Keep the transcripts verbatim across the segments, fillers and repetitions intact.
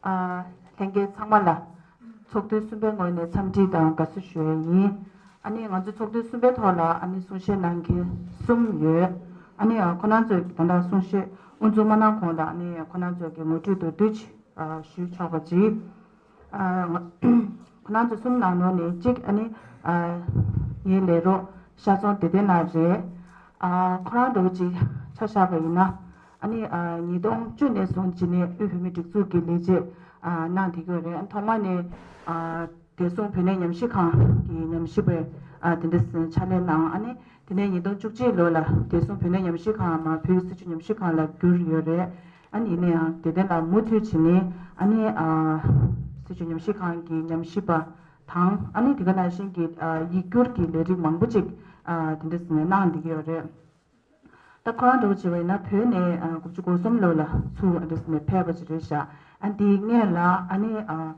ཨ་ལྷན་རྒྱས་ཚང་མ་ལ་ཚོགས་ཐུན་གསུམ་པའི་ངོས་ནས་འཚམས་འདྲི་དང་དགའ་བསུ་ཞུ་ཡས་ཡིན། ཨ་ནི་ང་ཚོ་ཚོགས་ཐུན་གསུམ་པའི་ཐོག་ལ་ཨ་ནི་གསུང་བཤད་གནང་མཁན་གསུམ་ཡོད། ཨ་ནི་ཨ་ཁོ་རང་ཚོས་ད་ལྟ་གསུང་བཤད་དབུ་འཛུགས་མ་གནང་གོང་ལ་ཨ་ནི་ཁོ་རང་ཚོས་ཀྱི་ངོ་སྤྲོད་མདོར་བསྡུས་ཅིག་ཨ་ཞུས་ཆོག་པ་ཅིག་ཨ་ང་ཁོ་རང་ཚོ་གསུམ་ནང་ལོགས་ནས་གཅིག་ཨ་ནི་ཨ་ངའི་ལས་རོགས་ཤར་ཚོང་བདེ་ལྡན་ལགས་རེད། ཨ་ཁོ་རང་འདྲ་བོ་ཅིག་ཆ་བཞག་པ་ཡིན་ན་ཨ་ནི་ཨ་ཉིས་སྟོང་བཅུ་ནས་བཟུང་རྗེས་ནས་དབུས་བོད་མིའི་སྒྲིག་འཛུགས་ཀྱི་ལས་བྱེད་ཨ་གནང་བསྡད་ཀྱི་ཡོད་རེད། ཐོག་མ་ནས་ཨ་བདེ་སྲུང་བོད་གནས་ཉམས་ཞིབ་ཁང་གི་ཉམས་ཞིབ་པའི་ཨ་དེ་འདྲ་ཕྱག་ལས་གནང་། ཨ་ནི་དེ་ནས་ཉིས་སྟོང་བཅུ་གཅིག་ལོ་ལ་བདེ་སྲུང་བོད་གནས་ཉམས་ཞིབ་ཁང་མར་བོད་ཀྱི་སྲིད་བྱུས་ཉམས་ཞིབ་ཁང་ལ་བསྒྱུར་ཡོད་རེད། ཨ་ནི་ཡིན་ན་ཡང་དེ་དོན་ལ་མུ་མཐུད་བྱས་ནས་ཨ་ནི་ཨ་སྲིད་བྱུས་ཉམས་ཞིབ་ཁང་གི་ཉམས་ཞིབ་པ་དང་ཨ་ནི་དེ་ག་ནང་བཞིན་གྱི་ཨ་ཡིག་སྒྱུར་གྱི་ལས་རིགས་མང་པོ་ཅིག་ཨ་དེ་འདྲ་ཟེར་ནས་གནང་བསྡད་ཀྱི་ཡོད་རེད། ད་ཁོ་རང་འདྲ་བོ་བྱས་པ་ཡིན་ན་བོད་ནས་ཨ་དགུ་བཅུ་གོ་གསུམ་ལོ་ལ་ཚུར་ཨ་འདྲ་ཟེར་ནས་ཕེབས་པ་ཅིག་རེད་ཤག་ཨ་འདིའི་སྔོན་ལ་ཨ་ནི་ཨ་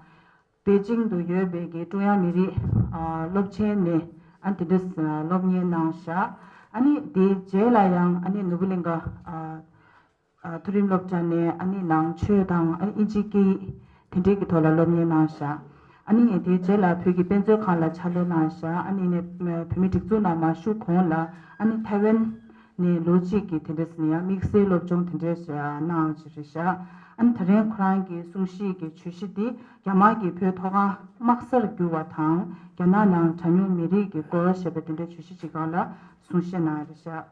པེ་ཅིང་དུ་ཡོད་པའི་གི་ཀྲུང་དབྱང་མི་རིགས་ཨ་སློབ་ཆེན་ནས་ཨ་དེ་འདྲ་ཟེར་སློབ་གཉེར་གནང་ཤག་ཨ་ནི་དེའི་རྗེས་ལ་ཡང་ཨ་ནི་ནོར་བུ་གླིང་ག་ཨ་ཨ་མཐོ་རིམ་སློབ་གྲྭ་ནས་ཨ་ནི་ནང་ཆོས་དང་ཨ་ནི་དབྱིན་ཇིའི་སྐད་ཡིག་དེ་འདྲའི་གི་ཐོག་ལ་སློབ་གཉེར་གནང་བཞག་ཨ་ནི་དེའི་རྗེས་ལ་བོད་ཀྱི་དཔེ་མཛོད་ཁང་ལ་ཕྱག་ལས་གནང་བཞག་ཨ་ནི་ནས་བོད་མིའི་སྒྲིག་འཛུགས་ནང་མ་ཞུགས་གོང་ལ་ཨ་ནི་ཐའེ་ཝན་ནས་ལོ་གཅིག་གི་དེ་འདྲ་ཟེར་ན་ཡང་དམིགས་བསལ་སློབ་སྦྱོང་དེ་འདྲ་ཞིག་གནང་བ་ཅིག་རེད་བཞག་ཨ་ནི་ད་རིང་ཁོ་རང་གི་གསུང་བཤད་ཀྱི་བརྗོད་གཞི་འདི་རྒྱ་དམར་གྱི་བོད་མཐོ་སྒང་དམག་སར་བསྒྱུར་བ་དང་རྒྱ་ནག་ནང་གྲངས་ཉུང་མི་རིགས་ཀྱི་སྐོར་ཞེས་པའི་དེ་འདྲའི་བརྗོད་གཞི་ཅིག་སྒང་ལ་གསུང་བཤད་གནང་བ་རེད་བཞག་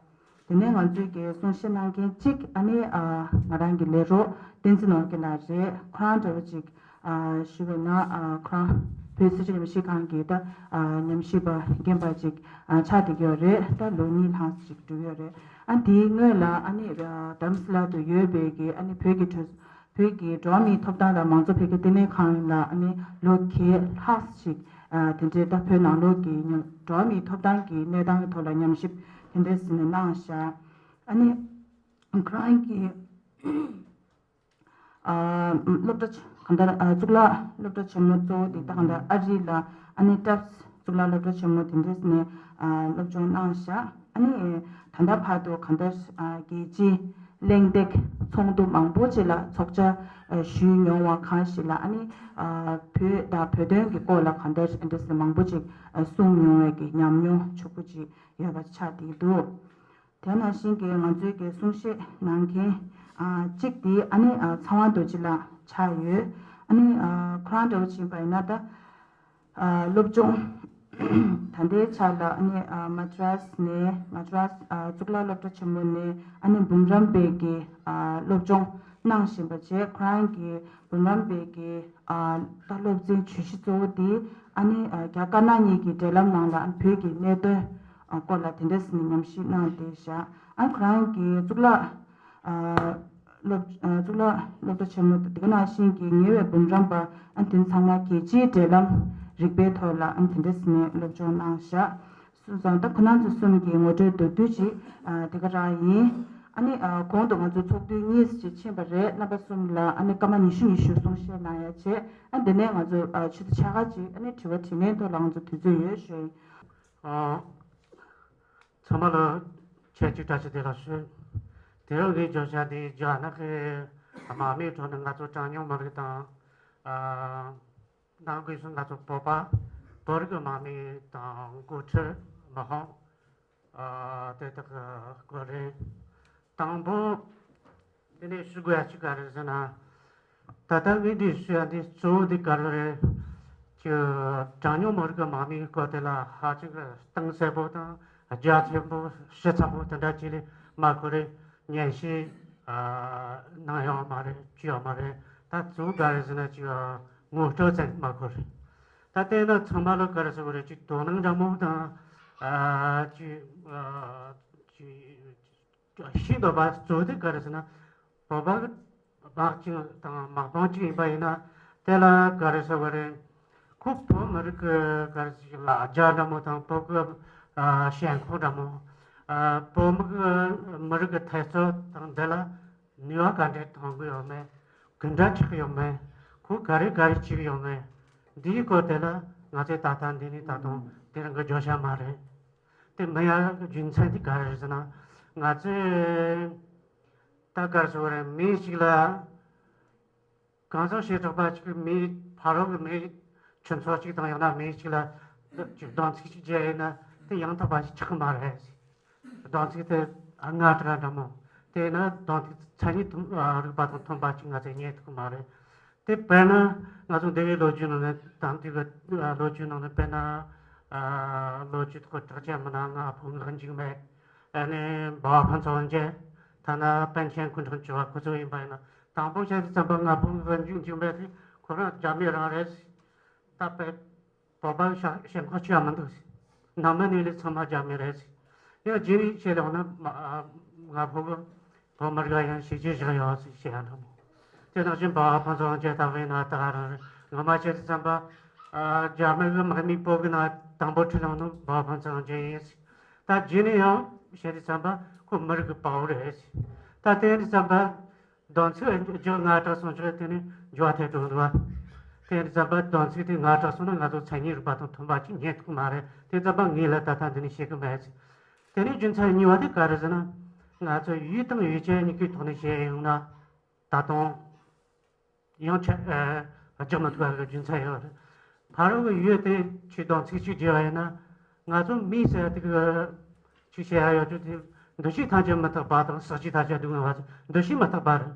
དེ་ནས་ང་ཚོའི་གི་གསུང་བཤད་གནང་མཁན་གཅིག་ཨ་ནི་ཨ་ང་རང་གི་ལས་རོགས་བསྟན་འཛིན་ནོར་རྒྱས་ལགས་རེད། ཁོ་རང་འདྲ་བོ་ཅིག་ཨ་ཞུ་བས་ན་ཨ་ཁོ་རང་བོད་སྲིད་བྱུས་ཉམས་ཞིབ་ཁང་གི་ད་ཨ་ཉམས་ཞིབ་པ་རྒན་པ་ཅིག་ཨ་ཆགས་བསྡད་ཀྱི་ཡོད་རེད། ད་ལོ་གཉིས་ལྷག་ཅིག་འགྲོ་གི་ཡོད་རེད། ཨ་དེའི་སྔོན་ལ་ཨ་ནི་ཨ་དྷ་རམ་ས་ལ་དུ་ཡོད་པའི་གི་ཨ་ནི་བོད་ཀྱི་གྲོས་བོད་ཀྱི་འགྲོ་བ་མིའི་ཐོབ་ཐང་དང་མང་གཙོ་འཕེལ་རྒྱས་ལྟེ་གནས་ཁང་ལ་ཨ་ནི་ལོ་འགའ་ལྷག་ཅིག་ཨ་དེ་འདྲའི་ད་བོད་ནང་ལོགས་ཀྱི་ཉམ་འགྲོ་བ་མིའི་ཐོབ་ཐང་གི་གནས་སྟངས་ཀྱི་ཐོག་ལ་ཉམས་ཞིབ་དེ་འདྲ་ཟེར་ནས་གནང་བཞག་ཨ་ནི་ཁོ་རང་གི་ཨ་སློབ་གྲྭ་ཆེ་གང་ལྟར་ཨ་གཙུག་ལག་སློབ་གྲྭ་ཆེན་མོ་གཙོ་བོ་དེ་ད་གང་ལྟར་ཨ་རི་ལ་ཨ་ནི་ཊབ་སི་གཙུག་ལག་སློབ་གྲྭ་ཆེན་མོ་དེ་འདྲ་ཟེར་ནས་ཨ་སློབ་སྦྱོང་གནང་བཞག་ཨ་ནི་ད་ལྟ་བར་དུ་གང་ལྟར་ཨ་རྒྱལ་སྤྱིའི་གླེང་སྟེགས་ཚོགས་འདུ་མང་པོ་ཅིག་ལ་ཚོགས་བཅར་ཨ་ཞུས་མྱོང་བ་གང་ཞིག་ལ་ཨ་ནི་ཨ་བོད་དང་བོད་དོན་གྱི་སྐོར་ལ་གང་ལྟར་འདི་འདྲ་ཟེར་མང་པོ་ཅིག་ཨ་གསུངས་མྱོང་བའི་གི་ཉམས་མྱོང་ཕྱུག་པོ་ཅིག་ཡོད་པ་ཆགས་བསྡད་འདུག་དེ་ནང་བཞིན་གྱི་ང་ཚོའི་གི་གསུང་བཤད་གནང་མཁན་ཨ་གཅིག་དེ་ཨ་ནི་ཨ་ཚངས་དབང་རྡོ་རྗེ་ལགས་ཆགས་ཡོད། ཨ་ནི་ཨ་ཁོ་རང་འདྲ་བོ་ཅིག་ཡིན་པ་ཡིན་ན་ད། ཨ་སློབ་སྦྱོང་ད་ལྟའི་ཆར་ལ་ཨ་ནི་ཨ་མ་ཌྲཱས་ནས་མ་ཌྲཱས་ཨ་གཙུག་ལག་སློབ་གྲྭ་ཆེན་མོ་ནས་ཨ་ནི་འབུམ་རམས་པའི་གི་ཨ་སློབ་སྦྱོང་གནང་བཞིན་པ་བྱས། ཁོ་རང་གི་འབུམ་རམས་པའི་གི་ཨ་ད་སློབ་ཚན་བརྗོད་གཞི་གཙོ་བོ་དེ་ཨ་ནི་ཨ་རྒྱ་དཀར་ནག་གཉིས་ཀྱི་འབྲེལ་ལམ་ནང་ལ་ཨ་ནི་བོད་ཀྱི་གནད་དོན་ཨ་སྐོར་ལ་དེ་འདྲ་ཟེར་ནས་ཉམས་ཞིབ་གནང་བསྡད་བཞག་ཨ་ནི་ཁོ་རང་གི་གཙུག་ལག་ཨ་སློབ་ཨ་གཙུག་ལག་སློབ་གྲྭ་ཆེན་མོ་དེ་ག་ནང་བཞིན་གྱི་ཉེ་བའི་འབུམ་རམས་པ་ཨ་དེ་ཚང་མ་རྒྱལ་སྤྱིའི་འབྲེལ་ལམ་རིག་པའི་ཐོག་ལ་ཨ་དེ་འདྲ་ཟེར་ནས་སློབ་སྦྱོང་གནང་བཞག་སོང་ཙང་ད་ཁོ་རང་ཚོ་གསུམ་གྱི་ངོ་སྤྲོད་མདོར་བསྡུས་ཅིག་ཨ་དེ་ག་རང་ཡིན། ཨ་ནི་ཨ་གོང་དུ་ང་ཚོ་ཚོགས་དུས་གཉིས་ཅིག་ཕྱིན་པ་རེད། རྣམ་པ་གསུམ་ལ་ཨ་ནི་སྐར་མ་ཉི་ཤུ་ཉི་ཤུ་གསུང་བཤད་གནང་ཡ་བྱས། ཨ་དེ་ནས་ང་ཚོ་ཨ་ཆུ་ཚོད་ཕྱེད་ཀ་ཅིག་ཨ་ནི་དྲི་བ་དྲིས་ལན་ཐོག་ལ་ང་ཚོ་དུས་ཚོད་ཡོད་ཞུ་ཡིན། ཨ། ཚང་མ་ལ་ཆེད་ཅིག་བཀྲ་ཤིས་བདེ་ལེགས་ཞུ། དེ་རིང་གི་བརྗོད་བྱ་འདི་རྒྱ་ནག་གི་དམག་མིའི་ཁྲོད་ནས་ང་ཚོ་གྲངས་ཉུང་མི་རིགས་དང་། ཨ། ནང་སྒོས་སུ་ང་ཚོ་བོད་པ་བོད་རིགས་དམག་མི་དང་འགོ་ཁྲིད་མི་ཧོང་། ཨ། དེ་དག་གི་སྐོར་རེད། དང་པོ། དེ་ནས་ཞུ་དགོས་ཡ་ཅིག་ག་རེ་ཟེར་ན། ད་ལྟ་ངས་འདི་ཞུ་ཡ་འདི་གཙོ་བོ་འདི་ག་རེ་རེད། ཀྱི་གྲངས་ཉུང་མི་རིགས་ཀྱི་དམག་མིའི་སྐོར་དེ་ལ་ཧ་ཅང་གི་གཏིང་ཟབ་པོ་དང་རྒྱ་ཆེན་པོ་ཞིབ་ཚགས་པོ་དེ་འདྲ་ཅིག་ལས་མ་གོ་རེད། ཉན་ཤེས་ཨ་གནང་ཡོད་མ་རེད། བྱས་ཡོད་མ་རེད། ད་གཙོ་བོ་ག་རེ་ཟེར་ན་ཅིག་ངོ་སྤྲོད་ཙམ་མ་གོ་རེད། ད་དེ་ན་ཚང་མ་ལ་ག་རེ་ཟེར་བ་རེད། ཅིག་དོ་སྣང་འདྲ་མོ་དང་ཨ་ཅིག་ཨ་ཅིག་ཤེས་འདོད་པ་གཙོ་བོ་དེ་ག་རེ་ཟེར་ན། བོད་པ་གི་དམག་ཅིག་དང་དམག་དཔུང་ཅིག་ཡིན་པ་ཡིན་ན། དེ་ལ་ག་རེ་ཟེར་བ་རེད། ཁོ་བོད་མི་རིགས་ཀྱི་ག་རེ་ཟེར་ལ་རྒྱ་འདྲ་མོ་དང་བོད་ཀྱི་ཨ་ཞེན་ཁོག་འདྲ་མོ། ཨ་བོད་མི་གི་མི་རིགས་ཀྱི་དུས་ཚོད་དང་འདི་ལ་ནུས་པ་ག་འདྲས་ཐོན་གི་ཡོད་མེད། ག་འདྲ་ཆགས་ཀྱི་ཡོད་མེད། ཁོ་ག་རེ་ག་རེ་བྱེད་ཀྱི་ཡོད་མེད། འདིའི་སྐོར་དེ་ལ་ང་ཚོས་ད་ལྟ་འདི་ནས་ད་དུང་དེ་རིང་གི་བརྗོད་བྱ་མ་རེད། དེ་མིན་ཡ་རྒྱུ་མཚན་དེ་ག་རེ་རེད་ཟེར་ན། ང་ཚོས་ད་ག་རེ་ཟེར་བ་རེད། མི་ཞིག་ལ་ གང་ཟག་བྱེ་བྲག་པ་གཅིག་གི་མིའི་ཕ་རོལ་གྱི་མིའི་ཁྱུ་ཚོགས་གཅིག་དང་ཡང་ན་མི་གཅིག་ལ་ཅིག་སྡོམ་ཚིག་ཅིག་བརྒྱབ་ཡིན་ན་དེ་ཡང་དག་པ་ཞིག་ཆགས་ཀྱི་མ་རེད། སྡོམ་ཚིག་དེ་ལྔ་དྲུག་འདྲ་མོ། དེས་ན་སྡོམ་ཚིག་མཚན་ཉིད་མཐུན་རིག་པ་དང་མཐུན་པ་ཅིག་ང་ཚོས་རྙེད་ཐུབ་ཀྱི་མ་རེད། དེ་དཔེར་ན་ང་ཚོ་འདས་པའི་ལོ་རྒྱུས་ནང་ནས་དེང་དུས་ཀྱི་ལོ་རྒྱུས་ནང་ནས་དཔེར་ན་ལོ་རྒྱུས་ཐོག་གྲགས་ཅན་མི་སྣ་ང་ཕོད་ངག་འཇིགས་མེད། ཨ་ནི་འབའ་བ་ཕུན་ཚོགས་རྒྱལ། ཐ་ན་པཎ་ཆེན་སྐུ་ཕྲེང་བཅུ་བ་ཁོ་ཚོ་ཡིན་པ་ཡིན་ན། དང་པོ་བཤད་དུས་ཙམ་པ་ང་ཕོད་ངག་འཇིགས་འཇིགས་མེད་དེ་ཁོ་རང་རྒྱ་མི་རང་རེད། ད་དཔེ་བོད་པ་ཞེ་ཞེན་ཁོག་ཅི་ཡང་མི་འདུག། ནང་མི་ནས་ལས་ཚང་མ་རྒྱ་མི་རེད། ཡང་རྗེས་ནས་བཤད་ཡོང་ན་ང་ཕོད་གི་བོད་མི་རིགས་ཡང་ཤེས་བྱའི་བཞག་ཡོད་ཟེར་བཤད་ཡ་འདྲ་མོ། དེ་ནང་བཞིན་འབའ་བ་ཕུན་ཚོགས་རྒྱལ་ལྟ་བུའི་ནང་ད་ག་རང་རེད། ངོ་མ་བཤད་དུས་ཙམ་པ་རྒྱ་མི་གི་དམག་མིའི་བོད་གི་ནང་དང་པོ་ཁྲིད་ཡོང་ནི་འབའ་བ་ཕུན་ཚོགས་རྒྱལ་ཡིན། ད་རྗེས་ནས་ཡང་བཤད་དུས་ཙམ་པ་ཁོ་མི་རིགས་ཀྱི་དཔའ་བོ་རེད། ད་དེ་ཡིན་དུས་ཙམ་པ་སྡོམ་ཚིག་རྒྱག་ང་དྲག་སོང་ཆོག་དེ་ནི་འགྱུར་བ་ཐེབས་འགྲོ་འདུག་བ། དེ་ཡིན་དུས་ཙམ་པ་སྡོམ་ཚིག་དེ་ང་དྲག་སོང་ན་ང་ཚོ་མཚན་ཉིད་རིག་པ་དང་མཐུན་པ་ཅིག་རྙེད་ཐུབ་ཀྱི་མ་རེད། དེ་ཙམ་པ་ངས་ལ་ད་ལྟ་འདི་ནས་བཤད་ཀྱི་མེད། དེ་ནས་རྒྱུ་མཚན་གཉིས་པ་དེ་ག་རེ་ཟེར་ན། ང་ཚོ་ཡུལ་དང་ཡུལ་ཅན་གཉིས་ཀའི་ཐོག་ནས་བཤད་ཡོང་ན། ད་དུང་ཡང་ཆ་ཨ་རྒྱག་མི་ཐུབ་པ་གི་རྒྱུ་མཚན་ཡོད་རེད། ཕ་རོལ་གི་ཡུལ་དེ་ཆོས་སྡོམ་ཚིག་ཅིག་བརྗོད་པ་ཡིན་ན། ང་ཚོ་མི་ཟེར་དེ་གི་ཆོས་བཤད་ཡ་ཡོད་རྒྱུ་དེ་འདུ་ཤེས་ཐམས་ཅད་མི་རྟག་པ་དང་ཟག་བཅས་ཐམས་ཅད་སྡུག་བསྔལ་བ། འདུ་ཤེས་མི་རྟག་པ་རེད།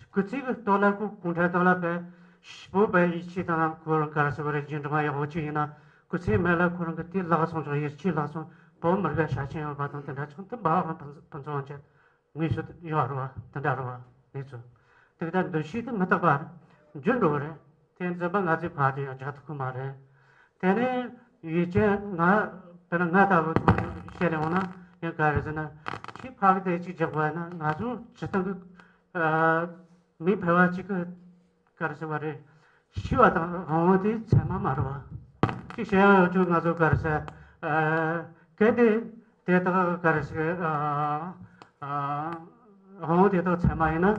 སྐུ་ཚེ་གི་སྟོད་ལ་ཁོ་གུང་ཁྲན་ཏང་ལ་བས་ཞི་བོ་བས་ཡིད་ཆེས་དང་ཁོ་རང་ག་རེ་ཟེར་བ་རེད། རྗེས་འབྲང་བ་ཡག་པོ་ཅིག་ཡིན་ན་སྐུ་ཚེ་མེད་ལ་ཁོ་རང་གི་དེ་ལག་སོང་ཆོག་ཡིད་ཆེས་ལག་སོང་བོད་མི་རིགས་ཤ་ཆེན་ཡོད་པ་དང་དེ་འདྲ་ཆུང་དུ་འབའ་བ་ཕུན་ཚོགས་ཅན། དངོས་སུ་ཡོད་རེད་བ། དེ་འདྲ་རེད་བ། གནས་ཚུལ་དེ་ལྟར་འདུ་ཤེས་དེ་མི་རྟག་པར་འགྱུར་འགྲོ་གི་རེད། དེ་འཛིན་པ་ང་ཚོའི་བར་དུ་ཡང་འཇགས་ཐུབ་ཀྱི་མ་རེད། དེ་ནས་ཡུལ་ཅན་ང་དཔེར་ན་ང་ལྟ་བུ་ཐོག་ནས་བཤད་ཡོང་ན་ཡང་ག་རེ་ཟེར་ན། ཆེས་ཕ་གི་དེ་གཅིག་རྒྱག་པ་ན་ང་ཚོ་སྤྱིར་བཏང་གི་མི་ཕལ་བ་གཅིག་གི་ག་རེ་ཟེར་བ་རེད། ཤི་བ་དང་དབང་བོ་དེ་ཚད་མ་མ་རེད་བ། ཅིག་བཤད་ཡ་ཡོད་ཆོག་ང་ཚོ་ག་རེ་ཟེར། ཨ། གལ་ཏེ་དེ་དག་ག་རེ་ཟེར། ཨ། ཨ། དབང་བོ་དེ་དག་ཚད་མ་ཡིན་ན།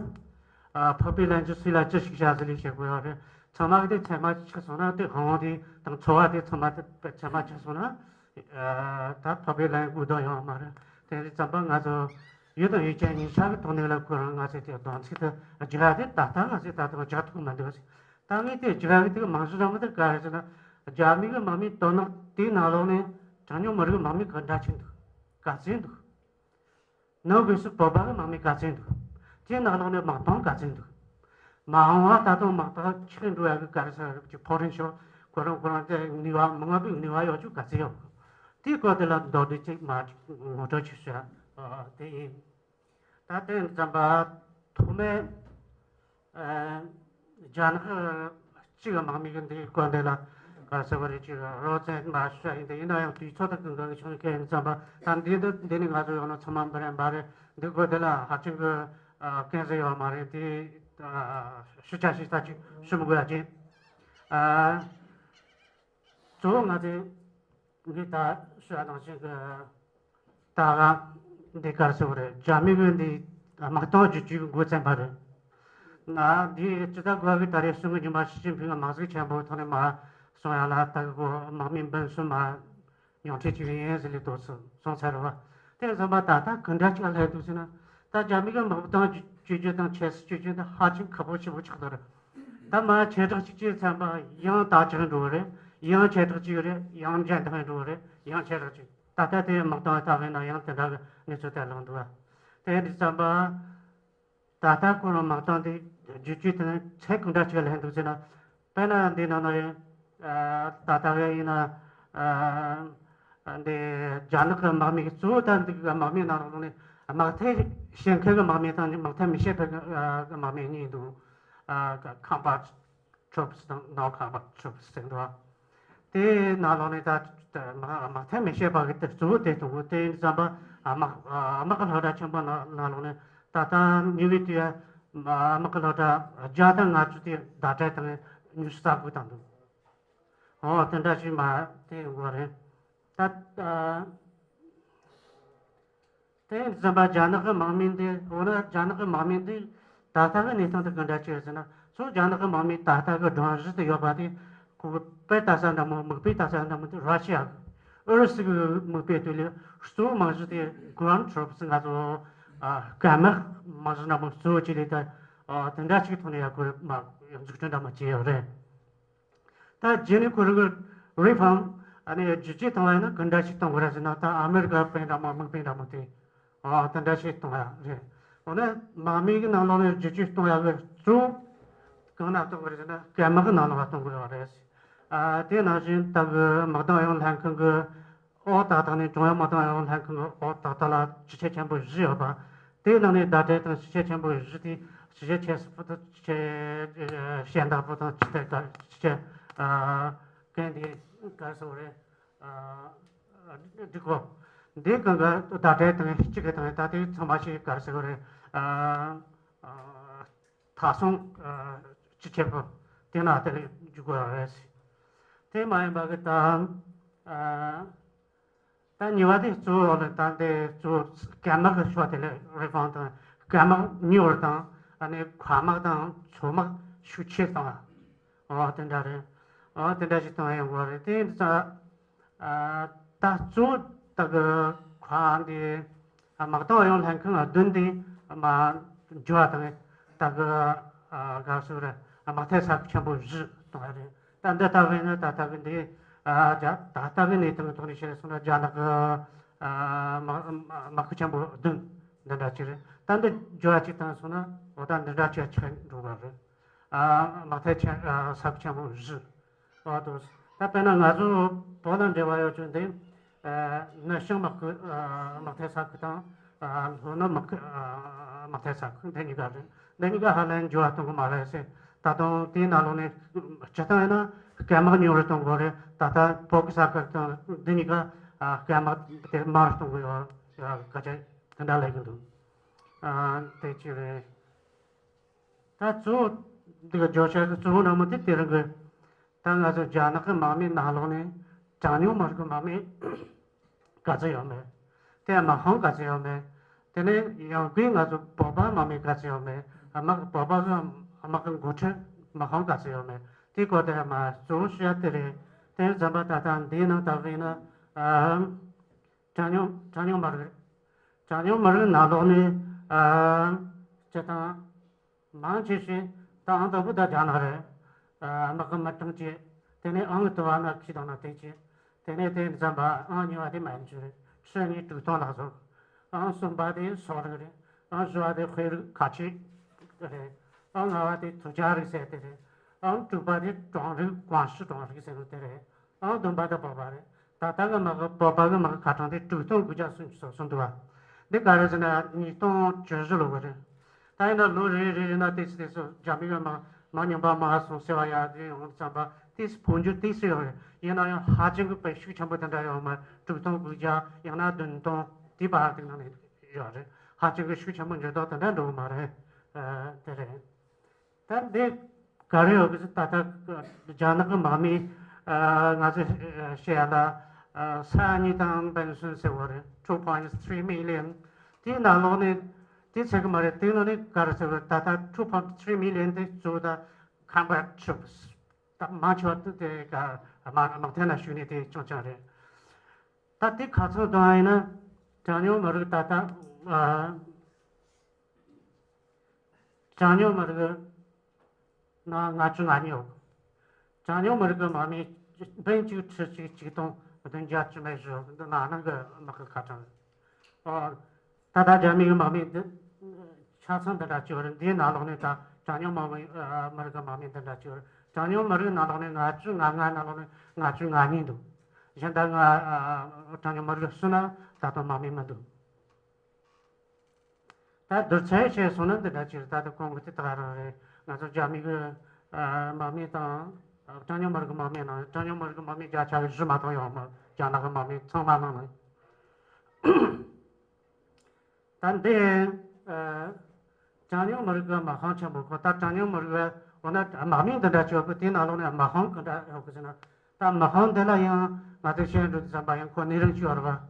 ཨ། འཕགས་པའི་ལྷན་ཅིག་སུ་ལ་ཅི་ཞིག་བྱ་ཟེར་ལས་བཤད་དགོས་ཡོད་རེད། ཚང་མ་གི་དེ་ཚད་མ་ཆགས་སོང་ན་དེ་དབང་བོ་དེ་དང་ཚོར་བ་དེ་ཚང་མ་དེ་ཚད་མ་ཆགས་སོང་ན། ཨ། ད་འཕགས་པའི་ལྷན་དགོས་དོན་ཡོད་མ་རེད། དེ་ཙམ་པ་ང་ཚོ་ཡུལ་དང་ཡུལ་ཅན་གཉིས་ཆ་གི་ཐོག་ནས་ལ་ཁོ་རང་ང་ཚོས་དེ་སྡོམ་ཚིག་དེ་རྒྱག་ཡ་དེ་ད་ལྟ་ང་ཚོས་ད་ལྟ་རྒྱག་ཐུབ་མི་འདུག། ད་ངས་དེ་རྒྱག་གི་དེ་མང་ཤོས་རང་མི་དེ་ག་རེ་ཟེར་ན། རྒྱ་མི་གི་དམག་མིའི་དོ་སྣང་དེའི་ནང་ལོགས་ནས་གྲངས་ཉུང་མི་རིགས་དམག་མི་ག་འདྲ་ཆེ་འདུག། ག་ཚད་འདུག། ནང་སྒོས་སུ་བོད་པ་གི་དམག་མི་ག་ཚད་འདུག། དེའི་ནང་ལོགས་ནས་དམག་དོན་ག་ཚད་འདུག། མ་འོངས་པ་ད་དུང་དམག་དོན་ཆགས་འགྲོ་ཡ་གི་ག་རེ་ཟེར་རབས་ཀྱི་ཕོག་རིན་ཤོག་ཁོ་རང་ཁོ་རང་དེ་ནུས་པ་མི་མངོན་པའི་ནུས་པ་ཡོད་རྒྱུ་ག་ཚད་ཡོད་གི། དེའི་སྐོར་དེ་ལ་མདོར་བསྡུས་ཅིག་མར་ངོ་སྤྲོད་ཅིག་ཞུ་ཡ་དེ་ཡིན། ད་དེ་ཙམ་པ་ཐོག་མའི་ཨ་རྒྱ་ནག་གཅིག་དམག་མི་གི་འདིའི་སྐོར་འདི་ལ་ག་ཟེར་བ་རེད། ཅིག་རོགས་ཙམ་མ་ཞུ་ཡིན་ཏེ། ཡིན་ན་ཡང་དུས་ཚོད་དང་གང་གང་བྱུང་མཁན་ཡིན་ཙམ་པ། ད་འདི་འདི་འདི་ནི་ང་ཚོ་ཡོང་ན་ཚང་མ་འབུལ་རན་པ་རེད། འདི་སྐོར་འདི་ལ་ཧ་ཅང་གི་ཨ་དཀའ་ཚེགས་ཡོད་མ་རེད་དེ། ཨ་ཞུ་ཆ་ཞིག་ད་ཅིག་ཞུ་མི་དགོས་ཡ་ཅིག། ཨ་གཙོ་བོ་ང་ཚོས་འདི་ད་ཞུ་ཡ་ནང་བཞིན་གི་ད་ག་འདི་ག་རེ་ཟེར་བ་རེད། རྒྱ་མི་གི་འདི་དམག་དོན་བརྒྱུད་བཅུག་འགོ་བརྩམས་པ་རེད། ན་འདི་སྤྱི་ཟླ་དགུ་པ་གི་ད་རེས་གསུམ་གི་ཉིན་མ་ཞི་ཅིན་ཕིང་གི་དམག་ཟིག་ཆེན་པོའི་ཐོག་ནས་མར་སོང་ཡ་ལ་ད་གི་གོ་དམག་མི་འབུམ་གསུམ་མར་ཡོང་ཁྲིད་བྱས་ཡིན་ཟེར་ལས་དོ་སོང་ཚར་བ། དེ་ཙམ་པ་ད་ལྟ་ག་འདྲ་ཅིག་ལྷད་འདུག་ཟེར་ན། ད་རྒྱ་མི་གི་དམག་དོན་བརྒྱུད་བཅུག་དང་ཆབ་སྲིད་བཅོས་བསྒྱུར་འདི་ཧ་ཅང་ཁག་པོ་ཆེ་པོ་ཆགས་འདུག་རེད། ད་མ་ཆེ་དྲག་ཅིག་བྱས་ཚར་བ་ཡང་ད་ཆགས་འགྲོ་བ་རེད། ཡང་ཆེ་དྲག་ཅིག་རེད། ཡང་འཇམ་ཐང་འགྲོ་བ་རེད། ཡང་ཆེ་དྲག་ཅིག། ད་ལྟ་དེ་དམག་དོན་ལྟ་བས་ན་ཡང་དེ་འདྲ་གི་གནས་ཚུལ་དེ་ལངས་འདུག་བ། དེ་འདི་ཙམ་པ། ད་ལྟ་ཁོ་རང་དམག་དོན་དེ་བརྒྱུད་བཅུག་དེ་ཚད་གང་འདྲ་ཅིག་ལྷན་འདུག་ཟེར་ན། དཔེར་ན་འདི་ནང་ན་ཡང་ད་ལྟ་བས་ཡིན་ན་འདི་རྒྱ་ནག་གི་དམག་མི་གཙོ་བོ་ད་འདི་གི་དམག་མིའི་ནང་ལོགས་ནས་དམག་ཐད་ཞེན་མཁན་གྱི་དམག་མི་དང་དམག་ཐད་མི་ཤེས་པའི་དམག་མི་གཉིས་འདུག། ཁམ་པ་ཁྲོབ་སི་དང་ནོ་ཁང་པ་ཁྲོབ་སི་ཟེར་འདུག། དེའི་ནང་ལོགས་ནས་ད་དམག་དམག་ཐད་མི་ཤེས་པ་གི་དེ་གཙོ་བོ་དེ་གཏོང་དགོས། དེ་ཡིན་ཙམ་པ་དམག་དམག་གི་སློབ་གྲྭ་ཆེན་པོ་ནང་ནང་ལོགས་ནས་ད་ལྟ་ཉེ་བའི་དུས་དམག་གི་སློབ་གྲྭ་བརྒྱ་དང་ལྔ་བཅུ་དེ་ཟླ་སྒྲིལ་དང་ཉི་ཤུ་རྩ་དགུ་བཏང་འདུག། འོ་དེ་འདྲ་ཞིག་མ་དེ་ཡོང་གི་རེད། ད་ལྟ། དེ་ཡིན་ཙམ་པ་རྒྱ་ནག་གི་དམག་མི་འདི་འོ་ན་རྒྱ་ནག་གི་དམག་མི་འདི་ད་ལྟ་གི་གནས་སྟངས་དེ་ག་འདྲ་ཅིག་རེད་ཟེར་ན། སོ་རྒྱ་ནག་གི་དམག་མི་ད་ལྟ་གི་སྒྲོམ་གཞི་དུ་ཡོད་པ་དེ་ཁོ་གི་དཔེ་ལྟ་ས་འདྲ་མོ་མིག་དཔེ་ལྟ་ས་འདྲ་མོ་དེ་ར་ཤི་ཡ་གི་ཨུ་རུ་སུ་གི་མིག་དཔེ་དེ་ལས་གཙོ་བོ་དམག་གཞི་དེ་ground troops ང་ཚོ་ཨ་སྐད་དམག་དམག་གཞི་འདྲ་མོ་གཙོ་བོ་ཅིག་ལས་ད་ ཨ་དེ་འདྲ་ཞིག་ཐོག་ནས་ཡ་ཁོ་རེ་མ་འཛུགས་སྐྲུན་འདྲ་མ་བྱས་ཡོད་རེད། ད་རྗེས་ནས་ཁོ་རང་གི་རི་ཕོམ་ཨ་ནི་བསྒྱུར་བཅོས་བཏང་བ་ཡིན་ན་ག་འདྲ་ཞིག་གཏོང་དགོས་རེད་ཟེར་ན། ད་ཨ་མེ་རི་ཀ་དཔེ་འདྲ་མོ་དམག་དཔེ་འདྲ་མོ་དེ་ཨ་དེ་འདྲ་ཞིག་གཏོང་ཡ་རེད། འོ་ན་དམག་མི་གི་ནང་ལོགས་ནས་བསྒྱུར་བཅོས་གཏོང་ཡ་གི་གཙོ་བོ་གང་ན་གཏོང་དགོས་རེད་ཟེར་ན་སྐམ་དམག་གི་ནང་ལོགས་ལ་གཏོང་དགོས་རེད། ཨ་དེ་ནང་བཞིན་ད་གི་དམག་དོན་ཨུ་ཡོན་ལྷན་ཁང་གི་འོག་ཏག་ཏག་ནས་ཀྲུང་དབྱང་དམག་དོན་ཨུ་ཡོན་ལྷན་ཁང་གི་འོག་ཏག་ཏག་ལ་སྤྱི་ཁྱབ་ཆེན་པོ་བཞི་ཡོད་པ། དེའི་ནང་ནས་བརྡ་སྤྲོད་དང་སྤྱི་ཁྱབ་ཆེན་པོ་བཞི་དེ་སྤྱི་ཁྱབ་ཆེ་སུ་པོ་དང་སྤྱི་ཁྱབ་གཞན་དག་པོ་དང་སྤྱི་ཁྱབ་སྤྱི་ཁྱབ་ཨ་གན་དེ་ག་རེ་ཟེར་དགོས་རེད། ཨ་འགྲིག་གོ། འདི་གང་ག་བརྡ་སྤྲོད་དང་སྤྱི་ཁྱབ་དང་ད་དེ་ཚང་མ་ཞིག་ག་རེ་ཟེར་དགོས་རེད། ཨ་ཨ་མཐའ་སྲུང་ཨ་སྤྱི་ཁྱབ་པོ་དེ་ན་དེ་ལས་འཇུག་དགོས་རེད། དེ་མ་ཡིན་པ་གི་ད་ཨ་ད་གཉིས་པ་དེ་གཙོ་བོ་ལ་ད་འདི་གཙོ་བོ་སྐམ་དམག་གི་ཕྱོགས་དེ་ལས་རི་ཕོམ་དང་སྐམ་དམག་ཉུང་བར་དང་ཨ་ནི་མཁའ་དམག་དང་མཚོ་དམག་ཤུགས་ཆེ་བཏང་བ། ཨོ་དེ་འདྲ་རེད། ཨོ་དེ་འདྲ་ཞིག་བཏང་ཡོང་གི་རེད། དེ་ཡིན་ཙང་ཨ་ད་གཙོ་བོ་ད་གི་མཁའ་འདི་དམག་དོན་ཨུ་ཡོན་ལྷན་ཁང་བདུན་དེ་མ་འགྱུར་བ་དང་ད་གི་ཨ་ག་ཟེར་རེད། དམག་ཐད་ས་ཁུལ་ཆེན་པོ་བཞི་བཏང་བ་རེད། ད་འདི་ལྟ་བས་ན་ད་ལྟ་གི་འདི་ཨ་རྒྱ་ད་ལྟ་གི་གནས་སྟངས་ཐོག་ནས་བཤད་སོང་ན་རྒྱ་ནག་གི་ཨ་དམག་དམག་ཁུལ་ཆེན་པོ་བདུན་འདི་འདྲ་ཅིག་རེད། ད་འདི་འགྱུར་བ་ཅིག་བཏང་སོང་ན་འོ་ད་འདི་འདྲ་ཅིག་ཆགས་འགྲོ་གི་རེད། ཨ་དམག་ཐད་ཆེན་ཨ་ས་ཁུལ་ཆེན་པོ་བཞི། ཨོ་དོ། ད་དཔེར་ན་ང་ཚོ་བོད་ལ་འབྲེལ་བ་ཡོད་ཆོག་འདི། ཨ་ནུབ་བྱང་དམག་ཁུལ་ཨ་དམག་ཐད་ས་ཁུལ་དང་། ཨ་ལྷོ་ནུབ་དམག་ཁུལ་ཨ་དམག་ཐད་ས་ཁུལ་འདི་གཉིས་ཀ་རེད། འདི་གཉིས་ཀ་ཧ་ལས་འགྱུར་བ་གཏོང་གི་མ་རེད་ཟེར། ད་དུང་དེའི་ནང་ལོགས་ནས་སྤྱིར་བཏང་ཡིན་ན་སྐམ་དམག་ཉུང་རུ་གཏོང་དགོས་རེད། ད་ལྟ་བོད་ཀྱི་ས་ཁུལ་དང་འདི་གཉིས་ཀ་ཨ་སྐམ་དམག་དེ་དམའ་རུ་གཏོང་གི་ཡོད། ཡ་སྐད་ཆ་དེ་འདྲ་ལས་ཀྱི་འདུག་ཨ་དེ་གཅིག་རེད། ད་གཙོ་བོ་འདི་ག་བརྗོད་བྱ་གཙོ་བོ་འདྲ་མོ་དེ་དེ་རིང་གི་ད་ང་ཚོ་རྒྱ་ནག་གི་དམག་མིའི་ནང་ལོགས་ནས་གྲངས་ཉུང་མི་རིགས་ཀྱི་དམག་མི་ག་ཚོད་ཡོད་མེད། དེ་དམག་དཔུང་ག་ཚོད་ཡོད་མེད། དེ་ནས་ཡང་སྒོས་ང་ཚོ་བོད་པ་དམག་མི་ག་ཚོད་ཡོད་མེད། དམག་བོད་པ་གི་དམག་གི་འགོ་ཁྲིད་དམག་དཔུང་ག་ཚོད་ཡོད་མེད། དེ་སྐོར་དེ་མ་གཙོ་བོ་ཞུ་ཡ་དེ་རེད། དེ་ཙམ་པ་ད་ལྟ་འདིའི་ནང་ལྟ་བས་ན་ཨ་གྲངས་ཉུང་གྲངས་ཉུང་མི་རིགས་གྲངས་ཉུང་མི་རིགས་ནང་ལོགས་ནས་ཨ་སྤྱིར་བཏང་མང་ཆེ་ཤོས་ད་ཨང་དང་པོ་ད་རྒྱ་ནག་རེད། ཨ་དམག་གི་མི་གྲངས་གཅིག་དེ་ནས་ཨང་དུ་བ་ན་ཁྱི་དང་ན་དེ་གཅིག་དེ་ནས་དེ་འཛམ་པ་ཨང་གཉིས་པ་དེ་མན་ཇུ་རེད། ཁྲི་གཉིས་དྲུག་སྟོང་ལྷག་ཙམ། ཨང་གསུམ་པ་དེ་སོག་རིགས་རེད། ཨང་བཞི་པ་དེ་ཧུའེ་རིགས་ཁ་ཆེ་རེད། ཨང་ལྔ་པ་དེ་ཐུ་ཇཱ་རིགས་ཟེར་དེ་རེད། ཨང་དྲུག་པ་དེ་ཀྲུང་རིགས་ཀུང་ཧྲི་ཀྲུང་རིགས་ཟེར་ནོ་དེ་རེད། ཨང་བདུན་པ་དེ་བོད་པ་རེད། ད་ལྟ་གི་དམག་གི་བོད་པ་གི་དམག་གི་ཁ་གྲངས་དེ་དྲུག་སྟོང་དགུ་བརྒྱ་སུམ་ཅུ་སོ་གསུམ་འདུག་བ། འདི་ག་རེ་ཟེར་ན་ཉིས་སྟོང་བཅུ་བཞི་ལོ་གི་རེད། ད་ཡིན་ན་ལོ་རེ་རེ་ཡིན་ན་ཏོག་ཙམ་ཏོག་ཙམ་རྒྱ་མི་གི་དམག་དམག་ཉམས་པ་མང་སོང་ཟེར་བ་ཡ་དེ་ཡོང་བསམ་པ་ཏོག་ཙམ་འཕོ་འགྱུར་ཏོག་ཙམ་ཡོང་རེད། ཡིན་ན་ཡང་ཧ་ཅང་གི་དཔེ་ཤུགས་ཆེན་པོ་དེ་འདྲ་ཡོང་མ་རེད། དྲུག་སྟོང་དགུ་བརྒྱ་ཡང་ན་བདུན་སྟོང་དེའི་བར་དེ་ནང་ནས་ཡོད་རེད། ཧ་ཅང་གི་ཤུགས་ཆེན་པོ་འགྱུར་ལྡོག་དེ་འདྲ་འགྲོ་གི་མ་རེད། ཨ་དེ་རེད། ད་འདི་ག་རེ་ཡོད་གི་ད་ལྟ་རྒྱ་ནག་གི་དམག་མི་ཨ་ང་ཚོས་བཤད་ཡ་ལ་ཨ་ས་ཡ་གཉིས་དང་འབུམ་གསུམ་ཟེར་བ་རེད། two point three million། དེའི་ནང་ལོགས་ནས་དེ་ཚད་གི་མ་རེད། དེའི་ནང་ནས་ག་རེ་ཟེར་བ་ད་ལྟ་two point three million་དེ་གཙོ་བོ་ད་combat troops། ད་མང་ཆེ་བ་དེ་དེ་ག་དམག་དམག་དོན་ལ་ཞུགས་ནས་དེ་རྐྱང་རྐྱང་རེད། ད་དེ་ཁ་ཚང་བཏང་ཡིན་ན་གྲངས་ཉུང་མི་རིགས་ད་ལྟ་ཨ། གྲངས་ཉུང་མི་རིགས་ནང་ལྔ་བཅུ་ང་གཉིས་ཡོད། གྲངས་ཉུང་མི་རིགས་ཀྱི་དམག་མི་འབུམ་གཅིག་ཁྲི་གཅིག་གཅིག་སྟོང་བདུན་བརྒྱ་བཅུ་མེད་བཞི་འདི་ནང་ནང་གི་དམག་གི་ཁ་གྲངས་རེད། ཨོ། ད་ལྟ་རྒྱ་མི་གི་དམག་མི་འདི་ཆ་ཚང་འདི་འདྲ་བཅུ་རེད། འདིའི་ནང་ལོགས་ནས་ད་གྲངས་ཉུང་དམག་མི་ཨ་མི་རིགས་ཀྱི་དམག་མི་འདི་འདྲ་བཅུ་རེད། གྲངས་ཉུང་མི་རིགས་ནང་ལོགས་ནས་ལྔ་བཅུ་ང་ལྔ་ནང་ལོགས་ནས་ལྔ་བཅུ་ང་གཉིས་འདུག་གཞན་དག་ང་ཨ་གྲངས་ཉུང་མི་རིགས་སུ་ན་ད་དུང་དམག་མི་མི་འདུག་ད་བསྡུར་ཚད་བྱས་སོང་ན་འདི་འདྲ་ཅིག་རེད། ད་ལྟ་གོང་གི་དེ་དག་རང་རེད། ང་ཚོ་རྒྱ་མི་གི་ཨ་དམག་མི་དང་གྲངས་ཉུང་མི་རིགས་ཀྱི་དམག་མི་ནང་གྲངས་ཉུང་མི་རིགས་ཀྱི་དམག་མི་བརྒྱ་ཆ་གི་བཞི་མ་གཏོགས་ཡོད་མ་རེད། རྒྱ་ནག་གི་དམག་མི་ཚང་མ་ནང་ནས། ད་འདི་ཨ་གྲངས་ཉུང་མི་རིགས་ཀྱི་དམག་དཔུང་ཆེན་པོ་ཁོ་ད་གྲངས་ཉུང་མི་རིགས་འོ་ན་དམག་མི་འདི་འདྲ་ཅིག་ཡོད་གི། དེའི་ནང་ལོགས་ནས་དམག་དཔུང་གི་འདྲ་ཡོད་གི་ཟེར་ན། ད་དམག་དཔུང་འདི་ལ་ཡང་ང་ཚོས་བཤད་འགྲོ་དུས་ཙམ་པ་ཡང་ཁོ་གནས་རིམ་ཅིག་ཡོད་རེད་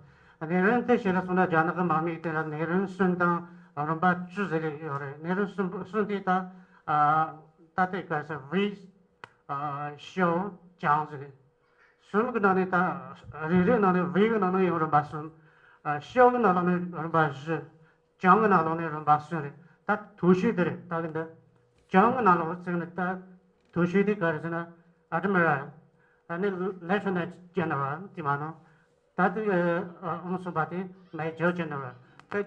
པ། གནས་རིམ་དེ་བཤད་ལ་སོང་ན་རྒྱ་ནག་གི་དམག་མི་དེ་ལ་གནས་རིམ་གསུམ་དང་རིམ་པ་བཅུ་ཟེར་ཡོད་རེད། གནས་རིམ་གསུམ་གསུམ་དེ་ད་ཨ་ད་ལྟའི་སྐབས་སུ་ཝེ་ཨ་ཞའོ་ཅང་ཟེར་རེད། གསུམ་གི་ནང་ནས་ད་རེ་རེའི་ནང་ནས་ཝེ་གི་ནང་ནས་ཡང་རིམ་པ་གསུམ། ཨ་ཞའོ་གི་ནང་ནས་རིམ་པ་བཞི། ཅང་གི་ནང་ལོགས་ནས་རིམ་པ་གསུམ་རེད། ད་ཐོ་ཤོས་དེ་རེད། ད་གི་འདི་ བྱང་གི་ནང་ལོགས་བརྩིས་ན་ད་དུ་ཤུ་དེ་ག་རེ་ཟེར་ན་Admiral། ཨ་ནི་Lieutenant General་དེ་མ་ནོ། ད་དེ་ཨང་གསུམ་པ་དེ་Major General། དེ་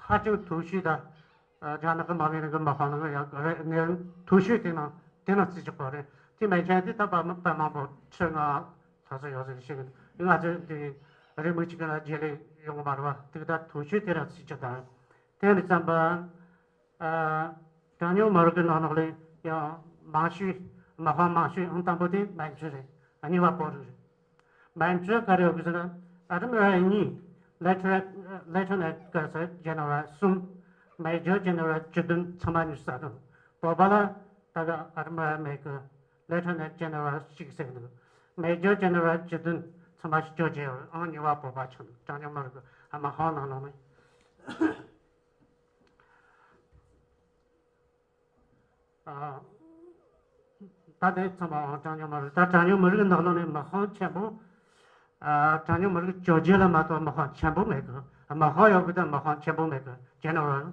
ཧ་ཅང་དུ་ཤུ་ད་རྒྱ་ནག་གི་མ་བའི་རིང་གི་མ་ཧོ་ནང་གི་ཡག་རེད། ངས་དུ་ཤུ་དེ་ནང་དེ་ནང་བརྩི་ཆོག་པ་རེད། དེ་མེད་ཀྱང་དེ་ད་པ་པ་མང་པོ་ཁྲི་ལྔ་ལྷག་ཙམ་ཡོད་ཟེར་ཞིག་ང་ཚོས་དེ་རེ་མིག་གཅིག་གི་ལ་རྗེས་ལས་ཡོང་གི་མ་རེད་བ། དེ་གི་ད་དུ་ཤུ་དེ་རང་བརྩི་ཆོག་དང་། དེ་ནི་ཙམ་པ། ཨ། གྲངས་ཉུང་མི་རིགས་ཀྱི་ནང་ལོགས་ལས་ཡང་མང་ཤོས། མི་དབང་མང་ཤོས་ཨང་དང་པོ་དེ་མན་ཇུ་རེད། གཉིས་པ་བོད་རིགས་རེད། མན་ཇུ་ག་རེ་ཡོད་གི་ཟེར་ན། ཨ་རི་མི་ར་གཉིས། Lieutenant Lieutenant ག་ཟེར་General གསུམ། Major General བཅུ་བདུན། ཚང་མ་ཉི་ཤུ་རྩ་བདུན། བོད་པ་ལ་ད་ག་ཨ་རི་མི་ར་མེད་གི། Lieutenant General གཅིག་ཟེར་གི་འདུག Major General བཅུ་བདུན། ཚང་མ་བཅོ་བརྒྱད་ཡོད། ཨང་གཉིས་པ་བོད་པ་ཆགས་འདུག་གྲངས་ཉུང་མི་རིགས་ཀྱི་མི་དབང་ནང་ལོགས་ནས། ཨ། ད་དེ་ཚང་མ་གྲངས་ཉུང་མི་རིགས། ད་གྲངས་ཉུང་མི་རིགས་ནང་ལོགས་ནས་མི་དབང་ཆེན་པོ། ཨ། གྲངས་ཉུང་མི་རིགས་བཅོ་བརྒྱད་ལ་མ་གཏོགས་མི་དབང་ཆེན་པོ་མེད་གི། མི་དབང་ཡོད་གི་ད་མི་དབང་ཆེན་པོ་མེད་གི། General།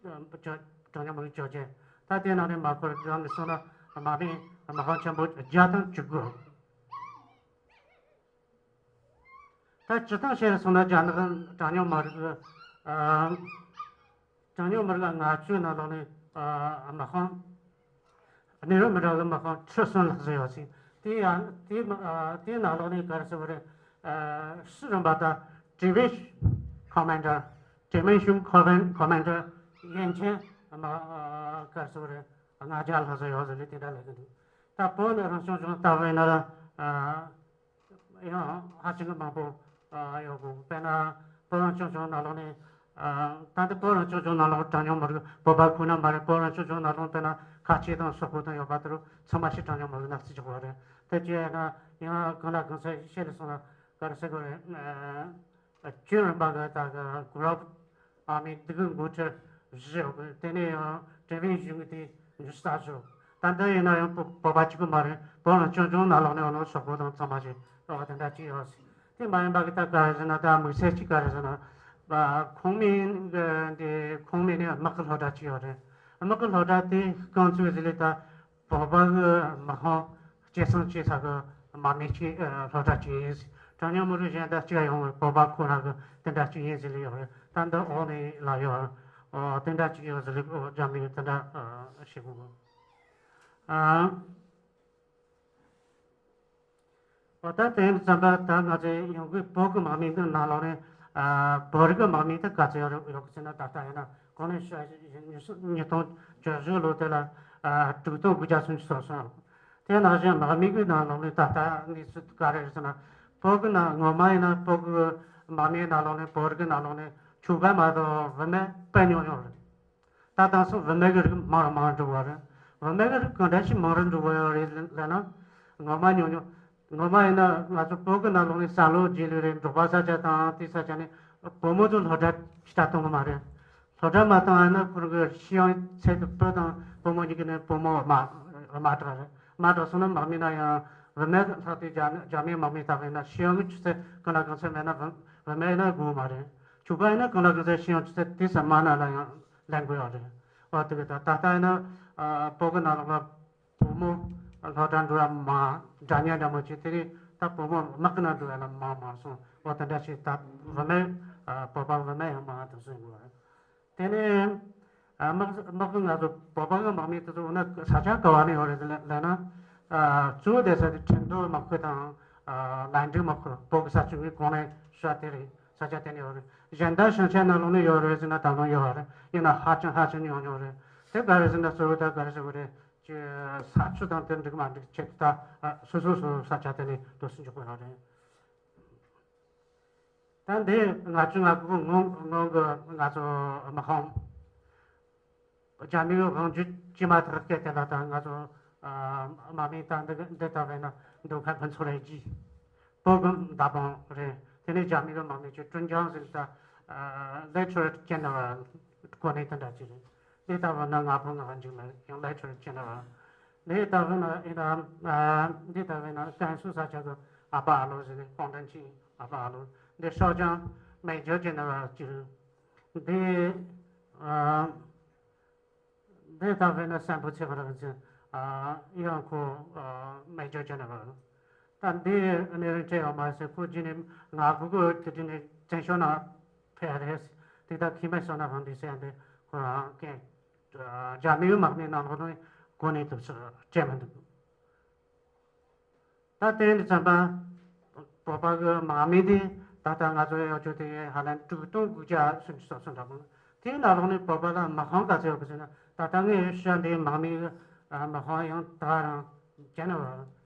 ཨ། བཅོ་གྲངས་ཉུང་མི་རིགས་བཅོ་བརྒྱད། ད་དེ་ནང་ནས་མ་འཁོར་བསྡོམས་ནས་སོང་ན་དམག་མི་མི་དབང་ཆེན་པོ་བརྒྱ་དང་བཅུ་དགུ། ད་སྤྱིར་བཏང་བཤད་སོང་ན་རྒྱ་ནག་གྲངས་ཉུང་མི་རིགས། ཨ། གྲངས་ཉུང་མི་རིགས་ལྔ་བཅུ་ནང་ལོགས་ནས། ཨ། མི་དབང་། གནས་རིམ་མི་འདྲ་བའི་མི་དབང་ཁྲི་གསུམ་ལྷག་ཙམ་ཡོད་ཅིང་། དེ་ཡང་དེ་མི་ཨ། དེའི་ནང་ལོགས་ནས་ག་རེ་ཟེར་བ་རེད། ཨ། སུ་རིམ་པ་དང་། Division Commander། Division Command- Commander། ཡན་ཆད་མི་ཨ། ག་རེ་ཟེར་བ་རེད། ལྔ་བརྒྱ་ལྷག་ཙམ་ཡོད་ཟེར་ནས་དེ་འདྲ་ལབ་ཀྱི་འདུག་ད་བོད་ནི་རང་སྐྱོང་ལྗོངས་ལྟ་བུ་ཡིན་ན། ཨ། ཡང་ཧ་ཅང་གི་མང་པོ་ཨ། ཡོད་དགོས། དཔེར་ན་བོད་རང་སྐྱོང་ལྗོངས་ནང་ལོགས་ནས། ཨ། ད་ལྟ་བོད་རང་སྐྱོང་ལྗོངས་ནང་ལོགས་གྲངས་ཉུང་མི་རིགས་བོད་པ་ཁོ་ན་མ་རེད། བོད་རང་སྐྱོང་ལྗོངས་ནང་ལོགས་དཔེར་ན་ཁ་ཆེ་དང་སོག་པོ་དང་ཡོད་པ་དེ་རུ་ཚང་མ་ཞིག་གྲངས་ཉུང་མི་རིགས་ནང་བརྩི་ཆོག་པ་རེད། དེ་བྱས་ན་ཡང་གང་ལ་གང་འཚམ་བཤད་ལས་སོང་ན་ག་རེ་ཟེར་དགོས་རེད། ཨ། བཅུ་རིམ་པ་གི་ད་གི་Group Army འདི་གི་འགོ་ཁྲིད་བཞི་ཡོད་གི། དེ་ནས་ཡང་དྲན་པའི་གཞུང་གི་དེ་ཉི་ཤུ་རྩ་བཞི། ད་འདི་ཡིན་ན་ཡང་བོད་བོད་པ་གཅིག་པུ་མ་རེད། བོད་རང་སྐྱོང་ལྗོངས་ནང་ལོགས་ནས་ཡང་ན་སོག་པོ་དང་ཚང་མ་ཞིག་ཨོ་དེ་འདྲ་གཅིག་ཡོད་ཟེར། དེ་མ་ཡིན་པ་གི་ད་ག་རེ་ཟེར་ན་ད་དམིགས་བསལ་གཅིག་ག་རེ་ཟེར་ན། ཨ། ཁོངས་མི་གི་འདི་ཁོངས་མི་ནི་དམག་གི་སློབ་གྲྭ་གཅིག་ཡོད་རེད། དམག་གི་སློབ་གྲྭ་དེ་རྐང་བཙུགས་ཟེར་ལས་ད། བོད་པ་གི་མི་དབང་སྐྱེད་སྲིང་བྱེད་ས་གི་དམག་མི་གཅིག་ཨ། སློབ་གྲྭ་གཅིག་ཡིན། གྲངས་ཉུང་མི་རིགས་གཞན་དག་གཅིག་ཡོང་བའི་བོད་པ་ཁོ་རང་གི་དེ་འདྲ་གཅིག་ཡིན་ཟེར་ལེ་ཡོད་རེད། ད་འདི་འོག་ནས་ལ་ཡོད། ཨོ་དེ་འདྲ་གཅིག་ཡོད་ཟེར་ལེ་ཨོ་རྒྱ་མི་དེ་འདྲ་ཨ། བྱེད་དགོས། ཨ། འོ་ད་དེ་ཙམ་པ་ད་ང་ཚོའི་ཡོང་གི་བོད་ཀྱི་དམག་མི་འདི་ནང་ལོགས་ནས། ཨ། བོད་རིགས་ཀྱི་དམག་མི་དེ་ག་ཚོད་ཡོད་ཡོད་ཟེར་ན་ད་ལྟ་ཡིན་ན་གོང་ནས་ཤ་ཉིས་སྟོང་བཅུ་བཞི་ལོ་དེ་ལ། ཨ། དྲུག་སྟོང་དགུ་བརྒྱ་སུམ་ཅུ་སོ་གསུམ། དེ་ནང་བཞིན་དམག་མི་གི་ནང་ལོགས་ནས་ད་ལྟ་གནས་ཚུལ་ག་རེ་རེད་ཟེར་ན། བོད་ཀྱི་ནང་ངོ་མ་ཡིན་ན་བོད་ཀྱི་དམག་མིའི་ནང་ལོགས་ནས་བོད་རིགས་ཀྱི་ནང་ལོགས་ནས་ཁྱོ་ག་མ་གཏོགས་བུད་མེད་དཔེ་ཉུང་ཉུང་རེད། ད་དེང་སང་བུད་མེད་ཀྱི་རིགས་མང་རུ་མང་རུ་འགྲོ་བ་རེད། བུད་མེད་ཀྱི་རིགས་གང་འདྲ་ཞིག་མང་རུ་འགྲོ་བ་ཡོད་རེད་ལབ་ན། ངོ་མ་ཉུང་ཉུང་། ངོ་མ་ཡིན་ན་ང་ཚོ་བོད་ཀྱི་ནང་ལོགས་ནས་བསམ་བློ་རྒྱས་ལོས་རེད། འབྲོག་པ་ས་ཆ་དང་དེ་ས་ཆ་ནས་བུ་མོ་ཚོ་སློབ་གྲྭ་ཞིག་ད་གཏོང་གི་མ་རེད། སློབ་གྲྭ་མ་བཏང་ཡིན་ན་ཁོ་རང་གི་ཤེས་ཡོན་ཚད་དུ་བུ་དང་བུ་མོ་གཉིས་ཀྱི་ནས་བུ་མོ་དམའ་དམའ་དྲགས་རེད། དམའ་དྲགས་སོང་ན་དམག་མི་ན་ཡང་བུད་མེད་ལྷག་དེ་རྒྱ་རྒྱ་མིའི་དམག་མི་ལྟ་བུ་ཡིན་ན་ཤེས་ཡོན་གྱི་ཆུ་ཚད་གང་ལ་གང་འཚམ་མེད་ན་བུད་བུད་མེད་ཡིན་ན་དགོས་མ་རེད། ཁྱོ་ག་ཡིན་ན་གང་ལ་གང་འཚམ་ཤེས་ཡོན་ཆུ་ཚད་དེ་ཙམ་དམའ་ན་ལ་ཡང་ལེན་དགོས་ཡོད་རེད། འོ་དེ་གི་ད་ད་ལྟ་ཡིན་ན་ཨ། བོད་ཀྱི་ནང་ལོགས་ལ་བུ་མོ་སློབ་གྲྭ་འགྲོ་ཡ་མང་། འདྲ་མཉམ་འདྲ་མོ་བྱས། དེ་རིང་ད་བུ་མོ་དམག་གི་ནང་འགྲོ་ཡ་ལ་མང་མང་སོང་། འོ་དེ་འདྲ་བྱས་ད་བུད་མེད་ཨ། བོད་པ་བུད་མེད་ཡང་མང་དུ་སོང་དགོས་རེད། དེ་ནས་ཨ། དམག་དམག་གི་ང་ཚོ་བོད་པ་གི་དམག་མི་དེ་ཚོ་འོ་ན་ས་ཆ་ག་བ་ནས་ཡོད་རེད་ལབ་ན། ཨ། གཙོ་བོ་བསྡད་ས་དེ་ཁྲིན་ཏུའུ་དམག་ཁུལ་དང་། ཨ། ལན་ཀྲི་དམག་ཁུལ། བོད་ཀྱི་ས་ཆ་གི་གོང་ནས་ཤར་དེ་རེད། ས་ཆ་དེ་ནས་ཡོད་རེད། གཞན་དག་ཞིང་ཆེན་ནང་ལོགས་ནས་ཡོད་རེད་ཟེར་ན་ད་དུང་ཡོད་རེད། ཡིན་ན་ཧ་ཅང་ཧ་ཅང་ཉུང་ཉུང་རེད། དེ་ག་རེ་ཟེར་ན་གཙོ་བོ་ད་ག་རེ་ཟེར་དགོས་རེད། ཅི། ས་ཆུ་དང་དེ་འགྲིག་མ་འགྲིག་ཆེད་དུ་ད་ཨ། སོ་སོ་སོ་སོ་ས་ཆ་དེ་ནས་འགྲོ་སུ་འཇུག་དགོས་ཡོད་རེད། ད་འདི་ལྔ་བཅུ་ང་དགུ་སྔོན་སྔོན་གྱི་ང་ཚོ་དམག་དཔུང་རྒྱ་མིའི་དབང་སྒྱུར་ཇི་མ་ཐག་སྐད་དེ་ལ་ད་ང་ཚོ་ཨ། དམག་མི་ད་འདི་འདི་ལྟ་བས་ན་འདུག་ཁ་ཕུན་ཚོགས་རེད་ཀྱི། བོད་ཀྱི་མདའ་དཔུང་རེད། དེ་ནས་རྒྱ་མི་གི་དམག་མི་ཆུ་ཀྲུང་ཅང་ཟེར་ད་ཨ། Lieutenant General་གོ་གནས་དེ་འདྲ་ཅིག་རེད། འདི་ལྟ་བུ་ན་ང་ཕོ་ང་འཇིགས་མེད་ཡང་Lieutenant General། འདི་ལྟ་བུ་ན་ཨེ་ད་ཨ། འདི་ལྟ་བུ་ན་ཀན་སུའུ་ས་ཆ་གི་ཨ་ཕ་ཨ་ལོ་ཟེར་ནས་ཀོང་ཏན་ཆིང་ཨ་ཕ་ཨ་ལོ། འདི་ཤོག་ཅང་Major General་ཅིག་རེད། འདི་ཨ། དེ་ལྟ་བས་ན་སེམས་པོ་ཚེ་ག་རང་ཅན་ཡང་ཁོ་མེ་ཇར་ཇེ་ནེ་རལ། ད་འདི་གནས་རིམ་བྲལ་ཡོད་མ་ཟད་ཁོ་རྗེས་ནས་ང་གུ་གུ་དེ་དུས་ནས་བཙན་བྱོལ་ནང་ཕེབས་རེད། དེ་ད་ཁི་མེ་སོ་ན་གང་འདི་ཟེར་འདི་ཁོ་རང་གན་རྒྱ་མིའི་དམག་མི་ནང་ལོགས་ནས་གོ་གནས་ཐོབ་ཚུལ་བྲལ་མི་འདུག་ད་དེ་འདི་ཙམ་པ་བོད་པ་གི་དམག་མི་དེ་ད་ལྟ་ང་ཚོ་ཡོད་ཆོག་དེ་ཧ་ལམ་དྲུག་སྟོང་དགུ་བརྒྱ་སུམ་ཅུ་སོ་སོ་འདྲ་པོ། དེའི་ནང་ལོགས་ནས་བོད་པ་ལ་དམག་དཔུང་ག་ཚོད་ཡོད་པ་ཟེར་ན། ད་ལྟ་ངས་ཤོད་འདིའི་དམག་མི་གི་དམག་དཔུང་ཡང་ད་རང་ཇེ་ནེ་རལ་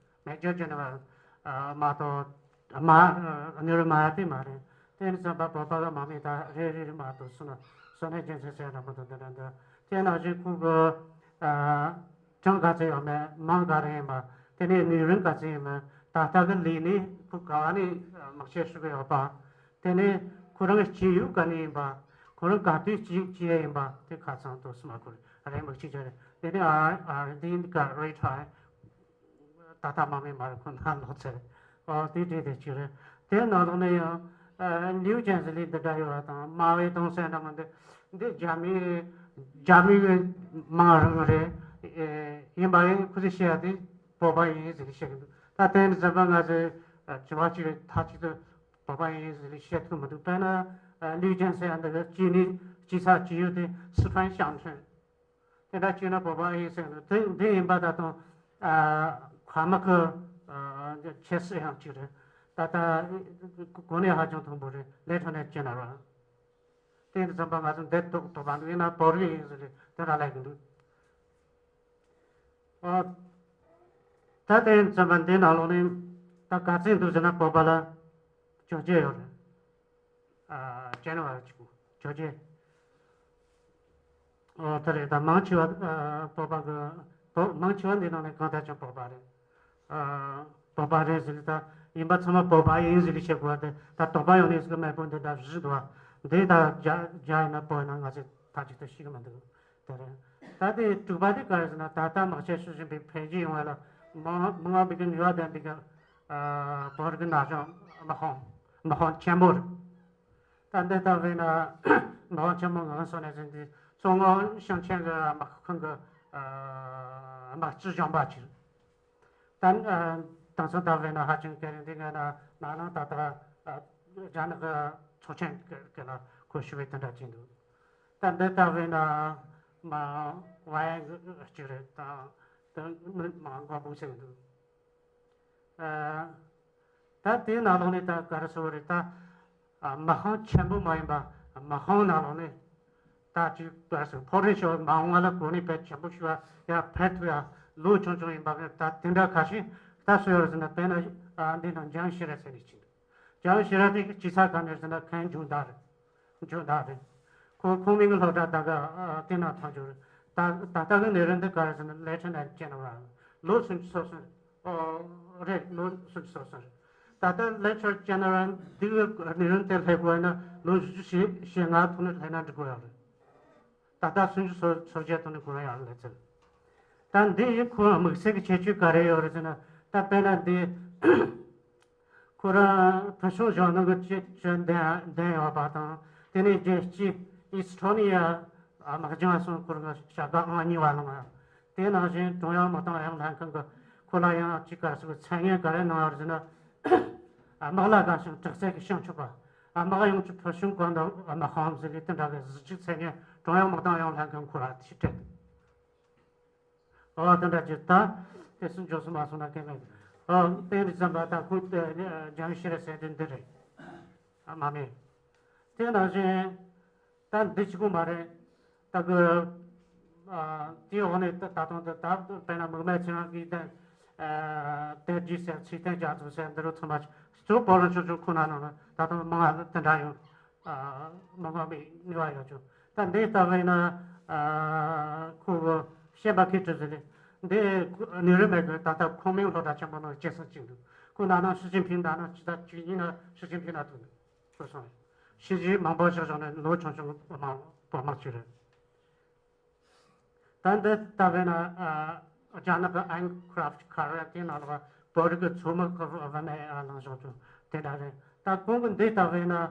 མེ་ཇར་ཇེ་ནེ་རལ་མ་གཏོགས་དམག་གནས་རུ་མ་ཡ་དེ་མ་རེད། དེ་ནི་ཙམ་པ་བོད་པ་གི་དམག་མི་ད་རེ་རེ་རེ་མ་གཏོགས་སུ་ན་སོ་ནས་རྒྱལ་མཚན་ཟེར་འདྲ་མི་འདུག་འདི་འདྲ་འདི་དེ་ནང་བཞིན་ཁོང་གི་གྲངས་ག་ཚོད་ཡོད་མེད། མིང་ག་རེ་ཡིན་པ། དེ་ནས་ནུས་རིན་ག་ཚོད་ཡིན་མེད། ད་ལྟ་གི་ལས་ནི་ཁོ་ག་བ་ནས་དམག་ཆས་ཞུ་གི་ཡོད་པ། དེ་ནས་ཁོ་རང་གི་སྐྱེས་ཡུལ་ག་ནས་ཡིན་པ། ཁོ་རང་ག་དུས་སྐྱེས་སྐྱེས་ཡིན་པ་དེ་ཁ་ཚང་དུ་སུ་མ་ཁོ་རེ་མི་གཅིག་ཅར་དེ་ནས་ཨ་ཨ་དེ་ག་རེ་ཐའི་ད་ལྟ་དམག་མི་མ་རེད། ཁོ་ན་ལོག་ཚར། ཨོ་དེ་འདྲས་དེ་གཅིག་རེད། དེ་ནང་ལོགས་ནས་ཡང་ཨ་ལིའུ་ཅན་ཟེར་ལི་འདི་འདྲ་ཡོད་པ་དང་མ་ཝེ་ཏུང་ཟེར་འདྲ་མི་འདི་འདི་རྒྱ་མི་རྒྱ་མི་གི་དམག་རང་རེད། ཨེ་ཡིན་པ་ཡིན་ཁོ་ཚོས་བཤད་ཡ་དེ་བོད་པ་ཡིན་ཟེར་ལི་བཤད་གི་འདུག་ད་དེ་འདྲ་ཙམ་པ་ང་ཚོས་ཨ་དྲི་བ་གཅིག་རེད། མཐའ་གཅིག་ཏུ་བོད་པ་ཡིན་ཟེར་ལི་བཤད་ཐུབ་མི་འདུག་དཔེར་ན་ཨ་ལིའུ་ཅན་ཟེར་ཡ་འདི་གི་སྐྱེས་ནི་སྐྱེས་ས་སྐྱེས་ཡུལ་དེ་སི་ཁྲོན་ཤང་ཁྲོན། དེ་འདྲ་བྱས་ན་བོད་པ་ཡིན་ཟེར་འདུག་དེ་འདི་ཡིན་པ་ད་དུང་ཨ་ཁ་མ་ཁུ་ཨ་ཁྱད་གསོད་ཡང་གཅིག་རེད། ད་ལྟ་གོ་གནས་ཧ་ཅང་མཐོན་པོ་རེད། ལས་ཁྲོན་ནས་སྐྱེས་ན་ར། དེ་འདི་ཙམ་པ་ང་ཚོ་འདིར་གཏོགས་གཏོགས་པ་འདུག་ཡིན་ན་བོད་རིགས་ཡིན་ཟེར་རེད། དེ་འདྲ་ལས་གི་འདུག་ཨ་ད་དེ་འདི་ཙམ་པ་འདི་ནང་ལོགས་ནས་ད་ག་ཚད་འདུག་ཟེར་ན་བོད་པ་ལ་བཅོ་བརྒྱད་ཡོད་རེད། ཨ་ཅན་བར་གཅིག་པུ་ཇོ་ཇེ། ཨོ་དེ་རེད། ད་མང་ཆེ་བ་ཨ་བོད་པ་གི་བོད་མང་ཆེ་བ་འདི་ནང་ནས་གང་ལྟར་ཀྱང་བོད་པ་རེད། ཨ་བོད་པ་རེད་ཟེར་ད་ཡིན་པ་ཚང་མ་བོད་པ་ཡིན་ཟེར་ལས་བཤད་དགོས་པ་དེ་ད་དོགས་པ་ཡོང་ནས་ཟེར་གི་མེད་པོ་འདི་འདྲ་བཞི་འདུག་བ། འདི་ད་རྒྱ་རྒྱ་ཡིན་ན་བོད་ཡིན་ན་ང་ཚོས་མཐའ་གཅིག་ཏུ་ཤེས་གི་མི་འདུག་དེ་རེད། ད་དེ་དྲུག་པ་དེ་ག་རེ་ཟེར་ན། ད་ལྟ་དམག་ཆས་ཤུགས་ཆེན་པོས་འཕེལ་རྒྱས་ཡོང་བ་ལ་མང་མང་བ་བི་གི་ནུས་པ་ལྡན་པའི་གི་ཨ་བོད་ཀྱི་ན་གཞོན་དམག་དཔུང་དམག་དཔུང་ཆེན་པོ་རེད། ད་འདི་ལྟ་བས་ན་དམག་དཔུང་ཆེན་མོ་ངང་སོང་ནས་ཟིན་ཏེ་མཚོ་སྔོན་ཞིང་ཆེན་གྱི་དམག་ཁང་གི་ཨ་དམག་སྤྱི་གཞོན་པ་ཅིག་ད་ཨ་དེང་སང་ལྟ་བས་ན་ཧ་ཅང་སྐད་རིང་འདི་ང་ན་ན་ནང་ད་ལྟ་ཨ་རྒྱ་ནག་གི་ཚོགས་ཆེན་གྱི་གི་ལ་ཁོ་ཞུ་བའི་དེ་འདྲ་ཅིག་འདུག་ད་འདི་ལྟ་བས་ན་མ་ཝའི་གཅིག་རེད། ད་དེ་མི་མང་གོ་བུ་ཟེར་གི་འདུག་ཨ་ད་དེའི་ནང་ལོགས་ནས་ད་ག་རེ་ཟེར་བ་རེད། ད་ཨ་དམག་དཔུང་ཆེན་པོ་མ་ཡིན་པ་དམག་དཔུང་ནང་ལོགས་ནས་ད་ཅིག་ག་རེ་ཟེར། ཕོ་རིན་ཤོ་མ་འོངས་པ་ལ་གོ་གནས་དཔེ་ཆེན་པོ་ཞིག་ཡ་ཕེབས་ཐུབ་ཡ་ལོ་ཆུང་ཆུང་ཡིན་པ་གི་ད་དེ་འདྲ་ཁ་ཤས་ད་སུ་ཡོད་རེད་ཟེར་ན། དཔེར་ན་ཨ་འདི་ནང་ལྗང་ཤེས་རབ་ཟེར་ནས་ཅིག་འདུག་ལྗང་ཤེས་རབ་དེ་གི་སྐྱེས་ས་ག་ནས་ཟེར་ན་ཁན་ཇུང་ད་རེད། ཇུང་ད་རེད། ཁོ་ཁོང་མིང་གི་སློབ་གྲྭ་ད་ག་ཨ་དེ་ན་ཐོན་བྱུང་རེད། ད་ད་ལྟ་གི་གནས་རིམ་འདི་ག་རེ་ཟེར་ན་ལས་ཁྲིམས་ལ་སྐྱེས་ན་བ་ལོ་སུམ་ཅུ་སོ་གསུམ། ཨོ་རེད། ལོ་སུམ་ཅུ་སོ་གསུམ་རེད། ད་ལྟ་ལེགས་ཆར་ཅན་ར་འདི་གི་གནས་རིམ་དེ་སླེབས་དགོས་ན་ལོ་བཞི་བཅུ་ཞེ་ཞེ་ལྔ་ཐོག་ནས་སླེབས་ན་འགྲིག་གི་ཡོད་རེད། ད་ལྟ་སུམ་ཅུ་སོ་སོ་བརྒྱད་ཐོག་ནས་གོ་ར་ཡོད་རེད་ལེ་ཚན། ད་འདི་ཡི་ཁོ་དམིགས་བསལ་གྱི་ཁྱད་ཆོས་ག་རེ་ཡོད་རེད་ཟེར་ན། ད་དཔེར་ན་འདི་ཁོ་རང་བུ་ཆུང་གཞོན་ནུ་གི་ཅི་ཅི་འདོན་འདོན་ཡོད་པ་དང་། དེ་ནས་རྒྱལ་སྤྱིའི་ཨིས་ཐོ་ནི་ཡ་དམག་སྦྱང་སོང་ཁོ་རང་གི་བྱ་དགའ་ཨང་གཉིས་པ་བླངས་ཡ། དེ་ནང་བཞིན་ཀྲུང་དབྱང་དམག་དོན་ཨུ་ཡོན་ལྷན་ཁང་གི་ཁོ་ལ་ཡང་ཅི་ག་སོགས་མཚན་སྙན་ག་རེ་གནང་ཡོད་ཟེར་ན། དམག་ལ་དགའ་ཞིང་དྲག་རྩལ་གྱི་བྱང་ཆུབ་པ། དམག་ཡོངས་ཀྱི་ཕུལ་བྱུང་གོ་ནོར་དམག་དཔུང་ཟེར་ལས་དེ་འདྲ་གི་གཟི་བརྗིད་མཚན་སྙན་ཀྲུང་དབྱང་དམག་དོན་ཨུ་ཡོན་ལྷན་ཁང་ཁོ་ལ་ཞིག་སྤྲད་འདུག་ཨོ་དེ་འདྲ་ཅིག་ད་དེ་སུ་འཇོག་སུ་མ་སོང་ན་ཁེ་མེད། ཨོ་དེ་རིགས་ཙམ་པ་ད་ཁོ་ལྗང་ཤེས་རབ་ཟེར་དེ་འདི་རེད། ཨ་མ་མེད། དེ་ནང་བཞིན་ད་འདི་གཅིག་པུ་མ་རེད། ད་གི་ཨ་དེའི་འོག་ནས་ད་ད་དུང་ད་ད་དཔེར་ན་མིག་དམར་ཚེ་དབང་གིས་ད་ཨ་དེབ་རྒྱས་ཟེར་ཚིག་བསྟན་རྒྱ་མཚོ་ཟེར་འདི་རུ་ཚང་མ་གཙོ་བོ་རང་ཆུང་ཆུང་ཁོ་ན་ནང་ན་ད་དུང་མང་བ་དེ་འདྲ་ཡོད། ཨ་མ་འོངས་པའི་ནུས་པ་ཡོད་ཅུང་། ད་འདི་ལྟ་བས་ན་ཨ་ཁོ་བོ་ཤེས་པ་ཁེ་ཁྲི་ཟེར་ལེ། འདི་ནི་རི་མེད་གི་ད་ལྟ་ཁོང་མིང་སློབ་གྲྭ་ཆེན་པོ་ནང་སྐྱེད་སྲིང་བྱེད་འདུག་ཁོ་ན་ནང་ཞི་ཅིན་ཕིང་ན་ནང་ཕྱི་ཟླ་བཅུ་གཉིས་ན་ཞི་ཅིན་ཕིང་ན་ཐུག་འདུག་ཁོ་སོང་ཤི་རྗེས་མང་པོ་ཞིག་བཞག་ནས་ལོ་ཆུང་ཆུང་བོ་མ་བོ་མ་གཅིག་རེད། ད་འདི་ལྟ་བས་ན་ཨ་རྒྱ་ནག་གི་ཨན་ཁྲབ་ཁ་ར་དེ་ནང་ལ་བོད་རིགས་ཀྱི་ཚོགས་མི་ཁག་བ་ནས་ཨ་ལངས་བྱུང་བྱུང་དེ་འདྲ་རེད། ད་གོང་གི་འདི་ལྟ་བས་ན་ཨ་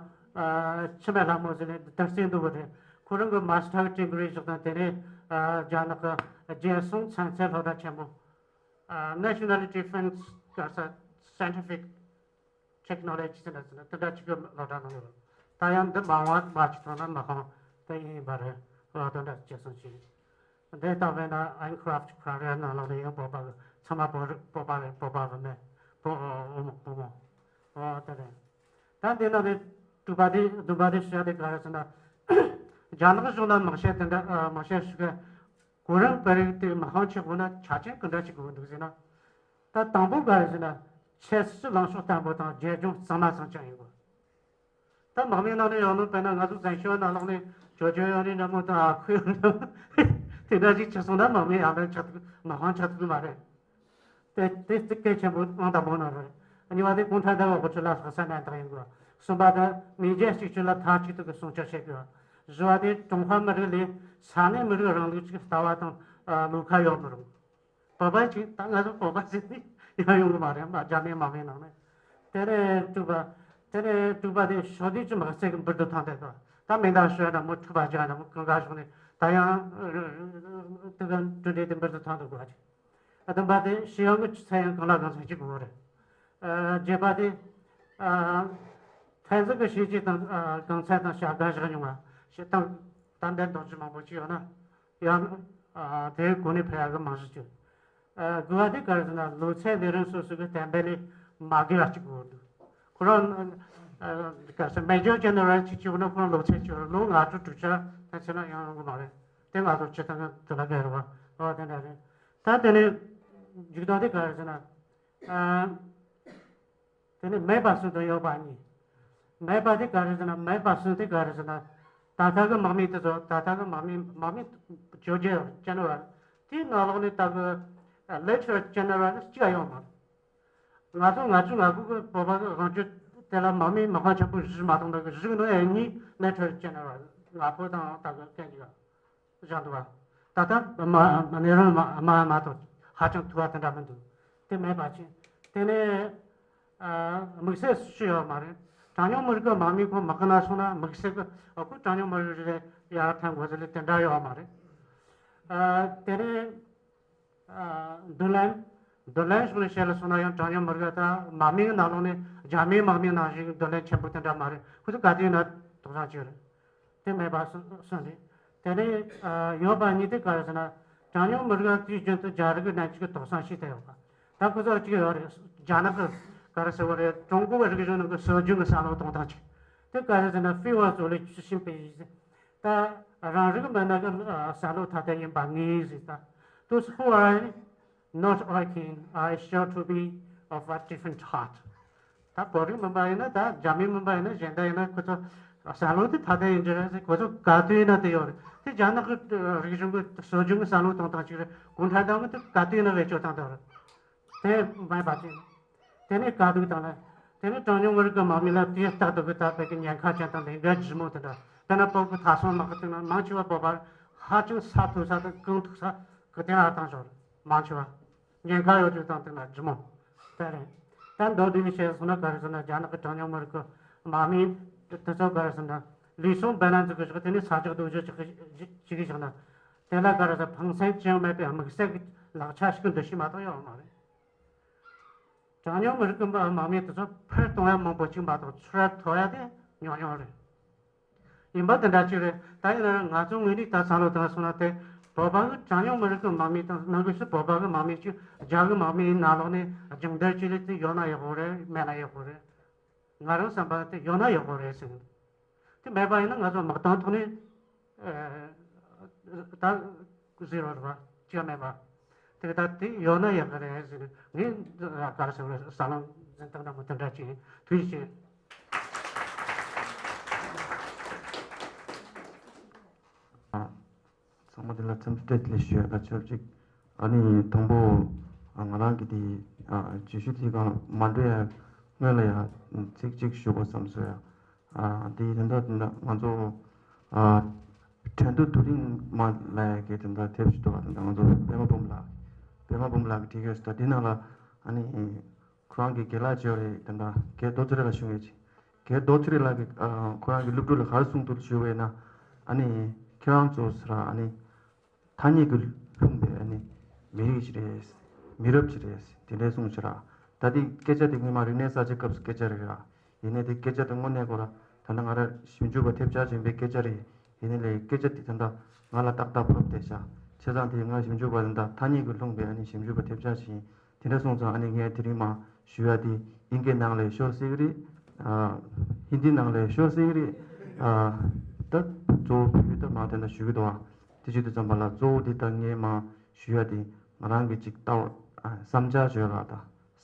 འཆི་མེད་ལྷ་མོ་ཟེར་ནས་དར་རྩེ་འདུག་གི་རེད། ཁོ་རང་གི་མ་སི་ཊར་ཀྲིང་རེ་བཞག་དང་དེ་ནས་ རྒྱ་ནག་གི་རྒྱལ་སྲུང་ཚན་རྩལ་སློབ་གྲྭ་ཆེན་མོ། National Defense ག་ས་Scientific Technology Center ཟེར་ན་དེ་འདྲ་ཅིག་གི་སློབ་གྲྭ་ནང་ཡོད། ད་ཡང་འདི་མ་འོངས་མ་ཅིག་ཐོག་ན་མ་ཁང་དེ་ཡིན་པ་རེད། དེ་འདྲ་རྒྱལ་སྲུང་བྱས། འདི་ལྟ་བས་ན་Aircraft Carrier ནང་ལོགས་ནས་ཡང་བོད་པ་གི་ཚང་མ་བོད་རིགས་བོད་པ་རེད། བོད་པ་བུད་མེད་བོད་འོ་མ་བུ་མོ་འོ་དེ་རེད། ད་འདི་ནང་ནས་དྲུག་པ་དེ་བདུན་པ་དེ་བཤད་དེ་ག་རེ་ཟེར་ན། རྒྱ་ནག་གཞུང་ལ་དམག་བྱེད་དེ་འདྲ་དམག་བྱེད་ཞུ་གི་གོ་རིམ་སྤེལ་རིགས་དེ་མ་ཧང་ཆེ་དགོས་ན་ཆ་རྐྱེན་ག་འདྲ་ཞིག་དགོས་འདུག་ཟེར་ན། ད་དང་པོ་ག་རེ་ཟེར་ན། ཆབ་སྲིད་ལངས་ཕྱོགས་བརྟན་པོ་དང་རྒྱལ་ལྗོངས་གཙང་མ་ཚང་ཅང་ཡིན་དགོས། ད་དམག་མིའི་ནང་ནས་ཡང་ནོར་དཔེར་ན་ང་ཚོ་བཙན་བྱོལ་ནང་ལོགས་ནས་ཅོ་ཅོ་ཡང་རིང་འདྲ་མོ་དང་ཨ་ཁུ་ཡང་འདྲ་མོ་དེ་འདྲ་ཞིག་བྱས་སོང་ན་དམག་མི་ཡང་ལན་ཆགས་ཐུབ་མ་ཧང་ཆགས་ཐུབ་ཀྱི་མ་རེད། དེ་དེ་གཙིགས་གལ་ཆེན་པོ་ཨང་དང་པོ་ནང་རེད། གཉིས་པ་དེ་གུང་ཁྲན་ཏང་གི་དབུ་ཁྲིད་ལ་ལྷག་བསམ་ལྡན་དག་ཡིན་དགོས། གསུམ་པ་དེ་མེས་རྒྱལ་གཅིག་གྱུར་ལ་མཐའ་གཅིག་ཏུ་གི་སྲུང་སྐྱོབ་བྱེད་དགོས། བཞི་བ་དེ་ཀྲུང་ཧྭ་མི་རིགས་ལས་ས་གནས་མི་རིགས་རིང་ལུགས་ཀྱི་ལྟ་བ་དང་ལུགས་ཁ་ཡོད་མི་རུང་། བོད་པ་ཅིག་ད་ང་ཚོ་བོད་པ་ཟེར་ནས་ཡང་ཡོང་གི་མ་རེད་མ་རྒྱ་མིའི་དམག་མིའི་ནང་ནས། དེ་ནས་དྲུག་པ། དེ་ནས་དྲུག་པ་དེ་ཕྱོགས་བསྡུས་ཀྱི་དམག་རྩལ་གྱི་འབུར་དུ་ཐོན་ཏེ་དང་ད་མེ་མདའ་ཞོད་འདྲ་མོ་འཁྲུག་པ་རྒྱག་འདྲ་མོ་གང་ག་ཕྱོགས་ནས་ད་ཡང་དེ་ག་གྲུ་འབྲས་དེ་འབུར་དུ་ཐོན་འདུག་གོ། བདུན་པ་དེ་ཤེས་ཡོན་གྱི་ཆུ་ཚད་ཡང་གང་ལ་གང་འཚམ་ཅིག་དགོས་རེད། བརྒྱད་པ་དེ་ཐོན་རྫས་ཀྱི་ཤེས་བྱ་དང་གང་ཚད་དང་བྱ་དགའ་བཞག་མྱོང་བ་ཞེ་སྡང་དང་ལྡན་རྡོག་རྫིས་མང་པོ་ཅིག་ཡོད་ན། ཡང་ཨ་དེའི་སྒོ་ནས་ཕེབས་ཡག་གི་རྨང་གཞི་བཅོལ། ཨ་དགུ་བ་དེ་ག་རེ་ཟེར་ན་ལོ་ཚད་ལས་རིམ་སོ་སོ་གི་གཏན་འབེབས་ལས་མ་བརྒལ་བ་གཅིག་དགོས་འདུག་ཁོ་རང་ཨ་ག་རེ་ཟེར་མེ་ཇར་ཇེ་ནེ་རལ་གཅིག་བྱས་ན་ཁོ་རང་ལོ་ཚད་གཅིག་ལོ་ལྔ་དྲུག་དྲུག་ཅུ་ཐམ་ཆད་ན་ཡང་ཡོང་གི་མ་རེད། དེ་ང་ཚོ་སྤྱི་བཏང་གི་དུ་ལ་བརྒལ་བ་ཨོ་དེ་འདྲ་རེད། ད་དེ་ནས་མཇུག་དོན་དེ་ག་རེ་ཟེར་ན་ཨ། དེ་ནས་མེད་པ་གསུམ་དང་ཡོད་པ་གཉིས། མེད་པ་དེ་ག་རེ་ཟེར་ན་མེད་པ་གསུམ་དེ་ག་རེ་ཟེར་ན། ད་ལྟ་གི་དམག་མི་དེ་ཚོ་ད་ལྟ་གི་དམག་མི་དམག་མི་བཅོ་བརྒྱད་ཅན་བ་དེའི་ནང་ལོགས་ནས་ད་གི་ལེ་ཐི་ནལ་ཇེ་ནེ་རལ་གཅིག་ཡང་ཡོད་མ་རེད། ང་ཚོ་ང་ཚོ་ང་ཁུ་གི་བོད་པ་གི་དབང་སྒྱུར་དེ་ལ་དམག་མི་མི་ཧང་ཆེན་པོ་བཞི་མ་གཏོགས་འདུག་གི་བཞི་གི་ནང་ཡང་གཉིས་ལེ་ཐི་ནལ་ཇེ་ནེ་རལ་ང་ཕོ་དང་ད་གི་སྐད་ཅིག་བཞག་འདུག་བ། ད་ལྟ་མ་གནས་རང་མ་མ་མ་གཏོགས་ཧ་ཅང་ཐུ་བ་དེ་འདྲ་མི་འདུག་དེ་མེད་པ་ཅིག་དེ་ནས་ཨ་དམིགས་བསལ་སུ་ཡོད་མ་རེད། གྲངས་ཉུང་མི་རིགས་ཀྱི་དམག་མི་ཁོ་མ་གི་ན་སོང་ན་དམིགས་བསལ་གྱི་ཨ་ཁོ་གྲངས་ཉུང་མི་རིགས་རེད་ཡར་ཐོན་དགོས་ཟེར་ལས་དེ་འདྲ་ཡོད་མ་རེད། ཨ་དེ་ནས་ཨ་མདུན་ལམ་མདུན་ལམ་ཕྱོགས་ནས་བཤད་ལ་སོང་ན་ཡང་གྲངས་ཉུང་མི་རིགས་དང་དམག་མིའི་ནང་ལོགས་ནས་རྒྱ་མིའི་དམག་མི་ནང་བཞིན་མདུན་ལམ་ཆེན་པོ་དེ་འདྲ་མ་རེད། ཁོ་ཚོ་ག་དུས་ཡིན་ན་དོགས་ས་ཅིག་རེད། དེ་མེད་པ་གསུངས་རེད། དེ་ནས་ཡོད་པ་གཉིས་དེ་ག་རེ་ཟེར་ན། གྲངས་ཉུང་མི་རིགས་དུས་རྒྱུན་དུ་རྒྱ་རིགས་ཀྱི་ནང་ཆོས་ཀྱི་དོགས་ཟོན་བྱས་ཏེ་ཡོད་པ། ད་ཁོ་ཚོ་གཅིག་ཡོད་རེད། རྒྱ་ནག་གི་ག་རེ་ཟེར་བ་རེད། ཀྲུང་གོ་བའི་རིག་གཞུང་ནང་གི་སྲོལ་རྒྱུན་གྱི་བསམ་བློ་གཏོང་སྟངས་ཅིག་དེ་ག་རེ་ཟེར་ན། 非我族类是新北一ད་རང་རིགས་མི་སྣ་གི་བསམ་བློ་ཐ་དད་ཡིན་པ་ངེས་ཟེར། ད་those who are not Arkin are sure to be of a different heart. ད་བོད་རིགས་མིན་པ་ཡིན་ན། ད་རྒྱ་མི་མིན་པ་ཡིན་ན། གཞན་དག་ཡིན་ན། ཁོ་ཚོ་བསམ་བློ་དེ་ཐ་དད་ཡིན་གྱི་རེད་ཟེར། ཁོ་ཚོ་ག་དུས་ཡིན་ན་དེ་ཡོད་རེད། དེ་རྒྱ་ནག་གི་རིག་གཞུང་གི་སྲོལ་རྒྱུན་གྱི་བསམ་བློ་གཏོང་སྟངས་ཅིག་རེད། གུང་ཁྲན་ཏང་གི་དེ་ག་དུས་ཡིན་ན་བེད་སྤྱོད་བཏང་སྟངས་རེད། དེ་མེད་པ་ཅིག་དེ་ནས་དཀའ་སྡུག་དང་ལ། དེ་ནས་གྲངས་ཉུང་མི་རིགས་ཀྱི་དམག་མི་ལ་དུས་རྟག་ཏུ་གི་ད་བོད་ཀྱི་ཉེན་ཁ་ཅན་དང་ལས་འགན་ལྗིད་མོ་དེ་འདྲ། དཔེར་ན་བོད་ཀྱི་མཐའ་སྲུང་དམག་གི་སྟེང་ན་མང་ཆེ་བ་བོད་པ་ཧ་ཅང་ས་ཐོབ་ས་དང་རྐང་ཐུག་ས་གི་སྟེང་ལ་བཏང་ཞོར་མང་ཆེ་བ། ཉེན་ཁ་ཡོད་རྒྱུ་དང་དེ་ན་ལྗིད་མོ། དེ་རེད། ད་མདོར་བསྡུས་ནས་བཤད་སོང་ན་ག་རེ་ཟེར་ན། རྒྱ་ནག་གི་གྲངས་ཉུང་མི་རིགས་ཀྱི་དམག་མི་དེ་ཚོ་ག་རེ་ཟེར་ན། ལུས་ཟུངས་འབེན་ན་འཛུགས་གི་བཞག་དེ་ནས་ས་ཕྱོགས་རྡོ་རྗེ་ཅིག་གི་ཅིག་གི་བཞག་ན། དེ་ལ་ག་རེ་ཟེར། ཕངས་སེམས་ཅི་ཡང་མེད་པའི་དམིགས་བསལ་གྱི་ལག་ཆ་ཞིག་གི་འདུ་ཤེས་མ་གཏོགས་ཡོད་མ་རེད། གྲངས་ཉུང་མི་རིགས་ཀྱི་དམག་མི་དེ་ཚོ་ཕུད་གཏོང་ཡ་མང་པོ་ཅིག་མ་གཏོགས་ཚུར་ཐོབ་ཡ་དེ་ཉུང་ཉུང་རེད། ཡིན་པ་དེ་འདྲ་ཅིག་རེད། ད་ཡིན་ན་ང་ཚོ་དངོས་གནས་ད་བསམ་བློ་བཏང་སོང་ན། དེ་བོད་པ་གི་གྲངས་ཉུང་མི་རིགས་ཀྱི་དམག་མི་དང་། ནང་གི་སུ་བོད་པ་གི་དམག་མི་ཅིག་རྒྱ་གི་དམག་མིའི་ནང་ལོགས་ནས་སྦྱོང་བརྡར་བྱེད་ལས་དེ་ཡོད་ན་ཡག་པོ་རེད། མེད་ན་ཡག་པོ་རེད། ང་རང་བསམ་པ་དེ་ཡོད་ན་ཡག་པོ་རེད་ཟེར་གི་འདུག་དེ་མེད་པ་ཡིན་ན་ང་ཚོ་དམག་དོན་ཐོག་ནས་ད་ཟེར་བ་རེད་པ། ཅི་ཡང་མེད་པ། དེ་ད་དེ་ཡོད་ན་ཡག་གི་རེད་ཟེར། ངས་ག་རེ་ཟེར་བ་རེད། ས་ལམ་འཛིན་སྟངས་འདྲ་མོ་དེ་འདྲ་ཅིག་ཡིན། ཐུགས་རྗེ་ཆེ། ཚང་མ་དེ་ལ་འཚམས་འདྲི་བཀྲ་ཤིས་བདེ་ལེགས་ཞུ་ཡ་ད་ཆོག་ཅིག་ཨ་ནི་དང་པོ་ང་རང་གི་དེ་བརྗོད་གཞི་དེ་གང་མ་འགྲོ་ཡ་སྔོན་ལ་ཡ་ཚིག་གཅིག་ཞུ་དགོས་བསམ་སོང་ཡ། དེ་ཡིན་ད་ང་ཚོ་ཁྲེན་ཏུའུ་དུ་རིང་མ་ལ་ཡ་གི་དེ་འདྲ་དེབ་ཞིག་འདུག་བ། དེ་འདྲ་ང་ཚོ་པད་མ་འབུམ་ལགས། པད་མ་འབུམ་ལགས་ཀྱིས་བྲིས་ཡོད་ཟེར། ད་དེ་ནང་ལ་ཨ་ནི་ཁོ་རང་གི་རྒན་ལགས་ཅིག་ཡོད་རེད། དེ་འདྲ་རྒན་རྡོ་རྗེ་རིགས་ལགས་ཞུ་ངེས་ཅིག་རྒན་རྡོ་རྗེ་རིགས་ལགས་ཀྱིས་ཁོ་རང་གི་སློབ་ཕྲུག་ལ་ག་རེ་གསུངས་འདུག་ཞུ་བས་ན། ཨ་ནི་ཁྱེད་རང་ཚོ་ཟེར་ཨ་ནི་ ཐ་སྙད་ཀྱིས་ལྷུང་པའི་ཨ་ནི་མི་རིགས་ཤིག་རེད། མི་རབས་ཤིག་རེད། དེ་འདྲའི་གསུངས་ཤག་ར། ད་དེ་སྐད་ཆ་དེ་སྔོན་མ་རིག་གནས་གསར་བརྗེ་སྐབས་སུ་སྐད་ཆ་རེད་ར། ཡིན་ནའི་དེ་སྐད་ཆ་དེ་དངོས་གནས་ཁོ་ར་ད་ལྟ་ང་ར་ཞིབ་འཇུག་པ་ཐེབས་ཆག་ཅན་པའི་སྐད་ཆ་རེད། ཡིན་ནའི་ལས་སྐད་ཆ་དེ་ད་ལྟ་ང་ལ་ཏག་ཏག་བབས་བསྡད་ཤག་བྱས་ཙང་དེ་ང་ཞིབ་འཇུག་པ་ད་ལྟ་ཐ་སྙད་ཀྱིས་ལྷུང་པའི་ཨ་ནི་ཞིབ་འཇུག་པ་ཐེབས་ཆག་ཅན་ཡིན། དེ་འདྲ་སོང་ཙང་ཨ་ནི་ངས་དེ་རིང་མ་ཞུ་ཡ་དེ་ཨིན་སྐད་ནང་ལས་ཤོར་སྲིད་ཀྱི་རེད། ཨ། ཧིན་དི་ནང་ལས་ཤོར་སྲིད་ཀྱི་རེད། ཨ། ད་གཙོ་བོ་བོད་ཡིག་ད་མ་དེ་འདྲ་ཞུ་གི་འདུག་ཨ། དེ་བྱེད་དུས་ཙམ་པ་ལ་གཙོ་བོ་དེ་ད་ངས་མ་ཞུ་ཡ་དེ་ང་རང་གི་ཅིག་ལྟ་བ་ཨ་བསམ་འཆར་བརྗོད་ར། ད་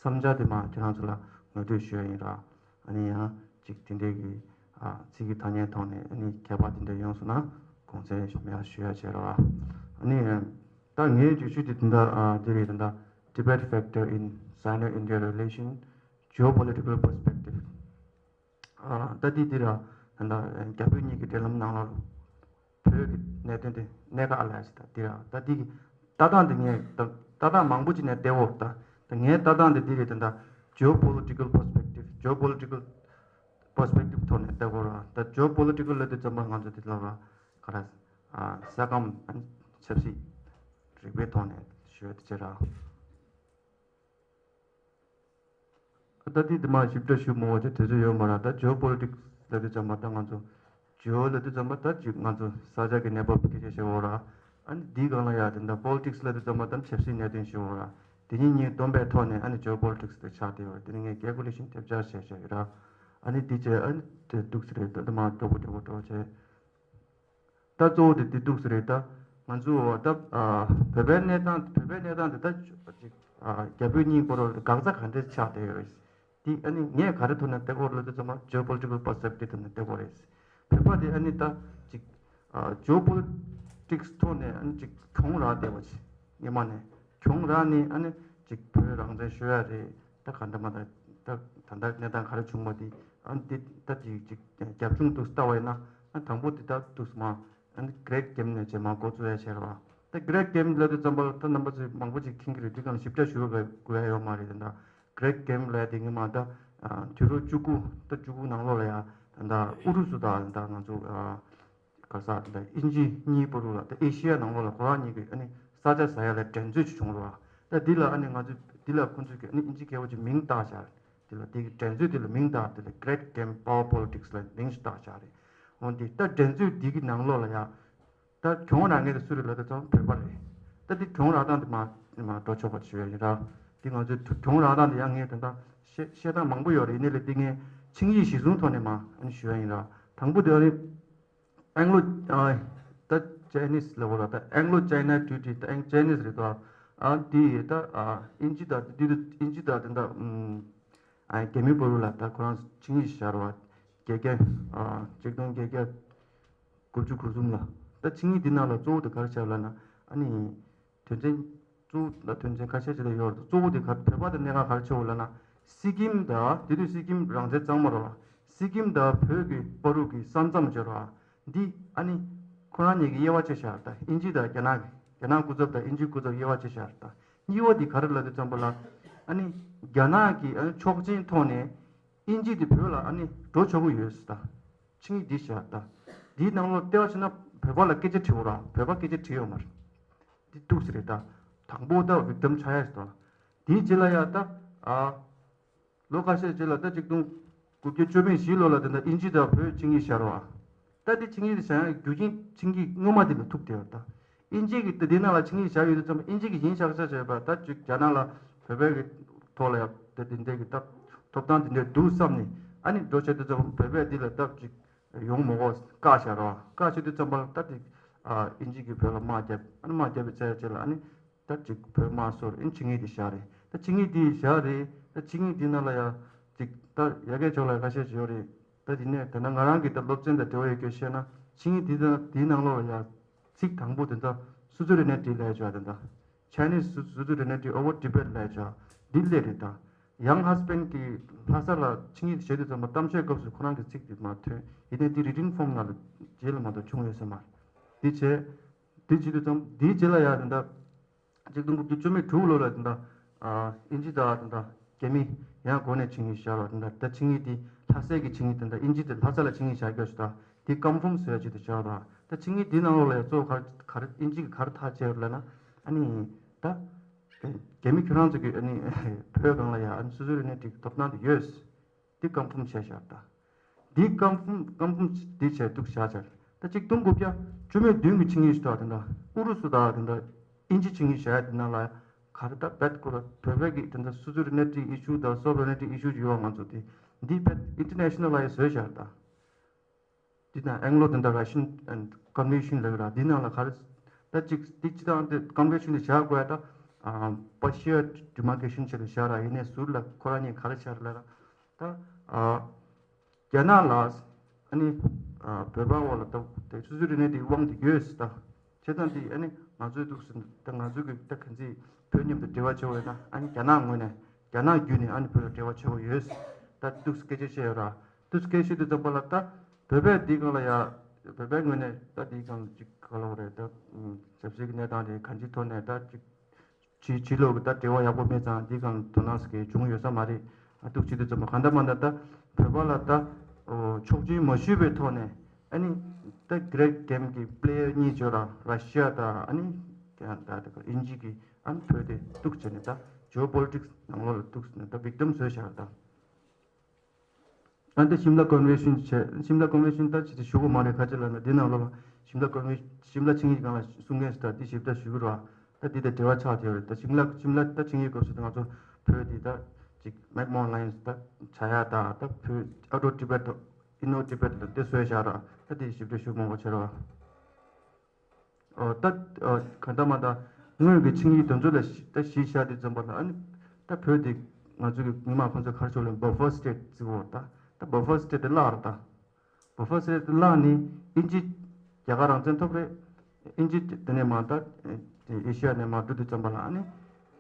བསམ་འཆར་དེ་མ་ཁྱེད་རང་ཚོ་ལ་ངོ་སྤྲོད་ཞུ་ཡ་ཡིན་ར། ཨ་ནི་ཡང་ཅིག་དེ་འདྲའི་གི་ཨ་ཚིག་གི་ཐ་སྙད་ཐོག་ནས་ཨ་ནི་ཁྱད་པར་དེ་འདྲ་ཡོང་སོང་ན་དགོངས་སེལ་ཞུ་ཡ་ཞུ་ཡ་བྱེད་ར། ཨ་ནི་ད་ངའི་བརྗོད་གཞི་དེ་ད་ལྟ་ཨ་དེ་རེད། ད་ལྟ་Tibet factor in Sino-India relation, geopolitical perspective. ཨ་ད་དེ་འདི་ར་ད་ལྟ་རྒྱ་བོད་གཉིས་ཀྱི་འབྲེལ་ལམ་ནང་ལ་བོད་ཀྱི་གནད་དོན་དེ་གནད་འགག་ཨ་ལས་ཞིག་ད་འདི་ར་ད་འདི་གི་ལྟ་སྟངས་དེ་ངས་ད་ལྟ་སྟངས་མང་པོ་ཅིག་ནས་བལྟས་འོ། ད་ད་ངའི་ལྟ་སྟངས་དེ་འདི་རེད། ད་ལྟ་geopolitical perspective, geopolitical perspective ཐོག་ནས་བལྟ་དགོས་ར། ད་geopolitical ལབ་དུས་ཙམ་པ་ང་ཚོ་འདི་ལ་ར་ག་ར་ས་ཁམས་ཆབ་སྲིད་རིག་པའི་ཐོག་ནས་ཞུ་ཡ་དེ་བྱེད་ར། ད་ལྟ་དེ་མ་ཞིབ་ཕྲ་ཞུ་མོ་བ་ཅིག་དུས་ཚོད་ཡོད་མ་ར། ད་geopolitics ལབ་དུས་ཙམ་པ་ད་ང་ཚོ་geo ལབ་དུས་ཙམ་པ་ད་ཅིག་ང་ཚོ་ས་ཆ་གི་གནས་བབ་སྐད་ཆ་བཤད་འོ་ར། ཨ་ནི་འདིའི་སྒང་ལ་ཡ་དེ་འདྲ་politics ལབ་དུས་ཙམ་པ་ད་ཆབ་སྲིད་གནད་དོན་ཞུ་འོ་ར། དེ་གཉིས་གཉིས་བསྡོམས་པའི་ཐོག་ནས་ཨ་ནི་geopolitics དེ་ཆགས་བསྡད་ཡོད་ར། དེ་ནི་ངས་calculation དེབ་ཆ་བཤད་བཤད་ཡོད་ར། ཨ་ནི་དེ་བྱས་ཨ་ནི་དེ་འདུག་སེ་རེད། ད་དེ་མ་འགྲོ་པོ་འགྲོ་པོ་འགྲོ་བྱས། ད་གཙོ་བོ་དེ་འདི་འདུག་སེ་རེད། ད་ང་ཚོ་ད་ཨ་བོད་པའི་གནས་སྟངས་བོད་པའི་གནས་སྟངས་དེ་ད་ཅིག་ཨ་རྒྱ་བོད་གཉིས་སྐོར་ལ་འགག་རྩ་ག་འདྲས་ཆགས་བསྡད་ཡོད་རེད། འདི་ཨ་ནི་ངས་ག་རེ་ཐོག་ནས་བལྟས་སྐོར་ལ་དུས་ཙམ་པ་geopolitical perspective ཐོག་ནས་བལྟས་སྐོར་རེད། བོད་པ་དེ་ཨ་ནི་ད་ཅིག་ཨ་geopolitics ཐོག་ནས་ཨ་ནི་ཅིག་གྱོང་རག་བསྡད་པ་ཅིག་སྔོན་མ་ནས་གྱོང་རག་ནས་ཨ་ནི་ཅིག་བོད་རང་བཙན་ཤོར་ཡ་རེད། ད་ག་འདྲ་མ་ད་ད་ད་ལྟ་གནས་སྟངས་ག་རེ་བྱུང་བ་དེ་ཨ་ནི་དེ་ད་ཅིག་ཅིག་རྒྱབ་ལྗོངས་འདུག་ལྟ་བ་ཡིན་ན་ཨ་དང་པོ་དེ་ད་འདུག་སེ་མ་ཨ་ནི་Great Game ནས་བྱས་མ་འགོ་བཙུགས་ཡ་བྱས་ར་བ། ད་Great Game ལབ་དུས་ཙམ་པ་ལ་ད་རྣམ་པ་ཚོས་མང་པོ་ཅིག་མཁྱེན་གྱི་རེད། དེ་གང་ཞིབ་ཕྲ་ཞུ་དགོས་ཡ་ཡོད་མ་རེད། ད་ལྟ་Great Game ལབ་དེ་ངས་མ་ད་ཨ་དུས་རབས་བཅུ་དགུ་ད་བཅུ་དགུ་ནང་ལོགས་ལ་ཡ་ད་ལྟ་ཨུ་རུ་སུ་དང་ད་ང་ཚོ་ཨ་ག་ས་ད་དབྱིན་ཇི་གཉིས་བར་དུ་ལ་ད་ཨེ་ཤི་ཡ་ནང་ལོགས་ལ་ཁོ་རང་གཉིས་ཀྱི་ཨ་ནི་ས་ཆ་ཟ་ཡ་ལ་འགྲན་རྩོད་ཅིག་བྱུང་ར་བ། ད་འདི་ལ་ཨ་ནི་ང་ཚོས་འདི་ལ་ཁོ་ཚོས་ཀྱི་ཨ་ནི་དབྱིན་ཇི་སྐད་བོད་ཀྱི་མིང་བཏགས་བཞག་དེ་ལ་དེ་གི་འགྲན་རྩོད་དེ་ལ་མིང་བཏགས། དེ་ལ་Great Game Power Politics ལ་མིང་ཞིག་བཏགས་བཞག་རེད། འོན་ཏེ་ད་འགྲན་རྩོད་འདི་གི་ནང་ལོགས་ལ་ཡ་ད་གྱོང་རག་མཁན་དེ་སུ་རེད་ལབ་དུས་ཙམ་བོད་པ་རེད། ད་འདི་གྱོང་རག་སྟངས་དེ་མ་མ་འགྲོ་ཆོག་པ་ཞུ་ཡ་ཡིན་ར། འདི་ང་ཚོས་གྱོང་རག་སྟངས་དེ་ཡང་ངས་ད་ལྟ་བཤད་བཤད་སྟངས་མང་པོ་ཡོད་རེད། ཡིན་ནའི་ལས་འདི་ངས་ཆིངས་ཡིག་གཞི་བཟུང་ཐོག་ནས་མ་ཨ་ནི་ཞུ་ཡ་ཡིན་ར། དང་པོ་དེ་ཨ་ནི་Anglo ཨ་ད་Chinese ལབ་དགོས་ར། ད་Anglo China Treaty ད་ཨེང་Chinese རེད་དོ། ཨ་འདི་ད་ཨ་དབྱིན་ཇི་དང་འདི་དུས་དབྱིན་ཇི་དང་དེ་འདྲ་ཨ་རྒྱ་མི་བར་ལ་ད་ཁོ་རང་ཆིངས་ཡིག་བཞག་ར་བ། བརྒྱད་བརྒྱ་ཨ་ཆིག་སྟོང་བརྒྱད་བརྒྱ་དགུ་བཅུ་གོ་གསུམ་ལ། ད་ཆིངས་ཡིག་འདི་ནང་ལ་གཙོ་བོ་དེ་ག་རེ་བཞག་ལབ་ན་ཨ་ནི་དོན་ཚན་གཙོ་བོ་ད་དོན་ཚན་ཁ་ཤས་ཤིག་ད་ཡོད་རེད། གཙོ་བོ་དེ་ག་བོད་པ་དང་གནད་འགག་ག་རེ་ཆེ་བོ་ལབ་ན་སི་ཀིམ་དང་དེ་དུས་སི་ཀིམ་རང་བཙན་གཙང་མ་རེད་བ། སི་ཀིམ་དང་བོད་ཀྱི་བར་དུ་གི་ས་མཚམས་བརྗོད་ར་བ། འདི་ཨ་ནི་ཁོ་རང་གཉིས་ཀྱི་དབྱེ་བ་ཕྱེ་བཞག་ད་དབྱིན་ཇི་དང་རྒྱ་ནག་གི་རྒྱ་ནག་སྐུ་ཚབ་དང་དབྱིན་ཇིའི་སྐུ་ཚབ་དབྱེ་བ་ཕྱེ་བཞག་ད་གཉིས་པ་འདི་ག་རེ་ལབ་དུས་ཙམ་པ་ལ་ཨ་ནི་རྒྱ་ནག་གི་ཨ་ནི་ཆོག་མཆན་ཐོག་ནས་དབྱིན་ཇི་དེ་བོད་ལ་ཨ་ནི་འགྲོ་ཆོག་གི་ཡོད་ཟེར་ད། ཆིངས་ཡིག་འདི་བཞག་ད། འདིའི་ནང་ལོགས་ལྟེ་བ་བྱས་ན་བོད་པ་ལ་སྐད་ཆ་དྲི་འོ་ར། བོད་པ་སྐད་ཆ་དྲི་ཡོད་མ་རེད། འདི་འདུག་སེ་རེད་ད། དང་པོ་ད་རིགས་གཏམ་ཆགས་ཡ་ཞིག་ད། དེའི་རྗེས་ལ་ཡ་ད་ཨ་ལོ་ཁ་ཤས་རྗེས་ལ་ད་ཆིག་སྟོང་དགུ་བརྒྱ་བཅུ་མེད་བཞི་ལོ་ལ་དེ་འདྲ་དབྱིན་ཇི་དང་བོད་ཆིངས་ཡིག་བཞག་ར་བ། ད་དེ་ཆིངས་ཡིག་དེ་བཞག་ཡ་རྒྱུ་རྐྱེན་ཆིངས་ཡིག་སྔོན་མ་དེ་ལ་ཐུག་བསྡད་ཡོད་ད། དབྱིན་ཇི་གི་ད་དེ་ནང་ལ་ཆིངས་ཡིག་བཞག་ཡོད་དུས་ཙམ་དབྱིན་ཇི་གི་ཡིན་ཤག་ཤག་བྱས་པ་ད་ཅིག་རྒྱ་ནག་ལ་བོད་པའི་གི་ཐོག་ལ་ཡ་ད་དེ་འདྲའི་གི་ད་ཐོབ་ཐང་དེ་འདྲ་འདུག་བསམ་ནས་ཨ་ནི་འགྲོ་བྱས་དུས་ཙམ་བོད་པས་དེ་ལ་ད་ཅིག་ཡོང་མ་དགོས་བཀག་བཞག་ར་བ། བཀག་བྱེད་དུས་ཙམ་པ་ལ་ད་དེ་ཨ་དབྱིན་ཇི་གིས་བོད་ལ་དམག་བརྒྱབ། ཨ་ནི་དམག་བརྒྱབ་པའི་ཚེ་རྗེས་ལ་ཨ་ནི་ད་ཅིག་བོད་དམག་སོར་ཨ་ནི་ཆིངས་ཡིག་དེ་བཞག་རེད། ད་ཆིངས་ཡིག་དེ་བཞག་རེད། ད་ཆིངས་ཡིག་དེ་ནང་ལ་ཡ་ཅིག་ད་ཡ་གི་ཕྱོགས་ལ་ཁ་ཤས་ཤིག་ཡོད་རེད། ད་དེ་ནས་ད་ལྟ་ང་རང་གི་ད་སློབ་ཚན་དང་འབྲེལ་བ་ཡོད་སྐད་བཤད་ན་ཆིངས་ཡིག་དེ་ད་དེའི་ནང་ལོགས་ལ་ཡ་ཚིག་དང་པོ་དེ་ད་སུ་ཚོད་རེད་ནས་བྲིས་ལས་བྱ་དེ་ད། Chinese སུ་སུ་ཚོད་རེད་ནས་བྲིས་over Tibet ལས་བྱ་འདི་ལས་རེད་ད། Young husband གི་ལྷ་ས་ལ་ཆིངས་ཡིག་བཞེས་དུས་ཙམ་པ་གཏམ་བཤད་སྐབས་སུ་ཁོ་རང་གི་ཚིག་དེ་མ་ཐོན། ཡིན་ནའི་འདི་written form ནང་ལ་རྗེས་ལ་མ་གཏོགས་བྱུང་ཡོད་ས་མ་རེད། འདི་བྱས། འདི་བྱེད་དུས་ཙམ་འདིའི་རྗེས་ལ་ཡ་དེ་འདྲ། ཆིག་སྟོང་དགུ་བརྒྱ་བཅུ་མེད་དྲུག་ལོ་ལ་དེ་འདྲ། ཨ་དབྱིན་ཇི་དང་དེ་འདྲ་རྒྱ་མི་ཡང་སྒོ་ནས་ཆིངས་ཡིག་བཞག་ར། དེ་འདྲ་ད་ཆིངས་ཡིག་འདི་ལྷ་སའི་གི་ཆིངས་ཡིག་དེ་འདྲ་དབྱིན་ཇི་དེ་ལྷ་ས་ལ་ཆིངས་ཡིག་བཞག་རྒྱུ་ཞིག་དང་འདི་confirm བཟོ་ཡ་ཆེད་དུ་བཞག་ར། ད་ཆིངས་ཡིག་འདི་ནང་ལོགས་ལ་ཡ་གཙོ་བོ་ག་རེ་ག་རེ་དབྱིན་ཇི་གིས་ག་རེ་ཐག་བཅད་ཡོད་རེད་ལབ་ན། ཨ་ནི་ད་རྒྱ་མི་ཁྱོད་རང་ཚོ་གི་ཨ་ནི་བོད་སྒང་ལ་ཡ་ཨ་ནི་སོ་སོའི་རིག་གནས་སྒྲིག་ཐོབ་ཐང་དེ་ཡོད། འདི་བཀའ་འབུམ་བྱས་བཞག་ད། འདི་བཀའ་འབུམ་བཀའ་འབུམ་འདི་བྱས་འདུག་བཞག་བྱས། ད་གཅིག་སྟོང་དགུ་བརྒྱ་བཅུ་མེད་བདུན་གྱི་ཆིངས་ཡིག་ཞིག་འདུག་དེ་འདྲ་ཨུ་རུ་སུ་དང་དེ་འདྲ་དབྱིན་ཇི་ཆིངས་ཡིག་བཞག་ཡ་དེ་ནང་ལ་ག་རེ་ད་བེད་ཁོ་ར་བོད་པའི་གི་དེ་འདྲ་སོ་སོའི་རིག་གནས་སྒྲིག་ཨི་ཤུ་དང་སོབ་རི་ཝེ་རེན་ཊི་ཨི་ཤུ་ཡོད་པ་ང་ཚོ་དེ་འདི་བེད་ཨིན་ཊར་ནེ་ཤ་ནལ་ལ་ཡ་བཟོས་བཞག་ད། འདི་ན་ཨེང་ལོ་དེ་འདྲ་ར་ཤིན་ཀོན་ཝེན་ཤིན་ལབ་ར་འདི་ནང་ལ་ག་རེ་ད་གཅིག་འདི་སྤྱི་བཏང་དེ་ཀོན་ཝེན་ཤིན་དེ་བཞག་དགོས་ཡ་ད་པར་ཤི་ཡལ་ཌི་མར་ཀེ་ཤིན་ཆེད་དུ་བཞག་ར། ཡིན་ནའི་ཟུར་ལ་ཁོ་རང་གཉིས་ག་རེ་བཞག་ར་ལབ་ན། ད་ཨ་རྒྱ་ནག་ལ་ཨ་ནི་ཨ་བོད་པ་འོག་ལ་ད་དེ་སོ་སོའི་རིག་གནས་དེའི་དབང་དུ་ཡོད་ཟེར་ད། བྱས་ཙང་དེ་ཨ་ནི་ང་ཚོའི་འདུག་ཟེར་ད་ང་ཚོའི་གི་ད་གང་ཚེ་བོད་མཉམ་དུ་འབྲེལ་བ་བྱེད་དགོས་ཡོད་ན་ཨ་ནི་རྒྱ་ནག་ངོས་ནས་རྒྱ་ནག་བརྒྱུད་ནས་ཨ་ནི་བོད་ལ་འབྲེལ་བ་བྱེད་དགོས་ཡོད་ཟེར་ད་འདུག་སྐད་ཆ་བཤད་ཡོད་ར། འདུག་སྐད་ཆ་དེ་ཙམ་པ་ལ་ད་བོད་པས་འདི་སྒང་ལ་ཡ་བོད་པའི་ངོས་ནས་ད་འདི་སྒང་ཅིག་ག་ལབ་དགོས་རེད་ད། ཞབས་ཕྱི་གི་གནས་སྟངས་དེ་གང་ཅིའི་ཐོག་ནས་ད་ཅིག་ཕྱི་ཕྱི་ལོགས་ཀྱི་ད་འབྲེལ་བ་ཡག་པོ་མེད་ཙང་འདི་སྒང་དོ་སྣང་ཟེར་གྱི་བྱུང་ཡོད་ས་མ་རེད། ཨ་འདུག་བྱེད་དུས་ཙམ་པ་གང་ལྟར་མ་ལྟར་ད་བོད་པ་ལ་ད་ཨོ་ཆོག་མཆན་མ་ཞུས་པའི་ཐོག་ནས་ཨ་ནི་ད་གྷི་རེཊ་གྷེམ་གྱི་པི་ལེ་ཡར་གཉིས་ཅིག་ཡོད་ར། ར་ཤི་ཡ་དང་ཨ་ནི་ད་ད་དབྱིན་ཇི་གི་ཨ་ནི་བོད་དེ་འདུག་བྱས་ནས་ད་ཇི་ཨོ་པོ་ལི་ཊིག་སི་ནང་ལོགས་ལ་འདུག་ཟེར་ནས་ད་བིག་ཊམ་བཟོས་བཞག་ད། ཨ་འདི་ཤིམ་ལ་ཀོན་ཝེན་ཤིན་བྱས། ཤིམ་ལ་ཀོན་ཝེན་ཤིན་ད་ཅི་ཅི་ཞུ་གི་མ་རེད། ཁ་ཅིག་ལབ་ན་འདི་ནང་ལོགས་ལ་ཤིམ་ལ་ཀོན་ཝེན་ཤིམ་ལ་ཆིངས་ཡིག་སྒང་ལ་གསུང་མཁན་ཞིག་ད་འདི་ཞིབ་ཕྲ་ཞུ་གི་རེད་བ། ད་འདི་དང་འབྲེལ་བ་ཆགས་བསྡད་ཡོད་རེད། ད་ཤིམ་ལ་ཤིམ་ལ་ད་ཆིངས་ཡིག་སྐབས་སུ་ད་ང་ཚོ་བོད་འདི་ད་ཅིག་མེག་མོ་ལ་ཡན་ད་བྱ་ཡ་ད་ད་བོད་ཨའུ་ཊར་ཊི་བེཊ་དང་ཨིན་ནར་ཊི་བེཊ་ལ་དེ་བཟོས་བཞག་ར། ད་འདི་ཞིབ་ཕྲ་ཞུ་མང་པོ་བྱེད་རེད་བ། ཨོ་ད་ཨོ་གང་ལྟར་མ་ད་སྔོན་གྱི་ཆིངས་ཡིག་དེ་ཚོ་ལ་ད་གཞི་བཞག་དུས་ཙམ་པ་ལ་ཨ་ནི་ད་བོད་དེ་ང་ཚོ་གི་མི་མང་ཁོང་ཚོ་ག་རེ་ཞུ་ལབ་ན་བྷ་ཕར་སི་ཊེཊ་བརྩི་གོ་ད། ད་བྷ་ཕར་སི་ཊེཊ་དེ་བརླག་རེད་ད། བྷ་ཕར་སི་ཊེཊ་དེ་བརླག་ནས་དབྱིན་ཇི་རྒྱ་གར་རང་བཙན་ཐོབ་རེད། དབྱིན་ཇི་དེ་ནས་མ་ད་ཨེ་ཤི་ཡ་ནས་མ་འགྲོ་དུས་ཙམ་པ་ལ་ཨ་ནི་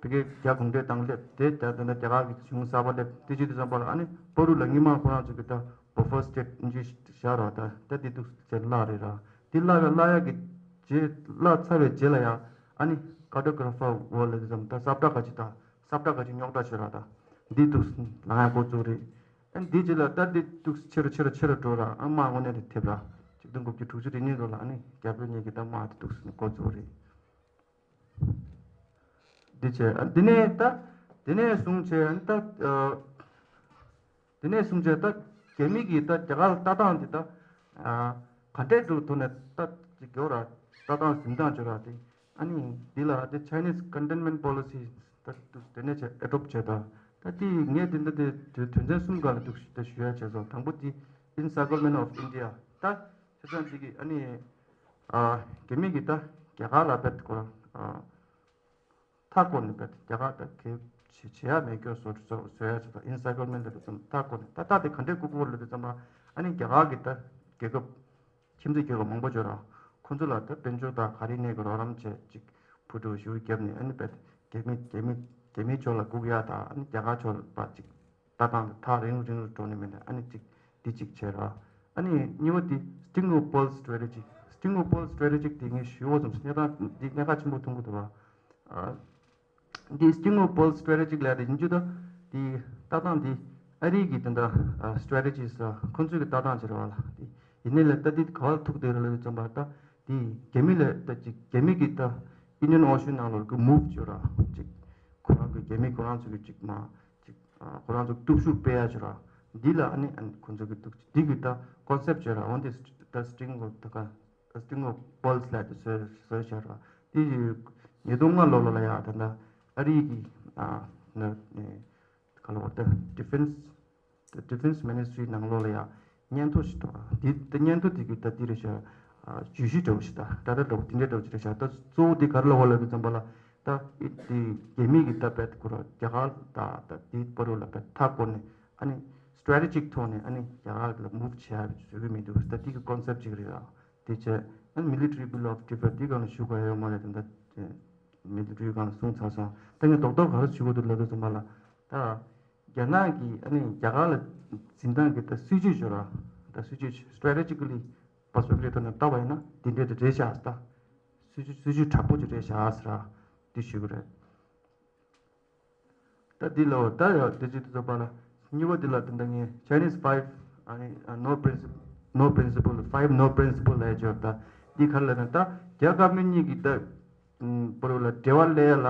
བི་ཀེ་རྒྱ་གུང་ཁྲན་ཏང་སླེབས་དེ་ད་ད་ད་རྒྱ་གར་གྱི་གཞུང་གསར་པ་སླེབས་དེ་བྱེད་དུས་ཙམ་པ་ལ་ཨ་ནི་བར་དུ་ལ་མི་མང་ཁོ་རང་ཚོ་གི་ད་བྷ་ཕར་སི་ཊེཊ་དབྱིན་ཇི་བཞག་རོགས་ད་ད་དེ་འདུག་ཟེར་བརླག་རེད་ར། དེ་བརླག་ཡ་བརླག་ཡ་གི་རྗེས་བརླག་ཚར་བའི་རྗེས་ལ་ཡ་ཨ་ནི་ཀར་ཊོ་གྷ་ར་ཕར་ཝརལ་ལབ་དུས་ཙམ་ད་ས་བཀྲ་ག་ཅིག་ད་ས་བཀྲ་ག་ཅིག་རྙོག་དྲ་བྱེད་ར་ད། འདི་འདུག་ལངས་ཡ་འགོ་བཙུགས་རེད། ཨ་ནི་འདི་རྗེས་ལ་ད་འདི་འདུག་ཆེ་རུ་ཆེ་རུ་ཆེ་རུ་འགྲོ་ར། ཨ་མ་དངོས་གནས་དེ་ཐེབས་ར། ཆིག་སྟོང་དགུ་བརྒྱ་དྲུག་ཅུ་རེ་གཉིས་ལོ་ལ་ཨ་ནི་རྒྱ་བོད་གཉིས་ཀྱི་ད་དམག་དེ་འདུག་འགོ་བཙུགས་རེད། འདི་བྱས་ཨ་འདི་ནས་ད་འདི་ནས་བཟུང་བྱས་ཨ་ནི་ད་ཨ་འདི་ནས་བཟུང་བྱས་ད་རྒྱ་མི་གིས་ད་རྒྱ་གར་ལ་ལྟ་སྟངས་འདི་ད་ཨ་ག་འདྲས་འགྲོ་ཐུབ་ནས་ད་ཅིག་གོ་ར་ལྟ་སྟངས་འཛིན་སྟངས་བྱོས་ར་དེ། ཨ་ནི་འདི་ལ་ད་Chinese Containment Policy ད་འདུག་དེ་ནས་བྱས་ཨེ་ཌོབ་བྱས་ད། ད་དེ་ངས་དེ་འདྲ་དེ་དོན་དོན་ཚན་གསུམ་སྒང་ལ་འདུག་ད་ཞུ་ཡ་བྱས་སོང་། དང་པོ་དེ་Encirclement of India ད་བྱས་ཙང་འདི་གི་ཨ་ནི་ཨ་རྒྱ་མི་གིས་ད་རྒྱ་གར་ལ་བེད་ཁོ་རང་ཨ་མཐའ་བསྐོར་ནས་བེད་རྒྱ་གར་ད་གེ་བྱེད་བྱེད་ཡ་མེད་སྐྱོ་བཟོ་བཟོ་བཟོ་ཡ་བྱས་ད། Encirclement ལ་བེད་ཙམ་མཐའ་བསྐོར་ནས་ད་ད་དེ་ག་འདྲས་བསྐོར་བསྐོར་ལ་བེད་ཙམ་པ་ཨ་ནི་རྒྱ་གར་གི་ད་རྒྱལ་ཁབ་ཁྱིམ་མཚེས་རྒྱལ་ཁབ་མང་པོ་བྱོས་ར། ཁོ་ཚོ་ལ་ད་དཔལ་འབྱོར་དང་ག་རེ་གནས་ཀྱི་རོགས་རམ་བྱས་ཅིག་ཕུ་དྲུག་ཞུ་རྒྱབ་ནས་ཨ་ནི་བེད་རྒྱ་མི་རྒྱ་མི་རྒྱ་མི་ཕྱོགས་ལ་སྒུག་ཡ་དང་ཨ་ནི་རྒྱ་གར་ཕྱོགས་ལ་ཅིག་ལྟ་སྟངས་དེ་ཐག་རིང་རུ་རིང་རུ་འགྲོ་ནས་མེད་ན་ཨ་ནི་ཅིག་འདི་ཅིག་བྱས་ར། ཨ་ནི་གཉིས་པ་འདི་String of Pearls Strategy། String of Pearls Strategy འདི་ངས་ཞུ་བ་ཙམ་གནས་སྟངས་འདི་གནད་འགག་ཆེན་པོ་མཐོང་གི་འདུག་བ། ཨ། འདི་String of Pearls Strategy ལབ་ཡ་དེ་ཡིན་རྒྱུ་ད། འདི་ལྟ་སྟངས་འདི་ཨ་རི་གི་དེ་འདྲ་ཨ་strategies ཨ་ཁོང་ཚོའི་གི་ལྟ་སྟངས་ཅིག་རེད་བ་ལ། འདི་ཡིན་ནའི་ལ་ད་འདི་ག་བ་ཐུག་བསྡད་རེད་ལབ་ཙམ་པ་ད་འདི་རྒྱ་མི་ལ་ད་ཅིག་རྒྱ་མི་གི་ད་Indian Ocean ནང་ལོགས་གི་move བྱོས་ར་ཅིག་ཁོ་རང་གི་རྒྱ་མི་ཁོ་རང་ཚོ་གི་ཅིག་མ་ཅིག་ཨ་ཁོ་རང་ཚོ་སྟོབས་ཤུགས་སྤེལ་ཡ་བྱོས་ར། འདི་ལ་ཨ་ནི་ཨ་ནི་ཁོང་ཚོ་གི་འདུག་འདི་གི་ད་concept བྱོས་ར། འོན་ཏེ་ད་String of ད་ག String of Pearls ལབ་དེ་བཟོས་བཟོས་བཞག་ར། དེ་ཡི་ཉིས་སྟོང་ལྔ་ལོ་ལ་ཡ་ད་ལྟ་ཨ་རི་གི་ཨ་ན་ནི་ག་ལ་བར་ད་Defense the Defense Ministry ནང་ལོགས་ལ་ཡ་སྙན་ཐོ་ཞིག་འདུག་དེ་ད་སྙན་ཐོ་དེ་གི་ད་དེ་རེད་ཤག་བརྗོད་གཞི་འདྲ་བོ་ཞིག་ད་ད་ལྟ་འདྲ་བོ་དེ་འདྲ་འདྲ་བོ་ཞིག་རེད་ཤག་ད་གཙོ་བོ་དེ་ག་རེ་ལ་བ་ལ་དུས་ཙམ་པ་ལ་ད་དེ་རྒྱ་མི་གི་ད་བེད་ཁོ་ར་རྒྱ་གར་ད་ད་དེ་བར་ལ་བེད་མཐའ་བསྐོར་ནས་ཨ་ནི་strategic ཐོག་ནས་ཨ་ནི་རྒྱ་གར་ལ་move བྱེད་ཡ་བཟོ་གི་མི་འདུག་ད་དེ་གི་concept ཅིག་རེད་ཡ། དེ་བྱས་ཨ་ནི་Military Bill of Defense དེ་སྒང་ལ་ཞུ་དགོས་ཡོད་མ་རེད། དེ་འདྲ་military སྒང་ལ་གསུངས་ཚར་སོང་། ད་ངས་རྡོག་རྡོག་ག་རེ་ཞུ་དགོས་འདུག་ལབ་དུས་ཙམ་པ་ལ་ད་རྒྱ་ནག་གིས་ཨ་ནི་རྒྱ་གར་ལ་འཛིན་སྟངས་ཀྱི་ད་སྲིད་ཇུས་ཞུ་ར་ད་སྲིད་ཇུས་strategically perspective ཐོག་ནས་བལྟ་བ་ཡིན་ན་དེ་འདྲས་དེ་རེད་ཤག་ད་སྲིད་ཇུས་སྲིད་ཇུས་དྲག་པོ་ཅིག་རེད་ཤག་ཟེར་ར་དེ་ཞུ་གི་རེད། ད་འདི་ལ་ད་ཡ་དེ་ཅི་དེ་ཚོ་པ་ལ་གཉིས་པ་འདི་ལ་ད་ད་ངས་Chinese five ཨ་ནི་no principle no principle five no principle ལབ་ཡ་ཅིག་ཡོད་ད། འདི་ག་རེ་ལབ་ན་ད་རྒྱ་དཀར་མོ་གཉིས་ཀྱི་ད་ཨུམ་བར་ལ་འབྲེལ་བ་སླེབས་ཡ་ལ་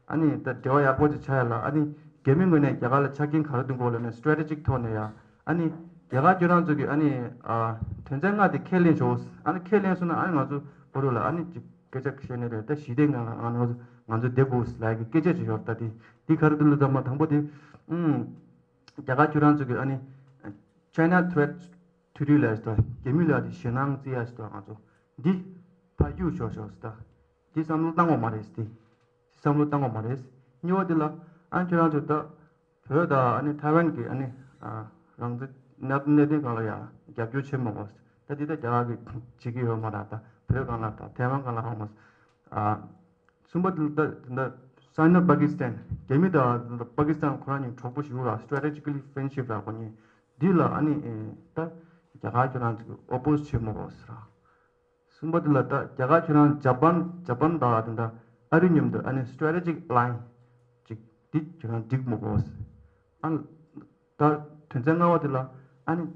ཨ་ནི་ད་འབྲེལ་བ་ཡག་པོ་ཅིག་ཆགས་ཡ་ལ་ཨ་ནི་རྒྱ་མི་ངོས་ནས་རྒྱ་གར་ལ་ཆ་རྐྱེན་ག་རེ་སྟོན་དགོས་ལབ་ན་སི་ཊེ་ཊེ་ཇིག་ཐོག་ནས་ཡ་ཨ་ནི་རྒྱ་གར་ཁྱོད་རང་ཚོ་གི་ཨ་ནི་ཨ་དོན་ཚན་ལྔ་དེ་ཁས་ལེན་ཆོག་ཨ་ནི་ཁས་ལེན་སོང་ན་ཨ་ནི་ང་ཚོ་བར་ལ་ཨ་ནི་ཅིག་སྐད་ཆ་བཤད་ནས་རེད་ད་ཞི་བདེ་ངང་ལ་ང་ཚོ་ང་ཚོ་བསྡད་དགོས་ལབ་ཀྱི་སྐད་ཆ་ཅིག་ཡོད་ད་དེ་འདི་ག་རེ་འདུག་ལབ་ཙམ་པ་དང་པོ་དེ་ཨུམ་རྒྱ་གར་ཁྱོད་རང་ཚོ་གི་ཨ་ནི་China threat to you ལབ་ཡ་ཞིག་དང་རྒྱ་མི་ལ་དེ་ཞེད་སྣང་བརྩི་ཡ་ཞིག་དང་ང་ཚོ་འདི་ཕར་གཡུག་ཆོག་ཆོག་ཟེར་ད། འདི་བསམ་བློ་བཏང་དགོས་མ་རེད་ཟེར་ཏེ། བསམ་བློ་བཏང་དགོས་མ་རེད། གཉིས་པ་འདི་ལ་ཨ་ཁྱོད་རང་ཚོ་ད་བོད་དང་ཨ་ནི་ཐའེ་ཝན་གྱི་ཨ་ནི་ཨ་རང་བཙན་གནད་གནད་དོན་སྒང་ལ་ཡང་རྒྱབ་སྐྱོར་བྱེད་མ་དགོས་ཟེར། ད་འདི་ད་རྒྱ་གར་གྱིས་བྱེད་ཀྱི་ཡོད་མ་རེད། ད་བོད་སྒང་ལ་ད་ཐའེ་ཝན་སྒང་ལ་ཧ་མ་ཟེར། ཨ་གསུམ་པ་འདི་ལ་ད་ད་Sino Pakistan རྒྱ་མི་དང་ད་པ་ཀི་སི་ཐན་ཁོ་རང་གཉིས་གྲོགས་པོ་ཞིག་ར་strategically friendship ར་ཁོ་གཉིས་འདི་ལ་ཨ་ནི་ཨེ་ད་རྒྱ་གར་ཁྱོད་རང་ཚོ་གིས་ཨོ་པོ་སི་བྱེད་མ་དགོས་ཟེར་ར། གསུམ་པ་འདི་ལ་ད་རྒྱ་གར་ཁྱོད་རང་ཇ་པན་ཇ་པན་དང་དེ་འདྲ་ཨ་རི་མཉམ་དུ་ཨ་ནི་strategic alliance ཅིག་འདི་ཁྱོད་རང་སྒྲིག་མི་དགོས། ཨ་ད་དོན་ཚན་ལྔ་པ་འདི་ལ་ཨ་ནི་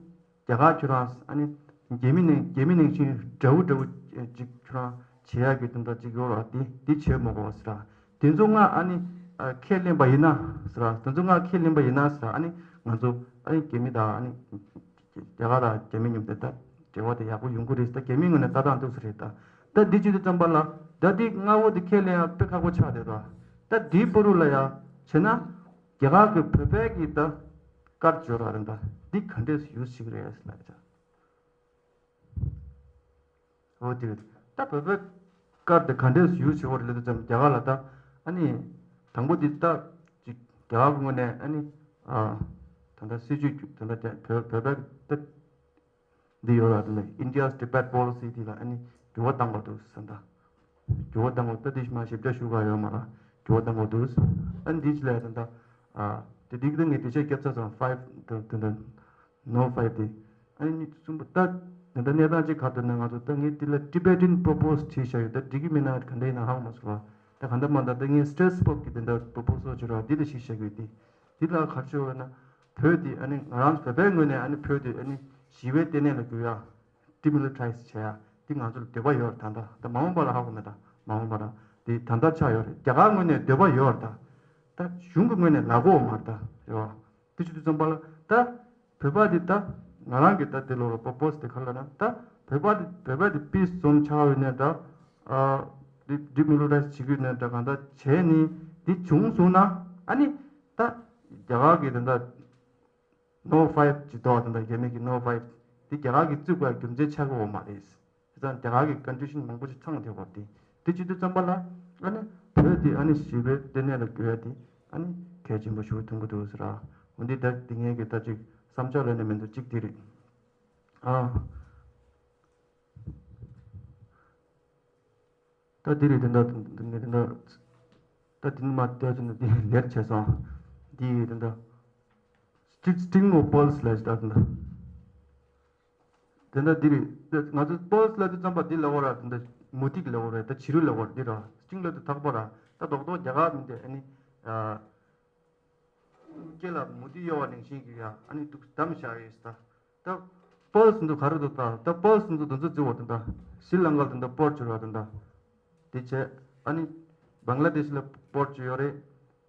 རྒྱ་གར་ཁྱོད་རང་ཨ་ནི་རྒྱ་མི་ནང་རྒྱ་མི་ནང་བཞིན་འདྲ་བོ་འདྲ་བོ་ཅིག་ཁྱོད་རང་བྱེད་ཡག་གི་དེ་འདྲ་ཅིག་ཡོད་ར་འདི་འདི་བྱེད་མི་དགོས་ཟེར་ར། དེ་ཚོ་ལྔ་ཨ་ནི་ཨ་ཁས་ལེན་པ་ཡིན་ན་ཟེར་ར། དེ་ཚོ་ལྔ་ཁས་ལེན་པ་ཡིན་ན་ཟེར་ར། ཨ་ནི་ང་ཚོ་ཨ་ནི་རྒྱ་མི་དང་ཨ་ནི་རྒྱ་གར་དང་རྒྱ་མི་མཉམ་དུ་ད་འབྲེལ་བ་དེ་ཡག་པོ་ཡོང་གི་རེད། ད་རྒྱ་མིའི་ངོས་ནས་ལྟ་སྟངས་འདུག་ས་རེད། ད་ད་འདི་བྱེད་དུས་ཙམ་པ་ལ་ད་འདི་ལྔ་བོ་དེ་ཁས་ལེན་ཡག་དཔེ་ཁག་པོ་ཆགས་བསྡད་དོ། ད་འདིའི་བར་དུ་ལ་ཡ་བྱས་ན་རྒྱ་གར་གྱི་བོད་པའི་གི་ད་ཀར་འབྱོར་བ་རེད། ད་འདི་ག་འདྲས་ཡུ་སི་བྱེད་ཀྱི་རེད་ལབ་ཡ། འོ་དེ་རེད། ད་བོད་པའི་ཀར་དེ་ག་འདྲས་ཡུ་སི་བྱེད་དགོས་རེད་ལབ་དུས་ཙམ་རྒྱ་གར་ལ་ད་ཨ་ནི་དང་པོ་དེ་ད་ཅིག་རྒྱ་གར་གྱི་ངོས་ནས་ཨ་ནི་ཨ་ད་ལྟ་སྲིད་ཇུས་ད་ལྟ་བོད་བོད་པའི་ད་འདི་ཡོད་ར། དེ་ལ་India's Tibet Policy དེ་ལ་ཨ་ནི་འགྱུར་བ་བཏང་དགོས་འདུག་བསམ་ད། འགྱུར་བ་བཏང་དགོས། ད་དེ་ཞིག་མ་ཞིབ་ཕྲ་ཞུ་ག་ཡོད་མ་ར། འགྱུར་བ་བཏང་དགོས་འདུག་ཨ་ནི་དེ་ཅི་ལས་ད་ད་ཨ་དེ་དེ་གི་ད་ངས་དེ་ཆ་སྐྱབས་ཚ་ཚང་five དེ་དེ་ད་No five དེ་ཨ་ནི་གསུམ་པ་ད་ད་ད་གནས་སྟངས་ཅིག་ག་དེ་ན་ང་ཚོ་ད་ངས་དེ་ལ་Tibetan Propose བྲིས་བཞག་ཡོད། ད་འགྲིག་གི་མིན་ན་ག་འདྲ་ཡིན་ན་ཧ་གོ་མ་སོང་ར། ད་ག་འདྲ་མ་ད་ད་ངས་Strasbourg གི་དེ་འདྲ་Proposal བྲིས་ར་དེ་ད་ཞིག་བཞག་ཡོད་དེ། འདི་ལ་ག་རེ་བྱས་ཡོད་ན། བོད་འདི་ཨ་ནི་ང་རང་ཚོ་བོད་པའི་ངོས་ནས་ཨ་ནི་བོད་འདི་ཨ་ནི་ཞི་བའི་ལྟེ་གནས་ལ་འགྱུར་ཡ། Demilitarize བྱེད་ཡ་འདི་ང་ཚོ་ལ་འདོད་པ་ཡོད་རེད། ད་ལྟ་ད་མ་འོངས་པ་ལ་ཧ་གོ་མེད། ད་མ་འོངས་པ་ལ་འདི་ད་ལྟ་ཆགས་ཡོད་རེད། རྒྱ་གར་ངོས་ནས་འདོད་པ་ཡོད་རེད། ད་ད་གཞུང་གི་ངོས་ནས་ལབ་ཀྱི་ཡོད་མ་རེད། ད་རེད་བ། འདི་བྱེད་དུས་ཙམ་པ་ལ་ད་བོད་པ་འདི་ད་ང་རང་གི་ད་འདི་ལོ་ལ་Propose དེ་ག་རེ་ལབ་ན། ད་བོད་པ་འདི་བོད་པ་འདི་peace zone ཆགས་ཡོད་ནས་ད་ཨ་འདི་Demilitarize བྱེད་ཀྱི་ཡོད་ནས་ད་གང་ལྟར་བྱས་ནས་འདི་བྱུང་སོང་ན་ཨ་ནི། ད་རྒྱ་གར་གྱི་དེ་འདྲ་No five ཅིག་འདུག་བ། དེ་འདྲ་རྒྱ་མི་གི་No five དེ་རྒྱ་གར་གྱིས་བཙུགས་པའི་རྒྱུ་མཚན་ཆགས་ཀྱི་ཡོད་མ་རེད། བྱས་ཙང་རྒྱ་གར་གྱི་contribution མང་པོ་ཅིག་ཚང་བསྡད་ཡོད་རེད། དེ་བྱེད་དུས་ཙམ་པ་ལ་ཨ་ནི་བོད་དེ་ཨ་ནི་ཞི་བའི་ལྟེ་གནས་ལ་འགྱུར་ཡ་དེ་ཨ་ནི་གལ་ཆེན་པོ་ཞིག་མཐོང་གི་འདུག་ཟེར་ར། འོ་འདི་ད་དེ་ངས་གི་ད་ཅིག་བསམ་འཆར་ལབ་ནས་མི་འདུག་གཅིག་དེ་རེད། ཨ། ད་འདི་རེད། དེ་འདྲ་དེ་འདྲ་དེ་འདྲ་ད་དེ་ནི་མ་བལྟས་ཚོད་ནི་འདི་ལེར་བྱས་སོང་། འདི་དེ་འདྲ་string of pearls ལབ་ཞིག་ད་དེ་འདྲ་དེ་འདྲ་འདི་རེད། ང་ཚོ་pearls ལབ་དུས་ཙམ་པ་འདི་ལབ་དགོས་ར། དེ་འདྲ་མུ་ཏིག་ལབ་དགོས་རེད། ད་བྱི་རུ་ལབ་དགོས་རེད། འདི་ར་string ལབ་དུས་ཐག་པ་ར། ད་རྡོག་རྡོག་རྒྱ་གར་མི་འདི་ཨ་ནི་ཨ། སྐེ་ལ་མུ་ཏིག་གཡོ་བ་ནང་བཞིན་གྱི་ཡ་ཨ་ནི་འདུག་བསྡམས་བཞག་ཡོད་ས། ད་པར་སི་འདུག་ག་རེ་འདུག་ད་ད་པར་སི་འདུག་དེ་ཚོ་བརྩི་བ་དེ་འདྲ། སི་རི་ལང་ཀ་ལ་དེ་འདྲ་པོར་ཊི་བྱེད་ར་དེ་འདྲ། དེ་བྱས་ཨ་ནི་བང་ལ་དེ་ཤི་ལ་པོར་ཊི་བྱེད་ཡོད་རེད།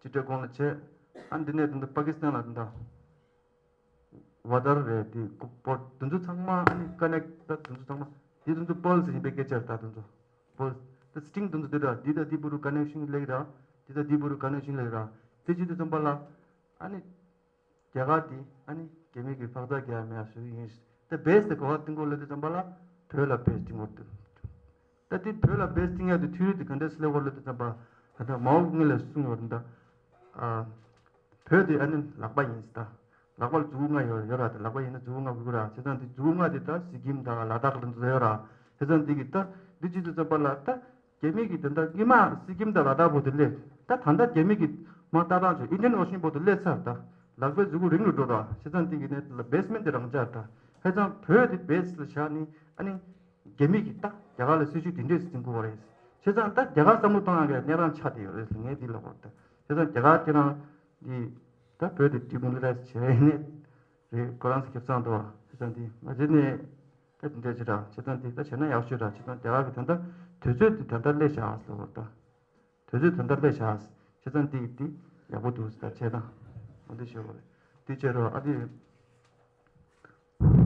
ཅི་འདྲ་གོང་ལ་བྱས་ཨ་ནི་དེ་ནས་དེ་འདྲ་པ་ཀི་སི་ཐན་ལ་དེ་འདྲ། ཝ་ཏར་རེད་དེ་པོར་ཊི་དེ་ཚོ་ཚང་མ་ཨ་ནི་ཀ་ནེག་ཊི་ད་དེ་ཚོ་ཚང་མ་དེ་དེ་ཚོ་པར་སི་ཡིན་པའི་སྐད་ཆ་རེད། ད་དེ་ཚོ་པར་སི་ད་སི་ཊིང་དེ་ཚོ་དེ་འདྲ་འདི་ད་འདི་བར་དུ་ཀ་ནེག་ཤན་ལེགས་ར། འདི་ད་འདི་བར་དུ་ཀ་ནེག་ཤན་ལེགས་ར། དེ་བྱེད་དུས་ཙམ་པ་ལ་ཨ་ནི། རྒྱ་གར་འདི་ཨ་ནི་རྒྱ་མི་གི་འཕག་འཚག་རྒྱག་ཡ་མེད་ཡ་བཟོ་གི་ཡིན། ད་བེ་སི་དེ་ག་པར་བཏིང་དགོས་ལབ་དུས་ཙམ་པ་ལ་བོད་ལ་བེ་སི་བཏིང་དགོས་འདུག་ད་འདི་བོད་ལ་བེ་སི་བཏིང་ཡ་དེ་ཐུགས་རེ་དེ་ག་འདྲས་སླེབས་དགོས་ལབ་དུས་ཙམ་པ་ད་ལྟ་མའོ་གི་སྔོན་ལ་གསུངས་ཡོད་རེད་ད། ཨ། བོད་དེ་ཨ་ནི་ལག་པ་ཡིན་ཟེར་ད། ལག་པ་ལ་མཛུ་གུ་ལྔ་ཡོད་ཡོད་ར། དེ་ལག་པ་ཡིན་ན་མཛུ་གུ་ལྔ་དགོས་ཀྱི་ར། བྱས་ཙང་དེ་མཛུ་གུ་ལྔ་དེ་ད་སི་ཀིམ་དང་ལ་དྭགས་ལ་འཛུལ་ཡོད་ར། བྱས་ཙང་དེ་གི་ད་འདི་བྱེད་དུས་ཙམ་པ་ལ་ད། རྒྱ་མི་གིས་དེ་འདྲ་སྔོན་མ་སི་ཀིམ་དང་ལ་དྭགས་བར་དུ་སླེབས། ད་ད་ལྟ་རྒྱ་མི་གིས་མར་ལྟ་སྟངས་བྱས་ཨིན་ཌི་ཡན་ཨོ་ཤན་བར་དུ་སླེབས་ཚར། ད་ལག་པའི་མཛུ་གུ་རིང་རུ་འགྲོ་ར། བྱས་ཙང་དེ་གི་ནས་ལ་བེ་སི་མེན་ཊི་དེ་རང་འཇགས་ད། བྱས་ཙང་བོད་དེ་བེ་སི་ལ་བཞག་ནས་ཨ་ནི་རྒྱ་མི་གིས་ད་རྒྱ་གར་ལ་སྲིད་ཇུས་དེ་འདྲས་སེ་འཛིན་དགོས་པ་རེད། བྱས་ཙང་ད་རྒྱ་གར་བསམ་བློ་གཏོང་ཡག་གི་གནས་སྟངས་ཆགས་བསྡད་ཡོད་རེད་ཟེར་ངས་འདི་ལབ་དགོས་རེད་ད། བྱས་ཙང་རྒྱ་གར་ཁྱེད་རང་འདི་ད་བོད་དེ་ཌི་མོ་ཀྲ་ཊའི་ཛི་བྱས་ནས་རེད། ཁོ་རང་ཚོ་ཁེ་བཟང་འདུག་བ། བྱས་ཙང་འདི་མ་བྱས་ནས། ད་དེ་འདྲ་ཅིག་ར་བྱས་ཙང་དེ་ད་བྱས་ན་ཡག་ཤོས་ར་བྱས་ཙང་རྒྱ་གར་གྱི་ད་ལྟ་དུས་ཚོད་དེ་ད་ལྟ་སླེབས་བཞག་ཟེར་བ་ད། དུས་ཚོད་ད་ལྟ་སླེབས་བཞག་བྱས་ཙང་དེ་དེ་ཡག་པོ་འདུག་ཟེར་ད་བྱས་ཙང་འོ་འདི་ཞུ་བ་རེད། དེ་བྱས་རོགས་ཨ་དེ།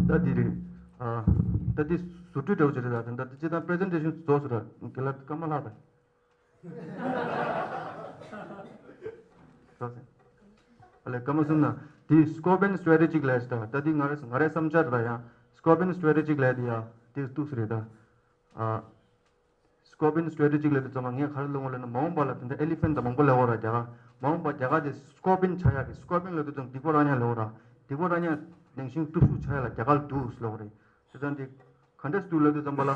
ད་འདི་རེད། ཨ། ད་འདི་ཟུར་བྲིས་འདྲ་བོ་ཅིག་རེད་ད། ད་ལྟ་སྤྱིར་བཏང་པི་རི་ཟེན་ཊེ་ཤན་རྫོགས་སོང་ར། རྒན་ལགས་སྐར་མ་ལྷག་ད། རྫོགས་སོང་། ཨ་ལས་སྐར་མ་གསུམ་ན། འདི་སྐོར་པི་ཡོན་སི་ཊེ་རེ་ཊི་ཅིག་ལས་ད། ད་འདི་ང་རེ་ང་རེ་བསམ་འཆར་ར་ཡང་སྐོར་པི་ཡོན་སི་ཊེ་རེ་ཊི་ཅིག་ལས་འདི་ཡ་འདི་ཏུག་སུ་རེད་ད། ཨ། སྐོར་པི་ཡོན་སི་ཊེ་རེ་ཊི་ཅིག་ལས་དུས་ཙམ་པ་ངས་ག་རེ་ལབ་ཡོང་ལབ་ན། མ་འོངས་པ་ལ་དེ་འདྲ་ཨེ་ལི་ཕེན་ཊི་དང་མང་པོ་ལབ་ཡོད་ར་རྒྱ་གར། མ་འོངས་པ་རྒྱ་གར་དེ་སྐོར་པི་ཡོན་ཆགས་ཡག་གི། སྐོར་པི་ཡོན་ལབ་དུས་ཙམ་སྡིག་པ་ར་ཉག་ལབ་ཡོད་ར། སྡིག་པ་ར་ཉག་ནང་བཞིན་སྟོབས་ཤུགས་ཆགས་ཡག་ལ་རྒྱ་གར་འདུག་ལབ་ཡོད་རེད། བྱས་ཙང་དེ་ག་འདྲས་འདུག་ལབ་དུས་ཙམ་པ་ལ།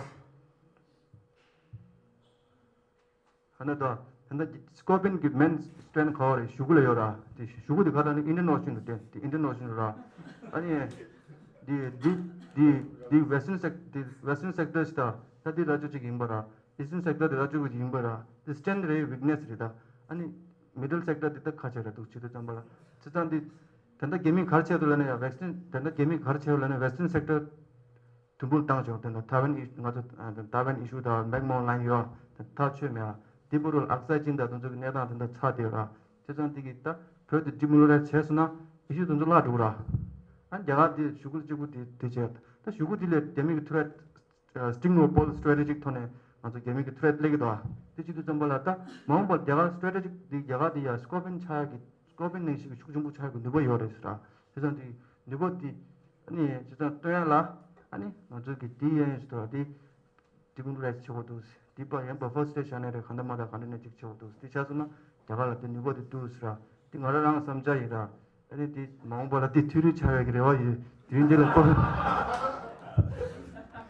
ཧ་ན་ད་ད་ལྟ་སྐོར་པི་ཡོན་གྱི་མེན་སི་ཊེ་རེན་ཊི་ག་བ་རེད། གཞུག་གུ་ལ་ཡོད་ར། དེ་གཞུག་གུ་དེ་ག་ལ་ནི་ཨིན་ཌི་ཡན་ཨོ་ཤན་དུ་དེ་དེ་ཨིན་ཌི་ཡན་ཨོ་ཤན་ར། ཨ་ནི་དེ་དེ་དེ་དེ་ཝེ་སི་ཊརན་སེག་དེ་ཝེ་སི་ཊརན་སེག་ཊར་ཞིག་ད་ད་དེ་ར་ཅོ་ཅིག་ཡིན་པ་ར། ཨི་སི་ཊརན་སེག་ཊར་དེ་ར་ཅོ་ཅིག་ཡིན་པ་ར། དེ་སི་ཊེན་ཐི་རེད། ཝིག་ནེ་སི་རེད་ད། ཨ་ནི་མི་ཌལ་སེག་ཊར་དེ་ད་ཁ་ཆེ་ར་འདུག་བྱེད་དུས་ཙམ་པ་ལ། བྱས་ཙང་དེ་ད་ལྟ་རྒྱ་མིས་ག་རེ་བྱས་འདུག་ལབ་ན་ཡ་ཝེ་སི་ཊརན་ད་ལྟ་རྒྱ་མིས་ག་རེ་བྱས་འདུག་ལབ་ན་ཝེ་སི་ཊརན་སེག་ཊར་དུམ་བུར་བཏང་བྱུང་། དེ་ནང་ཐའེ་ཝན་ཨི་ང་ཚོ་ཐའེ་ཝན་ཨི་ཤུ་དང་མེག་མོ་ལན་ཡོད་དེ་ཐག་ཆོད་མེད་ཨ། དེ་བུ་རུ་ཨག་སའི་ཅིན་དང་དེ་ཚོ་གི་གནས་སྟངས་དེ་འདྲ་ཚ་དེ་ར། བྱས་ཙང་དེ་གི་ད་བོད་དུ་ཌི་མོ་ཀེ་རེ་ཊི་བྱས་སོང་ན་ཨི་ཤུ་དེ་ཚོ་བརླག་འགྲོ་གི་ར། ཨ་རྒྱ་གར་དེ་གཞུག་གུ་གཅིག་པུ་དེ་དེ་བྱས་ད་གཞུག་གུ་དེ་ལས་རྒྱ་མི་གི་ཐུ་རེ་ཊི་སི་ཊིང་ནོ་བོལ་སི་ཊེ་རེ་ཊི་ཅིག་ཐོག་ནས་ང་ཚོ་རྒྱ་མི་གི་ཐུ་རེ་ཊི་སླེབས་ཀྱི་འདུག་ཨ། དེ་བྱེད་དུས་ཙམ་པ་ལ་ད་མ་འོངས་པར་རྒྱ་གར་སི་ཊེ་རེ་ཊི་ཅིག་དེ་རྒྱ་གར་དེ་ཡ་སྐོར་པི་ཡོན་ཆགས་ཡག་གི་སྐོར་པི་ཡོན་ནང་བཞིན་གྱི་ཤུགས་ཆེན་པོ་ཆགས་ཡག་གི་ནུས་པ་ཡོད་རེད་ཟེར་ར། བྱས་ཙང་དེ་ནུས་པ་དེ་ཨ་ནི་བྱས་ཙང་སྟོན་ཡག་ལ་ཨ་ནི་ང་ཚོ་གི་དེ་ཡན་ཞིག་ཐོག་དེ་དེ་ཀུན་ཏུ་རེ་ཆེ་བོ་འདུག་དེ་པ་ཡན་བ་ཕར་སི་ཊེ་ཇི་བཞག་ནས་རེད། གང་ལྟར་མ་ལྟར་གང་འདྲ་ནས་ཅིག་ཆེ་བོ་འདུག་དེ་ཆགས་སོང་ན་རྒྱ་གར་ལ་དེ་ནུས་པ་དེ་འདུག་ཟེར་ར། དེ་ང་རང་རང་བསམ་འཆར་ཡིན་ར། ཨ་ནི་དེ་མ་འོངས་པ་ལ་དེ་མཐུད་རེས་ཆགས་ཡག་གི་རེ་བ་ཡོད། དེ་རིང་འདི་ལ་སྤོབས་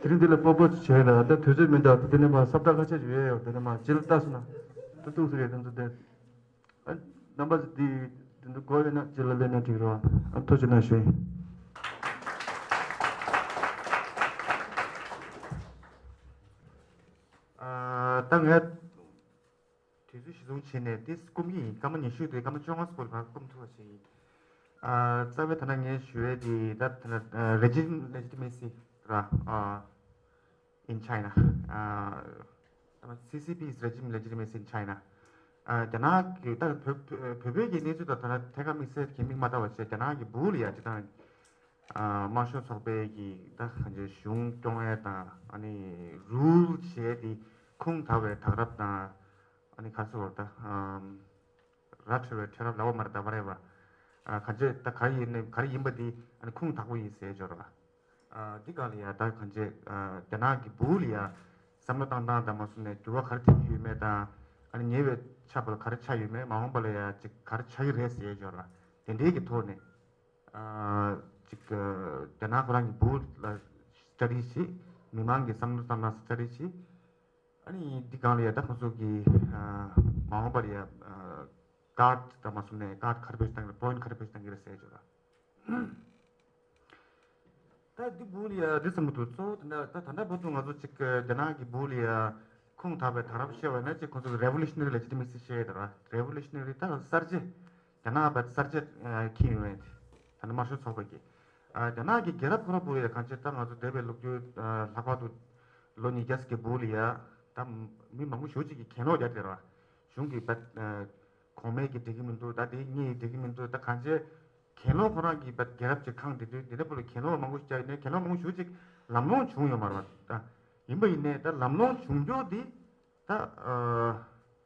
དེ་རིང་འདི་ལ་སྤོབས་པོ་བྱས་ན་ད་དུས་ཚོད་མི་འདུག་དེ་ནས་མ་སབ་ཏ་ཁ་ཆེ་ཞིག་ཡོད་ཡོད། དེ་ནས་མ་ཇི་ལ་ལྟ་སོང་ན་ད་ཏུག་སུ་རེད། དེ་ཚོ་དེ་ཨ་རྣམ་པ་ཚོ་དེ་དེ་ཚོ་དགོས་ཡོད་ན་ཇི་ལ་ལེན་ན་འགྲིག་རོགས། ཨ་ཐུགས་རྗེ་གནང་ཞུ་ཡིན། ཨ་ད་ངས་དུས་ཚོད་གཞི་བཟུང་བྱས་ནས་དེ་སྐུམ་གྱི་ཡིན། སྐར་མ་ཉི་ཤུ་དེ་སྐར་མ་བཅོ་ལྔ་སྐོར་བར་སྐུམ་ཐུབ་པ་ཞིག་ཡིན། ཨ་རྩ་བའི་ད་ལྟ་ངས་ཞུ་ཡས་དེ་ད་ད་ལྟ་regime legitimacy་ར། ཨ་in China། ཨ་ད་ལྟ་C C P's regime legitimacy in China། ཨ་རྒྱ་ནག་གི་ད་བོད་བོད་བོད་ཀྱི་གནས་ཚུལ་དང་ད་ལྟ་ཐད་ཀར་དམིགས་བསལ་གྱི་མིག་མ་ལྟ་བ་བྱས། རྒྱ་ནག་གི་སྦུག་ལ་ཡ་སྤྱིར་བཏང་ཨ་དམར་ཤོག་ཚོགས་པའི་གི་ད་གང་ཅི་གཞུང་སྐྱོང་ཡས་དང་ཨ་ནི་rule་བྱས་ཏེ་ཁུངས་དག་པའི་དག་རབ་དང་ཨ་ནི་ག་རེ་ཟེར་དགོས་རེད་ད། ཨམ་ར་འཕྲོད་པའི་ཁྲལ་རབ་ལབ་པ་མ་རེད་ད། whatever། ཨ་གང་ཅི་ད་ག་རེ་ཡིན་ནའི་ག་རེ་ཡིན་པ་འདི་ཨ་ནི་ཁུངས་དག་པོ་ཡིན་ཟེར་འབྱོར་བ། ཨ་འདི་ག་ལ་ཡ་ད་གང་ཅི་ཨ་རྒྱ་ནག་གི་སྦུག་ལ་ཡ་བསམ་བློ་བཏང་སྟངས་དང་མ་སོང་ནས་འགྱུར་བ་ག་རེ་ཐེབས་ཀྱི་ཡོད་མེད་དང་། ཨ་ནི་ཉེ་བའི་ཆར་པ་ལ་ག་རེ་ཆགས་ཡོད་མེད། མ་འོངས་པ་ལ་ཡ་ཅིག་ག་རེ་ཆགས་ཀྱི་རེད་ཟེར་འབྱོར་བ་དེ་འདྲའི་གི་ཐོག་ནས། ཨ་ཅིག་ཨ་རྒྱ་ནག་ཁོ་རང་གི་སྦུག་ལ་study་བྱེད། མི་མང་གི་བསམ་བློ་བཏང་སྟངས་study་བྱེད། ཨ་ནི་འདི་སྒང་ལ་ཡ་ད་ཁོ་ཚོ་གི་ཨ་མ་འོངས་པར་ཡ་ཨ་guard་དང་མ་སོང་ནས་guard་ག་རེ་བེད་སྤྱོད་བཏང་གི་རེད། point་ག་རེ་བེད་སྤྱོད་བཏང་གི་རེད་ཟེར་ཆོག་ད། ད་འདི་སྦུག་ལ་ཡ་འདི་བསམ་གི་འདུག་གཙོ་བོ་ད་ད་ད་ལྟ་བར་དུ་ང་ཚོ་ཅིག་རྒྱ་ནག་གི་སྦུག་ལ་ཡ་ཁུངས་དག་པའི་དག་རབ་བཤད་པ་ན་ཅིག་ཁོ་ཚོ་གི་revolutionary legitimacy་བཤད་ཡོད་ར། revolutionary་ད་གསར་བརྗེ། རྒྱ་ནག་བར་གསར་བརྗེ་ཨ་འཁྱེར་ཡོང་བས། ད་ནི་དམར་ཤོག་ཚོགས་པ་གིས་ཨ་རྒྱ་ནག་གི་རྒྱལ་རབས་ཁོ་རང་སྦུག་ལ་ཡ་གང་ཅི་ད་ང་ཚོ་འདས་པའི་ལོ་རྒྱུས་ཨ་ལྷག་པར་དུ་ལོ་ཉིས་བརྒྱ་ཙམ་གྱི་སྦུག་ལ་ཡ་ད་མི་མང་པོ་ཞེ་པོ་ཅིག་གིས་གྱེན་ལོག་རྒྱག་བསྡད་ར། གཞུང་གིས་བ་ཨ་གོང་མས་ཀྱིས་འགྲིག་གི་མི་འདུག་ད་དེ་གཉིས་འགྲིག་གི་མི་འདུག་ད་གང་ཅི་གྱེན་ལོག་ཁོ་རང་གིས་བ་རྒྱལ་རབས་ཅིག་འཁང་བསྡད་དུས་དེ་འདྲ་པོ་ལ་གྱེན་ལོག་མང་པོ་ཞིག་བྱས་ནས་གྱེན་ལོག་མང་པོ་ཞེ་པོ་ཅིག་ལམ་ལྷོང་བྱུང་ཡོད་མ་རེད་པ། ད་ཡིན་པ་ཡིན་ནའི་ད་ལམ་ལྷོང་བྱུང་རྒྱུ་དེ། ད་ཨ་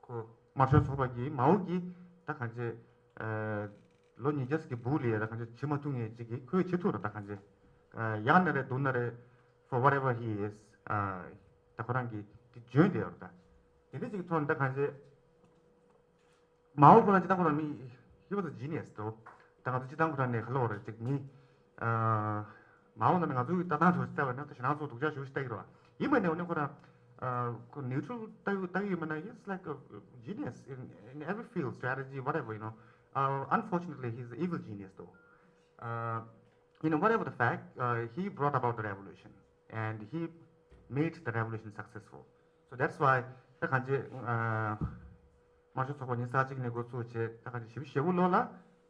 ཁོ་དམར་ཤོག་ཚོགས་པ་གིས་མའོ་གིས་ད་གང་ཅི་ཨ་ལོ་ཉིས་བརྒྱ་ཙམ་གྱི་སྦུག་ལ་ཡ་ད་གང་ཅི་བྱེད་མ་ཐུབ་མཁན་ཅིག་གིས་ཁོས་བྱེད་ཐུབ་ར། ད་གང་ཅི་ཨ་ཡག་ན་རེད་སྡུག་ན་རེད། for whatever he is ཨ་ད་ཁོ་རང་གིས་དེ་འཇོན་བསྡད་ཡོད་ར། ད་དེ་འདྲ་ཅིག་གི་ཐོག་ནས་ད་གང་ཅི་མའོ་ཁོ་རང་སྤྱིར་བཏང་ཁོ་རང་མི། He was a genius though. ད་ང་ཚོ་སྤྱིར་བཏང་ཁོ་རང་ནས་ག་ལབ་དགོས་རེད། ཅིག་མི་ཨ་མའོ་ནང་ནས་ང་ཚོའི་ལྟ་སྟངས་དུ་བལྟས་པ་ན་ད་ཞེ་དྲག་ཚོ་སྡུག་ཅག་ཞེ་པོ་ཞིག་ལྟ་གི་རེད་པ། ཡིན་པ་ནས་འོ་ནས་ཁོ་རང་ཨ་ཁོ་neutral་ལྟ་ཡུལ་ལྟ་གི་ཡོད་མ་ན། He's like a genius in in every field, strategy, whatever, you know. Uh, unfortunately, he's an evil genius though. Uh, you know, whatever the fact, uh, he brought about the revolution and he made the revolution successful. So that's why ད་གང་ཅི་ཨ་དམར་ཤོག་ཚོགས་པ་ཉིས་རྩ་གཅིག་ནས་འགོ་བཙུགས་བྱས་ད་གང་ཅི་བཞི་བཅུ་ཞེ་དགུ་ལོ་ལ་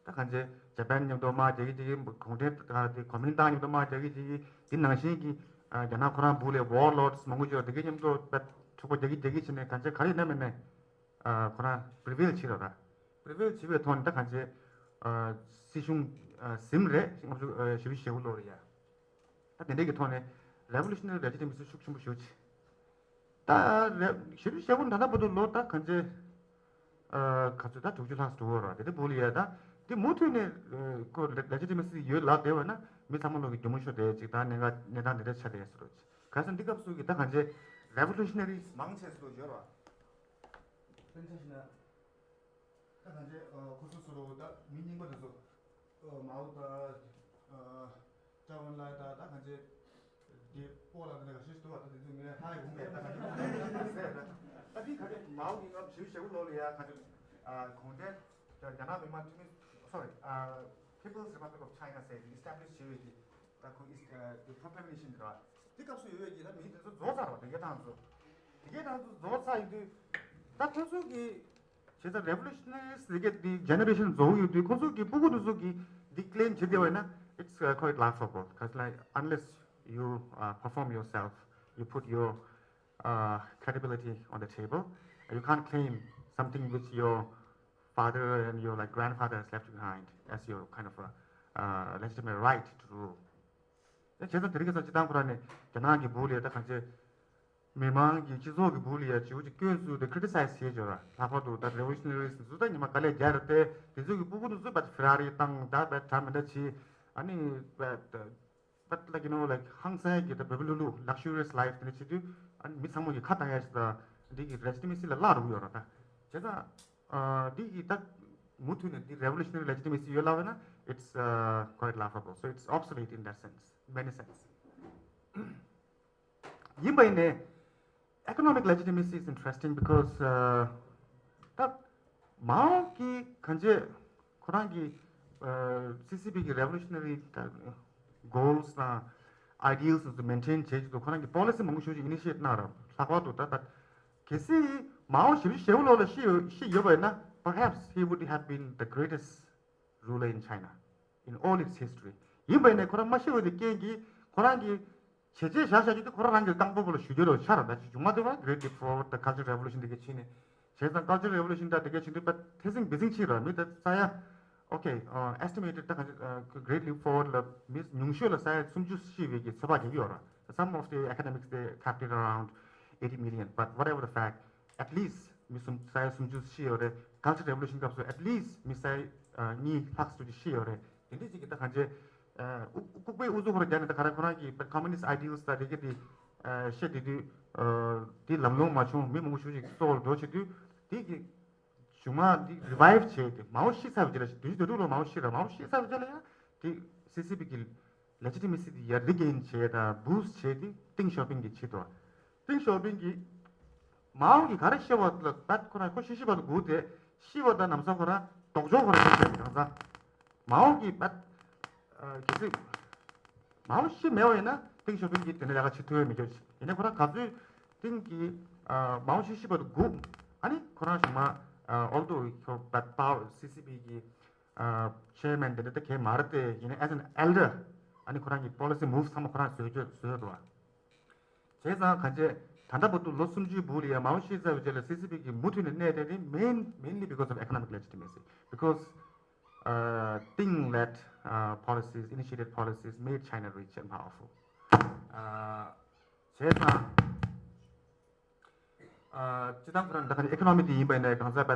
ད་གང་ཅི་ཇ་པན་མཉམ་དུ་དམག་རྒྱག་གི་བྱེད་ཀྱི། གུང་ཁྲན་ཨ་དེ་གོ་མིན་ཏང་མཉམ་དུ་དམག་རྒྱག་གི་བྱེད་ཀྱི། དེ་ནང་བཞིན་གྱི་ རྒྱ་ནག་ཁོ་རང་སྦུག་ལ་warlords མང་པོ་ཅིག་ཡོད། དེ་གའི་མཉམ་དུ་འཁྲུག་པ་རྒྱག་གི་རྒྱག་གི་བྱས་ནས་གང་བྱས་ག་རེ་ཡིན་ན་མིན་ནས་ཁོ་རང་prevail བྱེད་རོགས་ར། prevail བྱེད་པའི་ཐོག་ནས་ད་གང་བྱས་སྲིད་གཞུང་ཟིན་རེད། ལྔ་བཅུ་ཞེ་དགུ་ལོ་རེད་ཡ། ད་དེ་འདྲས་ཀྱི་ཐོག་ནས་revolutionary legitimacy ཤུགས་ཆེན་པོ་ཞིག་ད་རེ་ཞེ་པོ་ཞེ་པོ་ད་ལྟ་བར་དུ་ལོ་ད་གང་ཅི། ཨ་ག་ཚོད་ད་དྲུག་ཅུ་ལྷག་འགྲོ་བ་ར། དེ་འདྲ་སྦུག་ལ་ཡ་ད་དེ་མུ་མཐུད་ནས་ཁོ་legitimacy ཡོད་ལབ་བསྡད་པ་ན་མི་ཚང་མ་ལོག་གི་སྒྱུ་མ་ཤོར་བསྡད་ཅིག་ད་གནད་འགག་གནས་སྟངས་འདི་འདྲ་ཆགས་བསྡད་ཟེར་རོ། ག་ས་འདི་སྐབས་སུ་གི་ད་གང་ཅི་revolutionaries མང་ཆེ་ཟེར་རོ་ཡོད་ར། དཔེར་ན་ཆ་བཞག་ན། ད་གང་ཅི་ཁོ་ཚོ་ཚོ་ལོ་ད་མི་རྙིང་པ་དེ་ཚོ། མའོ་དང་། ཀྲའུ་ཨེན་ལའེ་དང་ད་གང་ཅི། དེ་སྤོ་ལགས་དེ་འདྲ་ག་ཤེས་འདུག་བ། ད་དེ་ཚོ་ངས་ཧ་ཡ་གོ་མེད། ད་གང་ཅི་ཟེར་ད། ད་དེ་ག་དེ་མའོ་གི་སྐབས་བཞི་བཅུ་ཞེ་དགུ་ལོ་ལ་ཡ་གང་ཅི། གུང་ཁྲན་རྒྱ་ནག་མི་དམངས་འཐུས་མི། sorry། People's Republic of China ཟེར་establish བྱས་ཡོད་ཀྱི། ད་ཁོ་ཨིས་ཨ་དེ་proclamation ར། དེ་སྐབས་སུ་ཡོད་ཡོད་ཀྱི་ད་མི་དེ་ཚོ་རྫོགས་ཚར་བ། དེ་གའི་ཐང་ཚོ། དེ་གའི་ཐང་ཚོ་རྫོགས་ཚར་ཡིན་དུས། ད་ཁོ་ཚོ་གི་བྱས་ཙང་revolutionaries དེ་གའི་དེ་generation རྫོགས་ཡོད་དུས་ཁོ་ཚོ་གི་སྤུ་གུ་དེ་ཚོ་གི་དེ་claim བྱེད་བསྡད་པ་ཡིན་ན། It's uh, quite laughable. Because like unless you uh, perform yourself, you put your uh, credibility on the table, you can't claim something which your father and your like grandfather has left behind as your kind of a uh, legitimate right to rule. དེ་བྱས་ཙང་དེ་རིང་ཁ་སང་སྤྱིར་བཏང་ཁོ་རང་ནས་རྒྱ་ནག་གི་སྦུག་ལ་ད་གང་ཅི་མི་མང་གི་སྤྱི་ཚོགས་ཀྱི་སྦུག་ལ་ཡ་བྱིའུ་ཅིག་སྐྱོན་བཙུགས་ཏེ་criticize བྱེད་འཇོག་ར། ལྷག་པར་དུ་ད་revolutionaries ཚོ་ད་ཉི་མ་དཀའ་ལས་རྒྱག་རེད་དེ། དེ་ཚོ་གི་སྤུ་གུ་དེ་ཚོ་but Ferrari བཏང་ད་but ད་མི་འདྲ་བྱེད། ཨ་ནི་but but like you know like ཧང་སང་གི་ད་བེ་བེ་ལུ་ལུ་luxurious life དེ་འདྲ་བྱེད་དུས། ཨ་ནི་མི་ཚང་མ་གི་ཁ་བཏང་ཡ་ཞིག་ད་འདི་གི་legitimacy ལ་བརླག་འགྲོ་གི་ཡོད་ར། ད་བྱས་ཙང་འདི་གི་ད་མུ་མཐུད་ནས་འདི་revolutionary legitimacy ཡོད་ལབ་ན། It's uh, quite laughable. So it's obsolete in that sense, many sense. ཡིན་པ་ཡིན་ནའི་economic legitimacy is interesting because uh, ད་མའོ་གི་གང་ཅི་ཁོ་རང་གི་སི་སི་པི་གི་revolutionary goals དང་ideals དེ་ཚོ་maintain བྱེད་ཀྱི་འདུག་ཁོ་རང་གི་policy མང་པོ་ཞེ་ཅིག་initiate གནང་ར། ལྷག་པར་དུ་ད་ད་གལ་སྲིད་མའོ་ཞེ་པོ་ཞེ་པོ་ལོ་ལ་ཤི་ཡོད་ཤི་ཡོད་པ་ཡིན་ན། Perhaps he would have been the greatest ruler in China in all its history. ཡིན་པ་ཡིན་ནའི་ཁོ་རང་མ་ཤི་བའི་དེ་རྐྱེན་གྱིས་ཁོ་རང་གི་བྱས་རྗེས་བཞག་བཞག་རྒྱུ་དེ་ཁོ་རང་རང་གི་རྐང་སྤོ་བོ་ལ་གཞུ་རྒྱུ་རེད་ཆགས་ར། ད་ཅི་བྱུང་མ་འདུག་བ། Great Leap Forward དང་Cultural Revolution དེ་གའི་ཕྱིན་ནས། བྱས་ཙང་Cultural Revolution དང་དེ་གའི་ཕྱིན་དུས་པ་ཐེ་ཚིག་འབི་ཚིག་ཕྱིན་ར། མི་ད་ས་ཡ། Okay, uh, estimated ད་ག་ཅི་Great Leap Forward ལ་མི་ཉུང་ཤོས་ལ་ས་ཡ་སུམ་ཅུ་ཤི་བའི་གི་ཚོད་དཔག་རྒྱག་གི་ཡོད་ར། Some of the academics, they capped it around eighty million, but whatever the fact, at least མི་སུམ་ས་ཡ་སུམ་ཅུ་ཤི་ཡོད་རེད། Cultural Revolution སྐབས་སུ་at least མི་ས་ཡ་གཉིས་ལྷག་ཙམ་ཅིག་ཤི་ཡོད་རེད། དེ་འདྲས་ཅིག་གི་ད་གང་ཅི། ལྐུགས་པའི་ཨུ་ཚུགས་ཁོ་རང་རྒྱག་ནས་ད་ག་རེ་ཁོ་རང་གི་communist ideals དང་དེ་ག་དེ་བཤད་དེ་དུས། དེ་ལམ་ལྷོང་མ་བྱུང་། མི་མང་པོ་ཞེ་ཅིག་སྲོག་ལ་འགྲོ་བྱེད་དུས། དེ་གི་གཞུག་མ་དེ་revive བྱས་ཏེ་མའོ་ཤི་ཚར་བའི་རྗེས་ལ། བདུན་ཅུ་དོན་དྲུག་ལོ་མའོ་ཤི་ར། མའོ་ཤི་ཚར་བའི་རྗེས་ལ་ཡང་དེ་སི་སི་པི་གི་legitimacy དེ་ཡར་regain བྱས་དང་boost བྱས་ཏེ་ཏིང་ཞའོ་ཕིང་གིས་བྱེད་དོ། ཏིང་ཞའོ་ཕིང་གིས་མའོ་གིས་ག་རེ་བཤད་པ་ལ་ད་ཁོ་རང་ཁོ་ཤི་ཤི་བ་ལ་སྒུག་སྟེ། ཤི་བ་དང་ལམ་སང་ཁོ་རང་ལྡོག་ཕྱོགས་ཁོ་རང་ཤི་ཚར་བའི་གང་ཟག་མའོ་གིས་ད་གལ་སྲིད་མའོ་ཤི་མེད་པ་ཡིན་ན་ཏིང་ཞའོ་ཕིང་གིས་དེ་འདྲ་ལས་ཀ་བྱེད་ཐུབ་ཡ་མེད་ཀྱོག་ཅིག་ཡིན་ནའི་ཁོ་རང་ག་ཚོད་ཏིང་གིས་མའོ་ཤི་ཤི་བ་ལ་སྒུག་ཨ་ནི་ཁོ་རང་གཞུག་མ་although ཁོ་but power སི་སི་པི་གི་chairman དེ་འདྲ་ད་གས་མ་རེད་དེ། ཡིན་ནའི་as an elder ཨ་ནི་ཁོ་རང་གི་policy moves ཚང་མ་ཁོ་རང་བཟོས་ཀྱོག་བཟོས་འདུག་བ། བྱས་ཙང་གང་བྱས་ད་ལྟ་བར་དུ་ལོ་སུམ་ཅུའི་སྦུག་ལ་ཡང་མའོ་ཤི་ཚར་བའི་རྗེས་ལ་སི་སི་པི་གིས་མུ་མཐུད་ནས་གནས་བསྡད་དེ་main mainly because of economic legitimacy, because uh, Deng led uh, policies, initiated policies made China rich and powerful. Uh, བྱས་ཙང་། སྤྱིར་བཏང་ཁོ་རང་ད་ག་ནི་economy དེ་ཡིན་པ་ཡིན་ན་གང་ཟག་པ་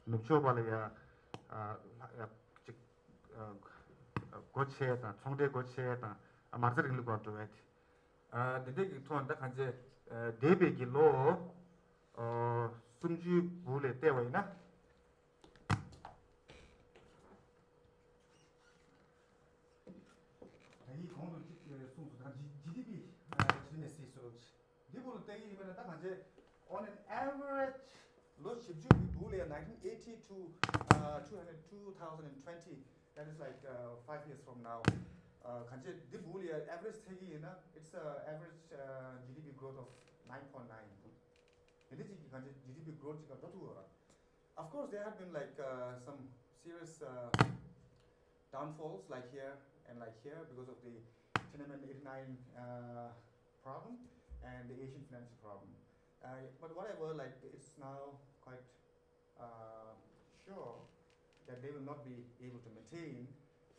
ནུབ་ཕྱོགས་པ་ལ་ཡ་ཡ་ཅིག་སྒོ་ཕྱེ་དང་ཚོང་འབྲེལ་སྒོ་ཕྱེ་དང་མ་རྩ་རིང་ལུགས་པ་འགྲོ་བས། དེ་འདྲས་ཀྱི་ཐོག་ད་གང་ཅི་འདས་པའི་གི་ལོ་སུམ་ཅུའི་སྦུག་ལ་བལྟས་པ་ཡིན་ན། ད་ཡིག་གོང་དུ་གཅིག་གསུངས་སོང་། ད་ཇི་ཇི་ཌི་པི་ལ་ཆི་ནས་སྲིད་སོ། འདི་བོ་ལ་བལྟ་གི་ཡིན་པ་ན་ད་གང་ཅི། On an average ལོ་བཞི་བཅུ་གི་སྦུག་ལ་ཡ་nineteen eighty to uh, two hundred, two thousand and twenty, that is like uh, five years from now. Uh, གང་ཅི་འདི་སྦུག་ལ་ཡ་average ཚད་ཀྱི་ཡིན་ན། It's a average uh, G D P growth of nine point nine. དེ་འདྲ་ཅིག་གི་གང་ཅི་G D P growth ཅིག་ག་འགྲོ་ཐུབ་ཡོད་ར། Of course, there have been like uh, some serious uh, downfalls, like here and like here, because of the Tiananmen eighty-nine uh, problem and the Asian financial problem. Uh, but whatever, like, it's now quite uh, sure that they will not be able to maintain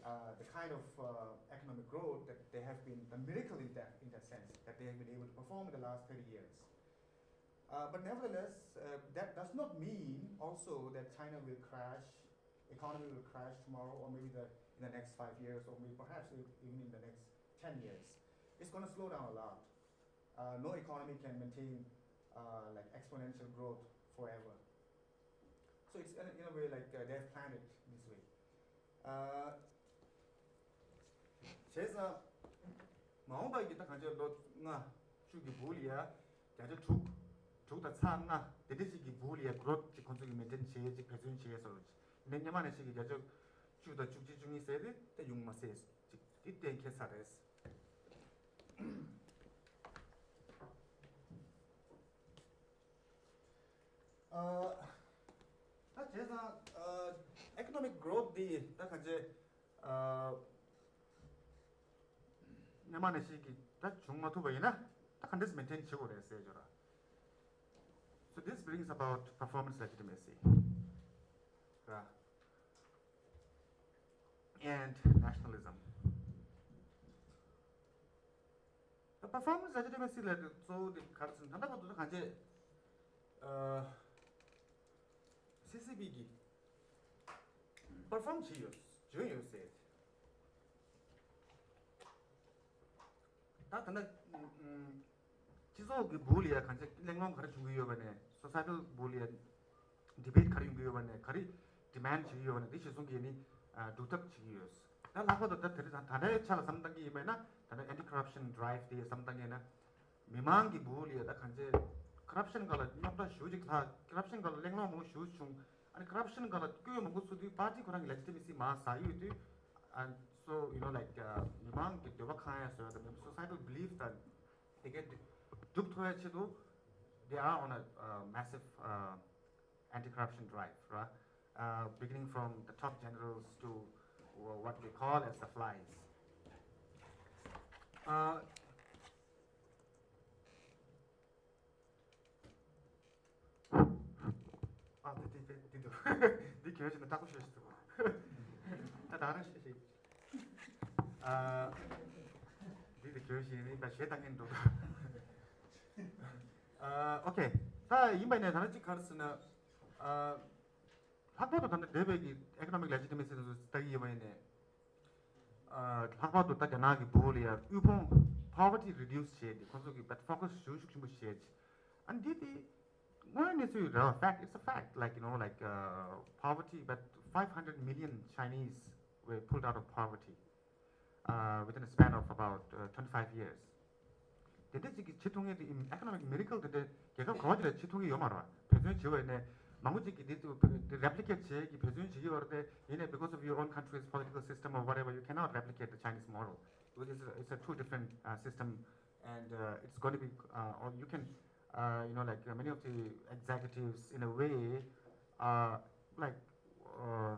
uh, the kind of uh, economic growth that they have been, a miracle in that, in that sense, that they have been able to perform in the last thirty years. Uh, but nevertheless, uh, that does not mean also that China will crash, economy will crash tomorrow, or maybe the, in the next five years, or maybe perhaps even in the next ten years. It's going to slow down a lot. Uh, no economy can maintain uh, like exponential growth forever. So it's in, in a way like uh, they've planned it this way. Uh, བྱས་ཙང་མ་འོངས་པ་གི་ད་གང་ཅི་ལོ་ལྔ་བཅུ་གི་བུ་ལ་ཡ་བརྒྱ་ཆ་དྲུག་དྲུག་དང་ཚེག་ལྔ་དེ་འདྲ་ཞིག་གི་བུ་ལ་ཡ་གྷི་རོཐ་ཅིག་ཁོང་ཚོ་གི་མེན་ཊེན་བྱེད་ཅིག་འབད་བརྩོན་བྱེད་སོ། ནས་སྔོན་མ་ནས་ཞིག་གི་བརྒྱ་ཆ་བཅུ་དང་བཅུ་གཅིག་བཅུ་གཉིས་ཟེར་དེ་ད་ཡོང་མ་སྲིད་ཅིག་དེ་གཏན་འཁེལ་ཚར་རེད། ཨ། ད་བྱས་ཙང་ཨ། economic growth འདི་ད་གང་ཅི་ཨ། སྔོན་མ་ནས་ཞིག་གི་ད་བྱུང་མ་ཐུབ་པ་ཡིན་ན་ད་ག་འདྲས་མེན་ཊེན་བྱེད་དགོས་རེད་ཟེར་ཅོ་ར། So this brings about performance legitimacy ར། And nationalism. The performance legitimacy ལ་གཙོ་བོ་དེ་ག་རེ་ཟེར་ན་ད་ལྟ་བར་དུ་ད་གང་ཅི་ཨ། སི་སི་པི་གི་པར་ཕོམ་བྱས་ཡོད་བྱོན་ཡོད་ཟེར། ད་ད་ལྟ་སྤྱི་ཚོགས་ཀྱི་བུ་ལ་ཡ་གང་ཅི་གླེང་སློང་ག་རེ་བྱུང་གི་ཡོད་པ་ནས་སོ་སའི་ཊལ་བུ་ལ་ཡ་ཌི་བེཊ་ག་རེ་ཡོང་གི་ཡོད་པ་ནས་ག་རེ་ཌི་མན་ཌི་བྱེད་ཀྱི་ཡོད་པ་ནས་དེ་གཞིར་བཟུང་གིས་ནི་སྒྲུབ་ཐབས་བྱེད་ཀྱི་ཡོད། ད་ལྷག་པར་དུ་ད་དེ་རིང་ད་ལྟའི་ཆ་ལ་བསམ་བཏང་གི་ཡིན་པས་ན་ད་ལྟ་anti corruption drive དེ་བསམ་བཏང་གི་ཡིན་ན། མི་མང་གི་བུ་ལ་ཡ་ད་གང་ཅི་ཀོ་རབ་ཤན་སྒང་ལ་རྙོག་དྲ་ཞེ་པོ་ཅིག་ལྷག་ཀོ་རབ་ཤན་སྒང་ལ་གླེང་སློང་མང་པོ་ཞེ་པོ་བྱུང་། ཨ་ནི་ཀོ་རབ་ཤན་སྒང་ལ་སྐྱོན་མང་པོ་ཚུགས་དུས་པར་ཊི་ཁོ་རང་གི་ལེ་ཇི་ཊི་མེ་སི་མར་ཟག་ཡོད་དུས། And so you know like uh, མི་མང་གི་འདོད་པ་ཁེངས་ཡ་བཟོ་ཡ་དང་མི་སོ་སའི་ཊལ་བྷི་ལིབ་དང་དེ་གའི་སྒྲུབ་ཐུབ་ཡ་ཆེད་དུ་they are on a uh, massive uh, anti-corruption drive, right? Uh, beginning from the top generals to wh- what they call as the flies. Uh, ཨ་དེ་དེ་དེ་དེ་འདུག་འདི་གྱོན་བྱས་ན་ཏག་པོ་ཤོས་ཤིག་འདུག་ད་ད་རང་ཤེས་ཤིག་ཨ་འདི་དེ་གྱོན་བྱས་ནི་ད་ཞེ་ད་ངན་འདུག་ཨ་ཨོ་ཁེ། ད་ཡིན་པ་ནས་ད་རང་གཅིག་ག་རེ་ཟེར་ན། ཨ་ལྷག་པར་དུ་ད་ནི་འདས་པའི་གི་ཨི་ཀོ་ནོ་མིག་ལེ་ཇི་ཊི་མེ་སི་དེ་ཚོ་ལྟ་གི་ཡོད་པ་ཡིན་ནས། ཨ་ལྷག་པར་དུ་ད་རྒྱ་ནག་གི་བུ་ལ་ཡ་དབུལ་ཕོངས་poverty reduce བྱས་ཏེ་ཁོང་ཚོ་གི་but focus ཤུགས་ཤུགས་ཆེན་པོ་བྱས་ཅི། ཨ་འདི་དེ་དངོས་ཡོད་གནས་ཚུལ་རེད་བ། Fact, it's a fact, like you know like uh, poverty, but five hundred million Chinese were pulled out of poverty uh, within a span of about uh, twenty-five years. དེ་འདྲ་ཅིག་གི་བྱེད་ཐུབ་མཁན་དེ་economic miracle དེ་འདྲ་རྒྱལ་ཁབ་ག་བ་ཅིག་ལ་བྱེད་ཐུབ་ཀྱི་ཡོད་མ་རེད་བ། འབད་བརྩོན་བྱེད་པ་ཡིན་ནའི་མང་པོ་ཅིག་གིས་འདི་ཚོ་འདི་replicate བྱེད་ཀྱི་འབད་བརྩོན་བྱེད་ཀྱི་ཡོད་རེད་དེ། ཡིན་ནའི་because of your own country's political system or whatever, you cannot replicate the Chinese model because it's a, it's a two different uh, system and uh, it's going to be uh, or you can uh, you know like uh, many of the executives in a way uh, like uh,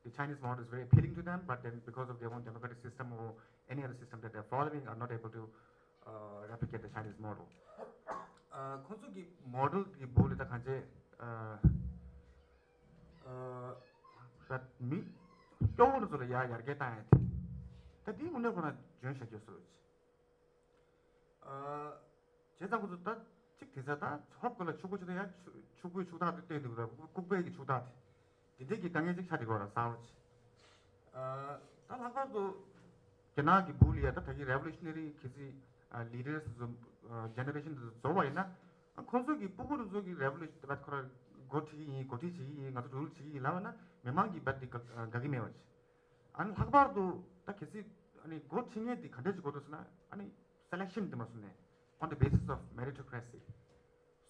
the Chinese model is very appealing to them, but then because of their own democratic system or any other system that they're following, are not able to uh, replicate the Chinese model. ཁོང་ཚོ་གི་མོ་ཌེལ་གི་བུ་ལ་ད་གང་ཅི་ད་མི་སྐྱོ་བོ་ཚོ་ལ་ཡར་ཡར་རྒྱས་བཏང་ཡ་དེ་ད་དེའི་དངོས་གནས་ཁོ་ན་འཇོན་བྱ་རྒྱུ་སོ། བྱས་ཙང་ཁོ་ཚོ་ད་གཅིག་དེ་ཚ་ད་ཧོབ་ག་ལ་ཕྱུག་པོ་ཆུ་ད་ཡ་ཕྱུག་པོའི་ཕྱུག་ཐག་དེ་བཏོན་འདུག་ད་ལྐུགས་པའི་གི་ཕྱུག་ཐག་དེ་དེ་འདྲའི་གི་དཀའ་ངལ་ཅིག་ཆགས་བསྡད་ཡོད་ར་གསར་བ་ཅིག་ད་ལྷག་པར་དུ་རྒྱ་ནག་གི་བུ་ལ་ཡ་ད་ད་གི་revolutionary གི་ཚི་ལི་ཌར་སི་ཛོ་ཇེ་ནེ་རེ་ཤན་དེ་ཚོ་འཛོམས་པ་ཡིན་ན་ཁོང་ཚོ་གི་སྤུ་གུ་དེ་ཚོ་གི་revolution ད་ཁོ་ར་འགོ་ཁྲིད་ཀྱི་ཡིན། འགོ་ཁྲིད་བྱེད་ཀྱི་ཡིན། ང་ཚོ་རུལ་བྱེད་ཀྱི་ཡིན་ལབ་པ་ན་མི་མང་གི་བད་དེ་དགའ་གི་མེད་པ་ཅིག་ཨ་ནི་ལྷག་པར་དུ་ད་གལ་སྲིད་ཨ་ནི་འགོ་ཁྲིད་མཁན་དེ་ག་འདྲས་ཅིག་དགོས་འདུག་ཟེར་ན་ཨ་ནི་selection དེ་མ་སོང་ནས་on the basis of meritocracy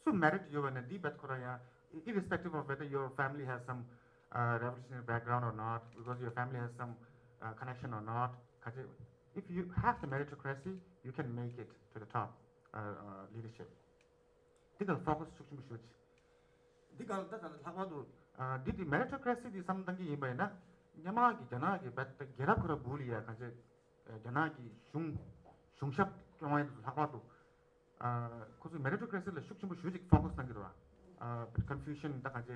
སུ་merit ཡོད་པ་ན་དེའི་བད་ཁོ་རང་ཡང་irrespective of whether your family has some uh, revolutionary background or not, because your family has some uh, connection or not, if you have the meritocracy, you can make it to the top uh, uh, leadership. འདི་ག་ལ་focus ཤུགས་ཆེན་པོ་ཞུ་ཅིག་འདི་ག་ལ་ད་ད་ལྷག་པར་དུ་ཨ་འདི་དེ་meritocracy དེ་བསམ་བཏང་གི་ཡིན་པ་ཡིན་ན་སྔོན་མ་གི་རྒྱ་ནག་གི་བད་རྒྱལ་རབས་ཁོ་ར་བུ་ལ་ཡ་གང་ཅི་རྒྱ་ནག་གི་གཞུང་ གཞུང་ཞབས་སྐྱོང་བ་ཡིན་ལྷག་པར་དུ། ཨ་ཁོ་ཚོས་མེ་རི་ཊོ་ཀེ་ར་སི་ལ་ཤུགས་ཆེན་པོ་ཞེ་ཅིག་ཕོ་ཀ་སི་གནང་གི་འདུག་ཨ། But Confucian ད་གང་ཅི་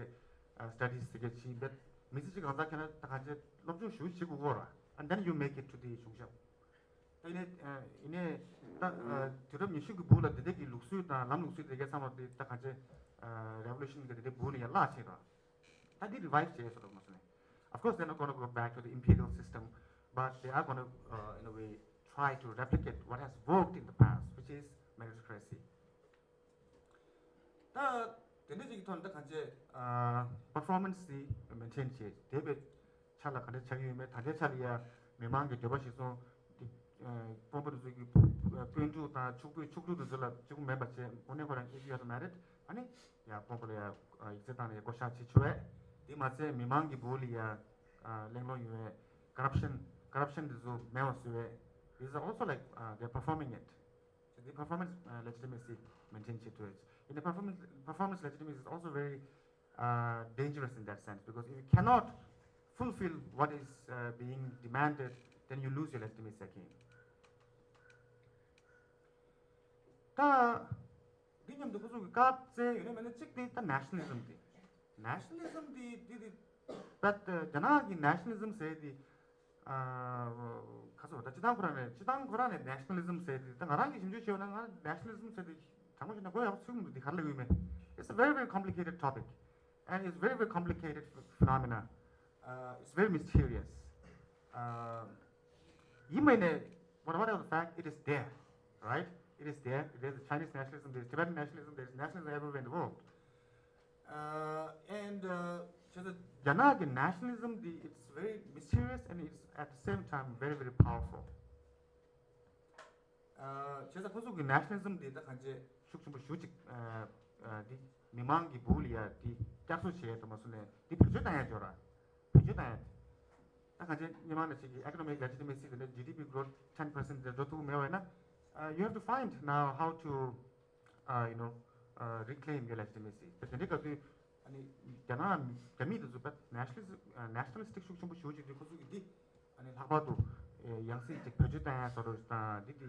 ཨ་studies ཟེར་གྱི་ཅིག་ཡིན་པས། མི་ཚེ་གཅིག་གང་ཟག་ཁྱེད་རང་ད་གང་ཅི་སློབ་སྦྱོང་ཞེ་ཅིག་བྱེད་དགོས་ར། And then you make it to the གཞུང་ཞབས། ད་ཡིན་ནའི་ཨ་ཡིན་ནའི་ད་ཨ་དུས་རབས་ཉི་ཤུ་གི་སྦུག་ལ་འདི་འདྲ་གི་ལུགས་སྲོལ་དང་ལམ་ལུགས་སྲོལ་དེ་གའི་ཚང་མ་དེ་ད་གང་ཅི་ཨ་revolution གི་འདི་འདྲའི་སྦུག་ལ་ཡར་བརླག་བྱས་ར། ད་འདི་revive བྱས་སོ་ར་མ་སོང་ནས། Of course, they're not going to go back to the imperial system, but they are going to, uh, in a way, try to replicate what has worked in the past, which is meritocracy. ད་དེ་འདྲ་ཅིག་གི་ཐོག་ནས་ད་གང་ཅི་ཨ་performance དེ་maintain བྱེད་བསྡད་པའི་ཆ་ལ་ག་འདྲ་ཆགས་ཀྱི་ཡོད་མེད། ད་ལྟའི་ཆ་ལ་ཡ་མི་མང་གི་འདོད་པ་གཞིར་བཟུང་དེ་ཨ་དཔོན་པོ་དེ་ཚོ་གི་དཔོན་ཕྲུག་དང་ཕྱུག་པོའི་ཕྱུག་ཕྲུག་དེ་ཚོ་ལ་གཅིག་པུ་མིན་པ་བྱས། དངོས་གནས་ཁོ་རང་if you have merit ཨ་ནི་ཡ་དཔོན་པོ་ལ་ཡ་ཨ་ཡིག་ཚད་བཏང་ནས་ཡ་བསྐོ་བཞག་བྱེད་ཆོག་པས། དེ་མ་ཚད་མི་མང་གི་སྦུག་ལ་ཡ་ཨ་གླེང་སློང་ཡོད་པས། corruption corruption དེ་ཚོ་མེད་པ་བཟོ་བས། These are also like, uh, they're performing it. So the performance uh, legitimacy maintains it to it. And the performance, performance legitimacy is also very uh, dangerous in that sense, because if you cannot fulfill what is uh, being demanded, then you lose your legitimacy again. ད་འདི་མཉམ་དུ་ཁོ་ཚོ་གི་བཀག་རྩལ་ཡོད་ན་མེད་ན་གཅིག་དེ་ད་nationalism དེ། nationalism དེ་དེ་དེ་but རྒྱ་ནག་གི་nationalism ཟེར་དེ་ཨ་ཁ་སོ་ད་སྤྱི་བཏང་ཁོ་རང་ནས་སྤྱི་བཏང་ཁོ་རང་ནས་nationalism ཟེར་དེ་ད་ང་རང་གི་ཞིབ་འཇུག་བྱས་པ་ན་ང་nationalism ཟེར་དེ་དྲང་པོ་བཤད་ན་དགོས་ཡག་ཚིག་མི་འདུག་དེ་ག་རེ་ལབ་ཡོད་མེད། It's a very very complicated topic and it's very very complicated phenomena. Uh, it's very mysterious. Uh, you may know, but whatever the fact, it is there, right? It is there. There's Chinese nationalism, there's Tibetan nationalism, there's nationalism everywhere in the world. Uh, and uh, just the Janagi nationalism, the, it's very mysterious and it's at the same time very, very powerful. བྱས་ཙང་ཁོ་ཚོ་གི་nationalism འདི་ད་གང་ཅི་ཤུགས་ཆེན་པོ་ཞེ་ཅིག་འདི་མི་མང་གི་སྦུག་ལ་ཡ་འདི་བསྐྱར་གསོ་བྱས་དུ་མ་སོང་ནས་འདི་བེད་སྤྱོད་བཏང་ཡ་འབྱོར་ར། བེད་སྤྱོད་བཏང་ཡ་ད་གང་ཅི་སྔོན་མ་ནས་ཅིག་གི་economic legitimacy དེ་འདྲ་G D P growth ten percent དེ་འགྲོ་ཐུབ་མེད་པ་ཡིན་ན། Uh, you have to find now how to uh, you know, uh, reclaim your legitimacy. ད་དེ་འདྲའི་སྐབས་དུས་ཨ་ནི་རྒྱ་ནག་རྒྱ་མི་དེ་ཚོ་ད་nationalist ཨ་nationalistic ཤུགས་ཆེན་པོ་ཞེ་ཅིག་དེ་ཁོ་ཚོ་གི་འདི་ཨ་ནི་ལྷག་པར་དུ་ཨེ་ཡང་སྲིད་ཅིག་བེད་སྤྱོད་བཏང་ཡ་བཟོ་འདྲ་དང་འདི་དེ་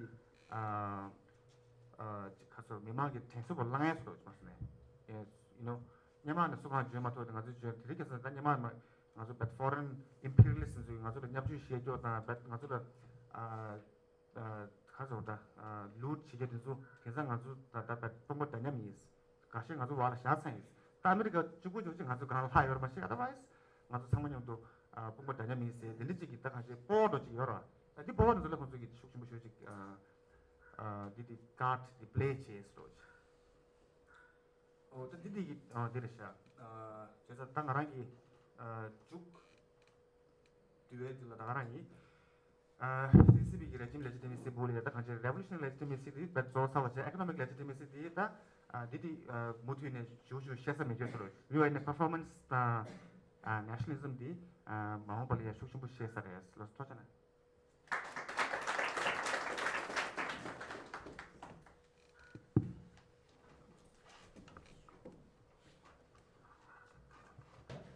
ཨ་ཨ་ཅིག་ཁ་སོ་མི་མང་གི་དྲན་གསོ་བ་བསླང་ཡ་བཟོ་འདྲ་ཅིག་མ་སོང་ནས་ཨེ་you know སྔོན་མ་ནས་སུ་གང་བརྗོད་མ་ཐུབ་དེ་ང་ཚོས་བརྗོད་དེ་རིང་ཁ་སང་ད་སྔོན་མ་ང་ཚོ་བད་foreign imperialist ཚོས་ང་ཚོ་ལ་བརྙས་བཅོས་བྱེད་རྒྱུ་དང་བད་ང་ཚོ་ལ་ཨ། ཨ་ག་ཚོད་ད་ལུཊ་བྱེད་རྒྱུ་དེ་ཚོ་དེང་སང་ང་ཚོ་ད་ལྟ་བར་དཔུང་པ་འདྲ་མཉམ་ཡིན། འགའ་ཤས་ང་ཚོ་བར་ལ་བཞག་ཚར་ཡིན། ད་ཨ་མི་རི་ཀ་གཅིག་པུ་ཆོག་ཅིག་ང་ཚོ་སྒང་ལ་ལྷག་ཡོད་རེད་མ་ཤེས། Otherwise ང་ཚོ་ཚང་མ་མཉམ་དུ་ཨ་དཔུང་པ་འདྲ་མཉམ་ཡིན་ཟེར་དེ་འདྲ་ཅིག་གི་ད་གང་ཅི་སྤོབས་པ་འདྲ་ཅིག་ཡོད་རེད། ད་འདི་སྤོབས་པ་དེ་ཚོ་ལ་ཁོང་ཚོ་གི་ཤུགས་ཆེན་པོ་ཞེ་ཅིག་ཨ་ཨ་འདི་འདི་card འདི་play བྱས་སོ། ཨོ་ད་འདི་འདི་གི་ཨ་འདི་རེད་ཤག་ཨ་བྱས་ཙང་ད་ང་རང་གི་ཨ་མཇུག་བསྡུ་བའི་དུས་ལ་ད་ག་རང་ཡིན། ཨ་སི་སི་པི་གི་regime legitimacy སྦུག་ལ་ཡ་ད་གང་ཅི་revolutionary legitimacy དེ་བེད་རྫོགས་ཚར་བ་བྱས། economic legitimacy དེ་ད་ཨ་འདི་དེ་ཨ་མུ་མཐུད་ནས་ཞུ་ཞུ་བཤད་ས་མི་འཇོག་ས་རེད། We are in a performance དང་ཨ་nationalism དེ་ཨ་མ་འོངས་པ་ལ་ཡ་ཤུགས་ཆེན་པོ་བཤད་ས་རེད། ལགས་སོ་ཐུགས་རྗེ་གནང་།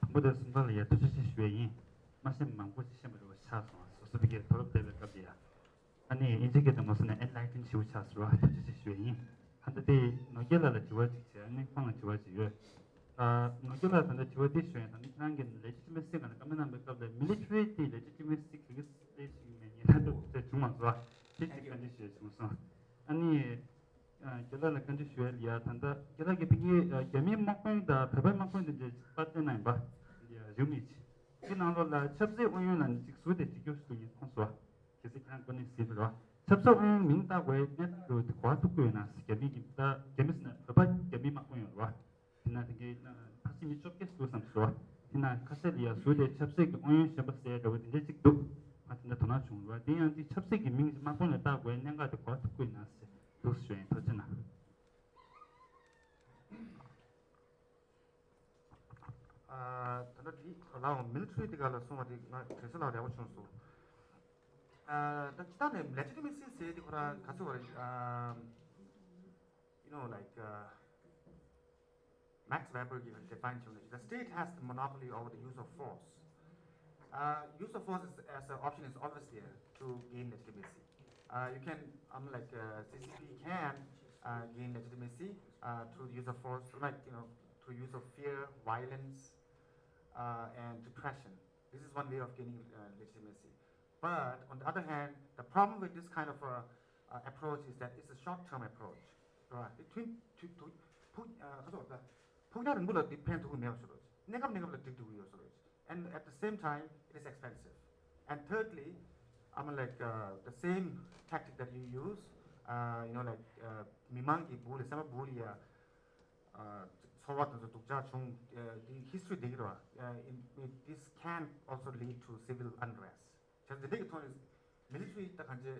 དང་པོ་དེར་གསུང་སྟངས་ལ་ཡ་ཐུགས་རྗེ་ཆེ་ཞུ་བ་ཡིན། མ་ཤེས་མང་པོ་ཞིག་ཤེས་པ་རེད་པ་ཆགས་སོང་། སོ་སོ་བོད་སྐད་དོ་རབ་བསྡད་པའི་སྐབས་དེ་ཡ། ཨ་ནི་དབྱིན་ཇི་སྐད་དུ་མ་སོང་ན་enlightened ཞེ་པོ་ཆགས་སོང་བ། ཐུགས་རྗེ་ཆེ་ཞུ་བ་ཡིན། ད་ལྟ་དེ་ནོར་རྒྱས་ལགས་ལ་དྲི་བ་ཅིག་བྱས། ཨ་ནི་ཁོང་ལ་དྲི་བ་ཅིག་ཡོད། ཨ་ནོར་རྒྱས་ལགས་ད་ལྟ་དྲི་བ་འདི་ཞུ་ཡིན། ད་ནི་ཁྱེད་རང་གིས་legitimacy སྒང་ལ་བཀའ་མོལ་གནང་པའི་སྐབས་ལ་military དེ་legitimacy ག་གི་སླེབས་ཤིག་མེད་ངེས་ད་ལྟ་འུ་ཚོས་བྱུང་མ་སོང་བ། དེ་ཅིག་བཀའ་འདྲི་ཞུ་ཡ་བྱུང་སོང་། ཨ་ནི། རྒན་ལགས་ལ་བཀའ་འདྲི་ཞུ་ཡ་ལ་ཡ། ད་ལྟ་རྒན་ལགས་ཀྱིས་ཕ་གིའི་རྒྱ་མིའི་དམག་དཔོན་དང་བོད་པའི་དམག་དཔོན་དེ་འདྲའི་པར་བསྟན་གནང་ཡིན་པ། ཡ་རིའུ་མིག་གི་ནང་ལོགས་ལ་ཆབ་སྲིད་ཨུ་ཡོན་ལ་ནི་ཅིག་ཟུར་དེ་འབྲི་རྒྱུ་ཞིག་འདུག་ཡིན་མཐོང་སོང་བ། གལ་སྲིད་ཁྱེད་རང་གོ་གནས་ཟིན་པ་རེད་བ། ཆབ་སྲིད་ཨུ་ཡོན་མིང་བཏགས་དགོས་ཡ་གནས་སྟངས་དེ་གོ་བ་ཐུབ་ཀྱི་ཡོད་ན་ཟེར། རྒྱ་མི་གི་ད་རྒྱ་མི་ཟེར་ན་བོད་པ་རྒྱ་མིའི་དམག་དཔོན་ཡོད་རེད་བ། དེ་ན་དེ་གའི་ཕལ་ཆེར་མི་བཅོ་བརྒྱད་འདུག་བསམ་སོང་བ། དེ་ན་ཁ་ཤས་ལ་ཡ་ཟུར་དེ་ཆབ་སྲིད་ཀྱི་ཨུ་ཡོན་གཞན་པ་ཟེར་འདྲ་བོ་དེ་འདྲ་ཅིག་འདུག་ང་དེ་འདྲ་དོ་སྣང་བྱུང་རེད་བ། དེ་ཡང་ཅིག་ཆབ་སྲིད་ཀྱི་མིང་ཅིག་དམག་དཔོན་ལ་བཏགས་དགོས་ཡ་གནད་འགག་དེ་གོ་བ་ཐུབ་ཀྱི་ཡོད་ན་ཟེར་འདུག་ཞུ་ཡིན། ཐུགས་རྗེ་གནང་། ཨ་ད་ལྟ་འདི་ལའང་military དེ་ག་ལ་གསུང་བ་དེ་ང་དྲན་གསོ་ལ་རེ་བ་བྱུང་སོང་། ཨ་ད་སྤྱིར་བཏང་ནས་legitimacy ཟེར་དེ་ཁོ་རང་ག་ཚོད་བར་ཨ་you know like uh, Max Weber གིས་define བྱུང་ནས། The state has the monopoly over the use of force. Uh, use of force is, as an option is always there to gain legitimacy. Uh, you can, um, like, uh, C C P can uh, gain legitimacy uh, through the use of force, like, you know, through use of fear, violence, uh, and repression. This is one way of gaining uh, legitimacy. But on the other hand, the problem with this kind of a, uh, approach is that it's a short-term approach. Right? Between two, two, ཕུགས་ཨ་ཁ་སོགས་ད་ཕུགས་རྒྱང་རིང་པོ་ལ་དེ་ཕན་ཐོགས་ཀྱི་མེད་པ་བཟོ་འདྲ། གནས་སྐབས་གནས་སྐབས་ལ་འགྲིག་འགྲོ་གི་ཡོད་བཟོ་འདྲ། And at the same time, it is expensive. And thirdly, I mean, like, uh, the same tactic that you use, uh, you know, like, uh, མི་མང་གི་སྦུག་ལ་སེམས་པ་སྦུག་ལ་ཡ། ཚོར་བ་དང་སྡུག་ཅག་བྱུང་། དེ་history་དེ་གི་རེད་བ། This can also lead to civil unrest. བྱས་ཙང་འདི་འདྲ་གི་ཐོག་ནས་military་ད་གང་ཅི་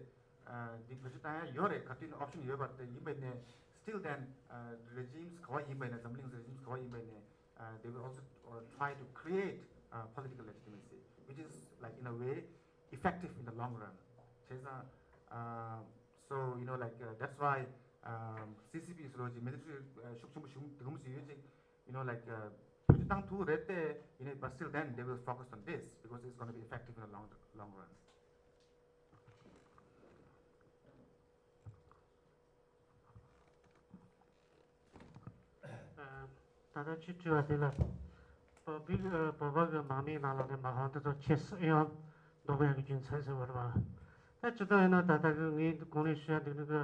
འདི་བེད་སྤྱོད་བཏང་ཡ་ཡོད་རེད། ག་དུས་ནས་option་ཡོད་པ་དེ་ཡིན་པ་ནས། Still then, uh, regimes་ག་བ་ཡིན་པ་ནས། འཛམ་གླིང་regimes་ག་བ་ཡིན་པ་ནས། Uh, they will also uh, try to create uh, political legitimacy, which is, like, in a way, effective in the long run. བྱས་ཙང་uh, so, you know, like, uh, that's why um, C C P is really military uh, ཤུགས་ཆེན་པོ་ཞིག་དེ་ག་མོ་ཞིག་ཡོད་ཅིག you know, like, uh, བེད་སྤྱོད་བཏང་ཐུབ་རེད་དེ། you know, but still then they will focus on this because it's going to be effective in the long, long run. ད་ལྟ་ཅི་དྲི་བ་དེ་ལ། བོད་པའི་བོད་པ་གི་དམག་མིའི་ནང་ལོགས་ནས་མ་ཧོང་དེ་ཚོ་ཁྱད་གསོད་ཡང་འདུག་པའི་རྒྱུ་མཚན་ཟེར་བ་རེད་བ། ད་ཇི་ལྟར་ཡིན་ན་ད་ལྟ་གི་ངས་གོང་ནས་ཞུ་ཡ་འདུག་ནི་གི།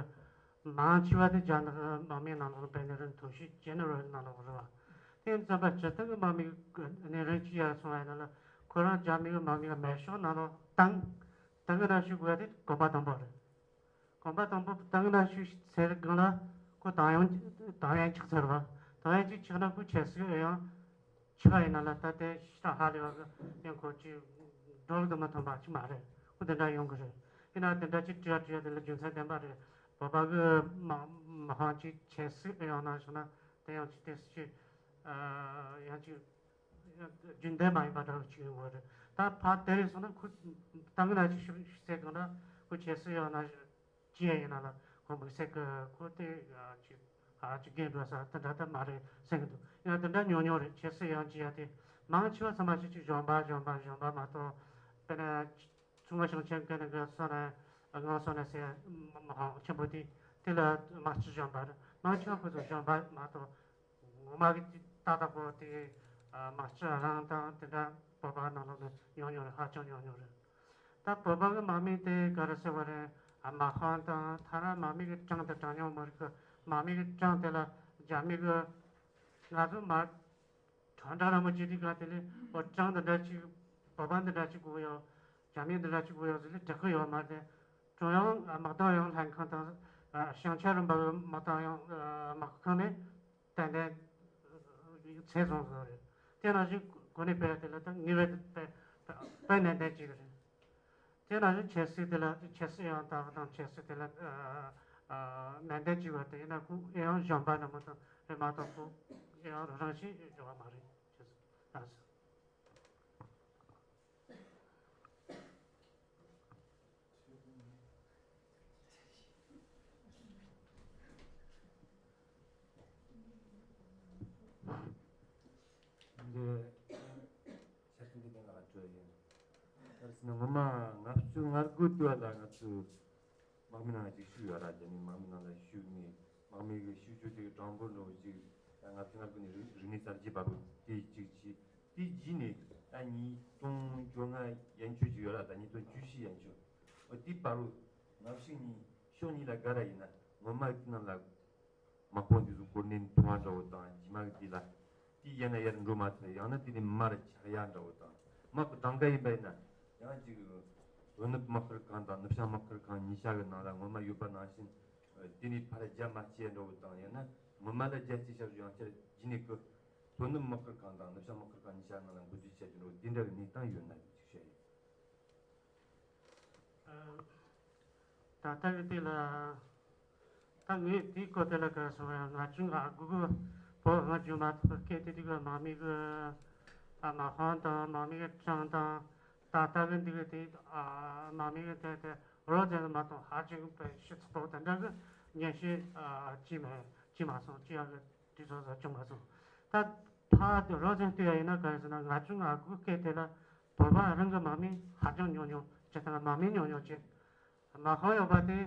མང་ཆེ་བ་དེ་རྒྱ་ནག་དམག་མིའི་ནང་ལོགས་ནས་པའི་ནེ་རན་ཐོ་ཤི་ཇེ་ནེ་རལ་ནང་ལོགས་རེད་བ། དེ་ཡིན་ཙམ་པ་ཇི་ལྟར་གི་དམག་མི་ནེ་རན་ཅི་ཡར་སོང་བ་ཡིན་ན་ལ། ཁོ་རང་རྒྱ་མི་གི་དམག་མི་གི་མེ་ཤོག་ནང་ལོགས་བཏང་། ད་གི་ན་ཞུ་དགོས་ཡ་དེ་གོམ་པ་དང་པོ་རེད། གོམ་པ་དང་པོ་བཏང་ན་ཞུ་ཚེ་རིང་ལ་ཁོ་ཏང་ཡོན་ཏང་ཡོན་ཆགས་ཚར་བ། ཏང་ཡོན་ཅིག་ཆགས་ན་ཁོ་ཆེ་སི་ཡང་ཆགས་ཡིན་ན་ལ། ད་དེ་ཤི་ཏང་ཧ་ལས་བ་གི་ཡང་ཁོ་ཅི་འགྲོ་གི་མ་ཐོན་པ་ཅི་མ་རེད། ཁོ་དེ་འདྲ་ཡོང་གི་རེད། ཡིན་ན་དེ་འདྲ་ཅིག་བྲིས་བྲིས་དེ་ལ་རྒྱུ་མཚན་ལྡན་པ་རེད། བོད་པ་གི་མ་མ་ཧང་ཅིག་ཆེ་སི་ཡང་ན་ཞུ་ན་དེ་ཡང་ཅིག་དེ་སི་ཅིག་ཡང་ཅིག་རྒྱུན་ལྡན་མ་ཡིན་པ་འདྲ་བོ་ཅིག་ཡོང་གི་རེད། ད་ཕར་དེ་རེད་སོང་ན་ཁོ་ཏང་གི་ན་ཅིག་ཞུ་ཞུ་ཚེ་གང་ན་ཁོ་ཆེ་སི་ཡང་ན། ཅི་ཡང་ཡིན་ན་ལ་ཁོ་དམིགས་བསལ་གི་ཁོ་དེ་ཅིག་ཨ་ཅིག་འགན་འགྲོ་ས་དེ་འདྲ་ད་མ་རེད་སེམས་ཀྱི་འདུག་ཡང་དེ་འདྲ་ཉུང་ཉུང་རེད། ཆེ་སི་ཡང་ཅི་ཡང་དེ་མང་ཆེ་བ་ཚང་མ་ཅིག་ཅིག་གཞོན་པ་གཞོན་པ་གཞོན་པ་མ་གཏོགས། དཔེར་ན་ཆུང་བ་ཞིང་ཆེན་གི་ནི་གི་སོ་ན་ངོ་སོ་ན་སེ་མ་ཧང་ཆེན་པོ་དེ་དེ་ལ་དམག་སྤྱི་གཞོན་པ་རེད། མང་ཆེ་བ་ཁོ་ཚོ་གཞོན་པ་མ་གཏོགས། ངོ་མ་གི་ཏག་ཏག་པོ་དེ་དམག་སྤྱི་རང་དང་དེ་འདྲ་བོད་པ་ནང་ལོགས་ནས་ཉུང་ཉུང་རེད། ཧ་ཅང་ཉུང་ཉུང་རེད། ད་བོད་པ་གི་དམག་མི་དེ་ག་རེ་ཟེར་བ་རེད། དམག་དཔོན་དང་ཐ་ན་དམག་མི་གི་གྲངས་དེ་གྲངས་ཉུང་མ་རེད་གི། དམག་མི་གི་གྲངས་དེ་ལ་རྒྱ་མི་གི་ང་ཚོ་མ་གྲངས་འདྲ་ར་མ་བྱེད་དུས་ག་དེ་ལས་འོ་གྲངས་འདི་འདྲ་ཅིག་བོད་པ་འདི་འདྲ་ཅིག་དགོས་ཡོད། རྒྱ་མི་འདི་འདྲ་ཅིག་དགོས་ཡོད་ཟེར་ལས་འགྲིག་གི་ཡོད་མ་རེད། ཀྲུང་དབྱང་དམག་དོན་ཡོངས་ལྷན་ཁང་དང་ཞིང་ཆེན་རིམ་པ་གི་དམག་དོན་ཡོངས་དམག་ཁང་ནས། ཏན་ཏན་ཚད་བཟུང་བཟོ་རེད། དེ་ནང་བཞིན་གོ་གནས་སྤེལ་དེ་ལ་ད་ངེས་པའི་དཔེ་དཔེ་ནན་ཏན་གཅིག་རེད། དེ་ནང་བཞིན་ཆབ་སྲིད་དེ་ལ་ཆབ་སྲིད་ཡང་དག་དང་ཆབ་སྲིད་དེ་ལ་ནན་ཏན་གཅིག་བ་དེ་ཡིན་ན་ཁོ་ཡང་གཞོན་པ་ནང་མ་དང་རེད་མ་གཏོགས་ཁོ་ཡང་རང་བཞིན་འགྱུར་བ་མ་རེད། ལགས་སོ། འདི་ཆ་རྐྱེན་འདི་ག་ལ་སྤྲོད་ཡིན། ག་རེ་ཟེར་ན་ངོ་མ་ང་ཚོ་ང་རྒོལ་དུས་ལ་ང་ཚོ་དམག་མི་ནང་ཅིག་ཞུགས་ཡོད་ར། རྒྱ་མི་དམག་མི་ནང་ལ་ཞུགས་ནས་དམག་མི་གི་ཞུགས་རྒྱུ་དེ་གྲངས་འབོར་འདྲ་བོ་ཅིག་ང་ཚོ་ང་རྒོལ་ནས་རིག་གནས་གསར་བརྗེ་བར་དུ་དེ་གཅིག་བྱས། དེ་རྗེས་ནས་ད་ཉིས་སྟོང་བཅོ་ལྔ་ཡན་ཆོད་ཅིག་ཡོད་ར། ད་ཉིས་སྟོང་བཅུ་བཞི་ཡན་ཆོད། འོ་དེ་བར་དུ་ང་ཞིག་གཉིས་ཕྱོགས་གཉིས་ལ་ག་ར་ཡིན་ན་ངོ་མ་དེ་ནང་ལ། དམག་དཔུང་འདི་ཚོ་སྐོར་ནས་མཐོང་བ་འདྲ་བོ་དང་། རྗེས་མ་གི་དེ་ལ་དེ་ཡར་ན་ཡར་འགྲོ་མ་ཐུབ། ཡང་ན་དེ་ནས་མར་ཆག་ཡ་འདྲ་བོ་དང་། དམག་གི་གྲངས་ཀ་ཡིན་པ་ཡིན་ན་ཡང་ཅིག་དོ་ནུབ་དམག་སྒར་ཁང་དང་ནུབ་བྱང་དམག་སྒར་ཁང་གཉིས་ཆ་གི་ནང་ལ་ངོ་མ་ཡོད་པ་ནང་བཞིན་དེ་ནས་ཕར་རྒྱ་མ་སྐྱེལ་འདྲ་བོ་དང་། ཡང་ན་ངོ་མ་ལ་རྒྱ་སྐྱེལ་བྱ་རྒྱུ་ཡང་བསྐྱར་རྗེས་ནས་ཀི་དོ་ནུབ་དམག་སྒར་ཁང་དང་ནུབ་བྱང་དམག་སྒར་ཁང་གཉིས་ཆ་ནང་ལ་འགོ་འཛུགས་བྱ་རྒྱུ་འདྲ་བོ་དེ་འདྲ་གི་གནས་སྟངས་ཡོད་ན་ཅིག་བཤད་ཡོད། ད་ལྟ་གི་དེ་ལ་ད་ངས་དེའི་སྐོར་དེ་ལ་ག་སོང་ཡང་ང་ཅུང་ཨ་གུ་གུ་བོད་ང་རྒྱུ་མ་ཐོག་སྐད་དེ་དེ་གི་དམག་མི་གི་ཨ་མ་ཧོན་དང་དམག་མི་གི་ཀྲང་དང་ད་ལྟ་གི་འདི་གི་དེ་ཨ་དམག་མི་གི་དེ་དེ་རོ་ཙེ་མ་གཏོགས་ཧ་ཅང་པའི་ཤི་ཚོགས་པོ་དེ་འདྲ་གི་ཉན་ཤེས་ཨ་ཅི་མེད་ཅི་མ་སོང་ཅི་ཡང་གི་དུས་ཚོད་ཟ་བྱུང་མ་སོང་། ད་ཕ་དེ་རོ་ཙེ་ལྟོས་ཡ་ཡིན་ན་ག་རེ་ཟེར་ན་ང་ཅུང་ཨ་གུ་གུ་སྐད་དེ་ལ། བོད་པ་རང་གི་དམག་མི་ཧ་ཅང་ཉུང་ཉུང་། སྤྱིར་བཏང་དམག་མི་ཉུང་ཉུང་བྱས། མ་ཧོ་ཡོད་པ་དེ་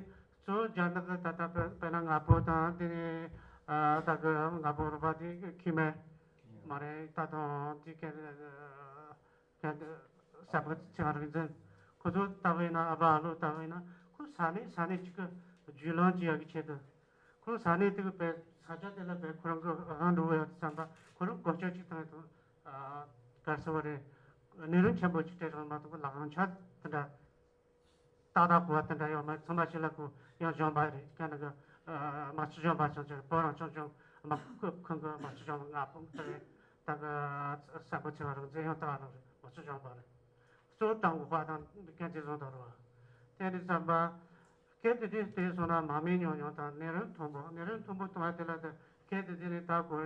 གཙོ་བོ་རྒྱ་ནག་གི་ད་ལྟ་དཔེར་དཔེར་ན་ང་ཕོ་དང་དེ་ནས་ཨ་ད་གི་ང་ཕོ་རུ་པ་དེ་ཁྱི་མེ་མ་རེད། ད་དུང་དེ་གན་གན་ས་བུ་ཚེ་རིང་འཛིན། ཁོ་ཚོ་ལྟ་བས་ན་ཨ་ཕ་ཨ་ལོ་ལྟ་བས་ན་ཁོ་ས་གནས་ས་གནས་གཅིག་གི་རྒྱུས་ལོན་བྱེད་ཡག་གི་ཆེད་དུ། ཁོ་ས་གནས་དེ་གི་དཔེ་ས་ཆ་དེ་ལ་དཔེ་ཁོ་རང་གི་དབང་འགྲོ་བ་ཡོད་དུ་བསམ་པ་ཁོ་རང་གོ་སྐྱོན་ཅིག་བཏང་ཡོད་དུ་ག་རེ་ཟེར་བ་རེད། གནས་རིམ་ཆེན་པོ་ཅིག་སྤྲད་རོགས་མ་གཏོགས་ལག་རང་ཆ་དེ་འདྲ། ཏག་ཏག་གོ་བ་དེ་འདྲ་ཡོད་མ་རེད། ཚང་མ་ཞིག་ལ་གོ་ཡང་གཞོན་པ་རེད། ཁ་ནི་གི་དམག་སྤྱི་གཞོན་པ་ཆུང་ཆུང་བོད་རང་སྐྱོང་ལྗོངས་དམག་ཁུལ་ཁང་གི་དམག་སྤྱི་གཞོན་པ་ལྔ་པོ་དེ་རེད། ད་གི་གསར་འགོད་ཚེ་རིང་འཛིན་ཡང་ད་རང་རེད། དམག་སྤྱི་གཞོན་པ་རེད། གཙོ་བོ་ཀྲང་གོ་ཧྭ་དང་སྐད་འཛིན་བཟོ་འདྲ་རེད་བ། དེ་ནི་བསམ་པ། སྐད་དེ་དུས་དེ་སོང་ན་མ་མི་ཉུང་ཉུང་དང་ནད་རིམས་མཐོན་པོ། ནད་རིམས་མཐོན་པོ་གཏོང་བ་དེ་ལ་དེ་སྐད་དེ་དེ་ནི་ད་གོ་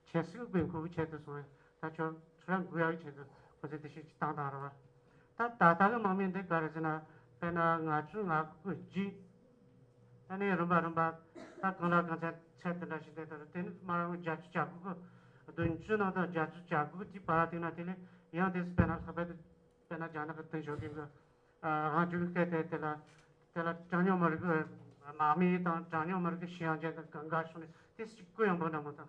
ཆེ་སྲིད་དགོས་མཁོ་གི་ཆེད་དུ་སོང་བས་ད་ཁྱོད་ཁྱོད་རང་དགོས་ཡག་ཆེད་དུ་ཁོ་ཚོས་དེ་ཤེས་ཀྱི་བཏང་བཏང་རེད་བ། ད་ད་ལྟ་གི་དམག་མི་འདི་ག་རེ་ཟེར་ན་དཔེར་ན་ལྔ་བཅུ་ང་དགུ་གི་རྗེས། ད་ནི་རིམ་པ་རིམ་པ་ད་གང་ལ་གང་འཚམ་ཚད་དེ་འདྲ་ཞིག་བསྡད་དེ་རེད། དེ་ནི་མ་རང་བརྒྱད་ཅུ་གྱ་དགུ་གི་བདུན་ཅུ་ནང་དང་བརྒྱད་ཅུ་གྱ་དགུ་གི་དེའི་བར་དེ་ན་དེ་ལས་ཡང་དེ་དཔེར་ན་ལྷག་པར་དུ། དཔེར་ན་རྒྱ་ནག་གི་ཏེང་ཞའོ་ཕིང་གི་དབང་སྒྱུར་སྐད་དེ་དེ་ལ་དེ་ལ་གྲངས་ཉུང་མི་རིགས་ཀྱི་དམག་མི་དང་གྲངས་ཉུང་མི་རིགས་ཀྱི་ཤེས་ཡོན་ཅན་དང་གང་ག་ཕྱོགས་ནས་དེ་གཅིག་གུ་ཡངས་པོ་འདྲ་མོ་དང་།